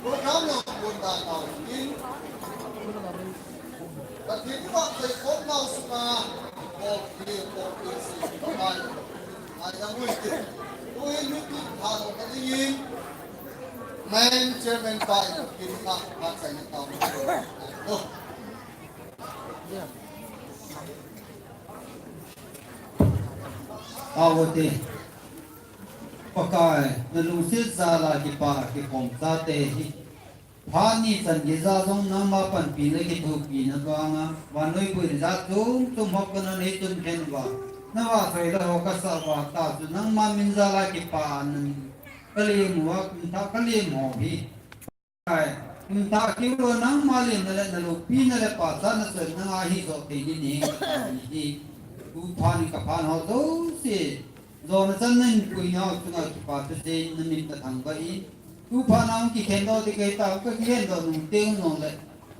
Program lo pun dan nau in. Pathen i vahchoi khom nau sunga bol pia, bol pia si, bol pia. Ai, na mui te. Tuin meeting tha lo ka dingin. Main chairman pa in, kin ka, ka chai na tau. Oh. Awo te. Pakai, na lungset jal a kipa, kikhom chate hi. Phat ni chan geiya jong nangma panpina kithopina vanga, vannoi boina jat chom chom hop kana nei chun khen uva. Na vahchoi la ho kasa uva, tah chu nangma min jal a kipa nan ka lem uva, kum thah ka lem ho hi. Ai, kum thah keu lou nangma lemna le na loupina le pachatna chun nanga hi jo thei ding ahi kati hi. Tu phat ni ka phat ho jouse. Jona chan nan puina chunga kipa thusei na min ka thangvah in. Tu phat na hung kikhen doh ding kahi ta, ka kikhen doh nung teng nung le.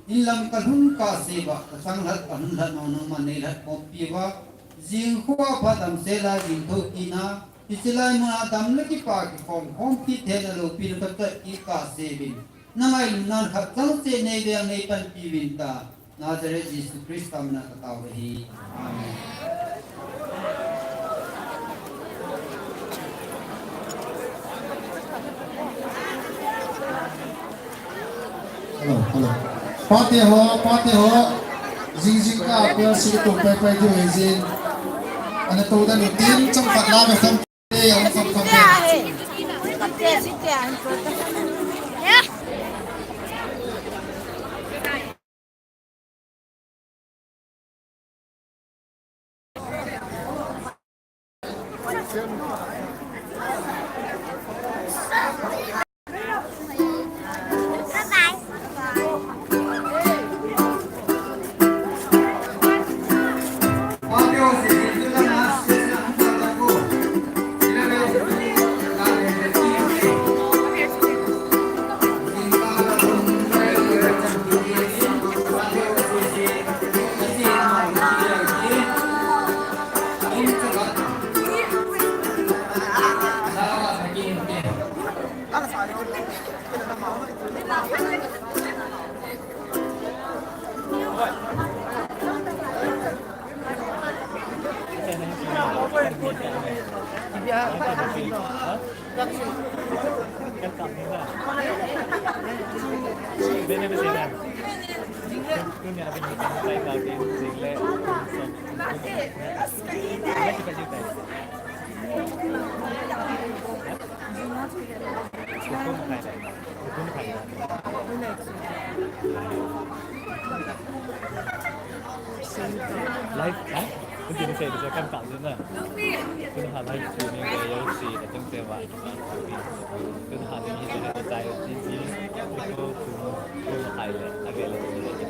In lam ka lhun kah se uva, ka sang lhat, ka lhun lhat nung nangman nei lhat khompi uva. Jing khoa phat damsel a jing thou kit na, hiche lai mun a dam le kipa kikhom khom kit theina loupina ka chat kit kah se uvin. Na ngailutna khat chang cheh nei veng nei panpi uvin ta. Nazareth Jesu Christa mina ka tao ahi. Amen. Hello, hello. Pate ho, pate ho. Jing jing ka, pia si tu pai pai tu he jing. Ana tu da ni tin chang pat la me sam. Te ang sam sam. Live, ha? Kun tin sei de kan ka na. Kun ha live streaming de yo si da teng te wa. Kun ha ni de ta yo ti ti. Ko kun kun hai le, a ge le ni de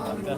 kan ka.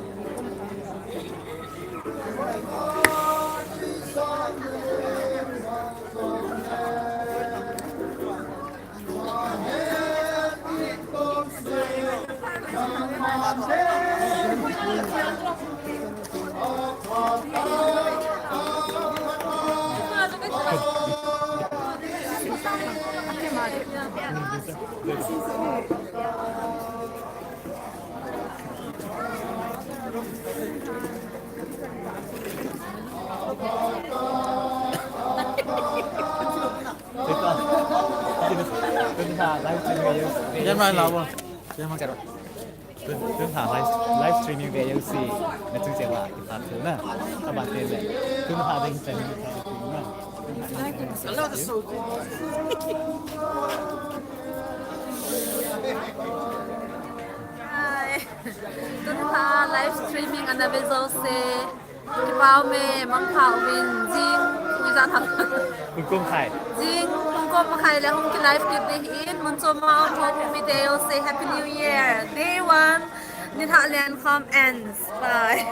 Yan ma lawa. Yan ma kero. Tun ha live, live streaming ve yo si na chung che wa ki pha thu na. Ka ba te le. Tun ha ding chen ni pha thu na. Hi. Tun ha live streaming ana ve jo se. Kipah me, mangpha uvin, jing, ui ja thang. Kun kum khai. Jing, kun kum khai le hung ki live kit ding in, mun chom a um ho bu mi te yo se Happy New Year. Day one, ni thah lian kham ends. Bye.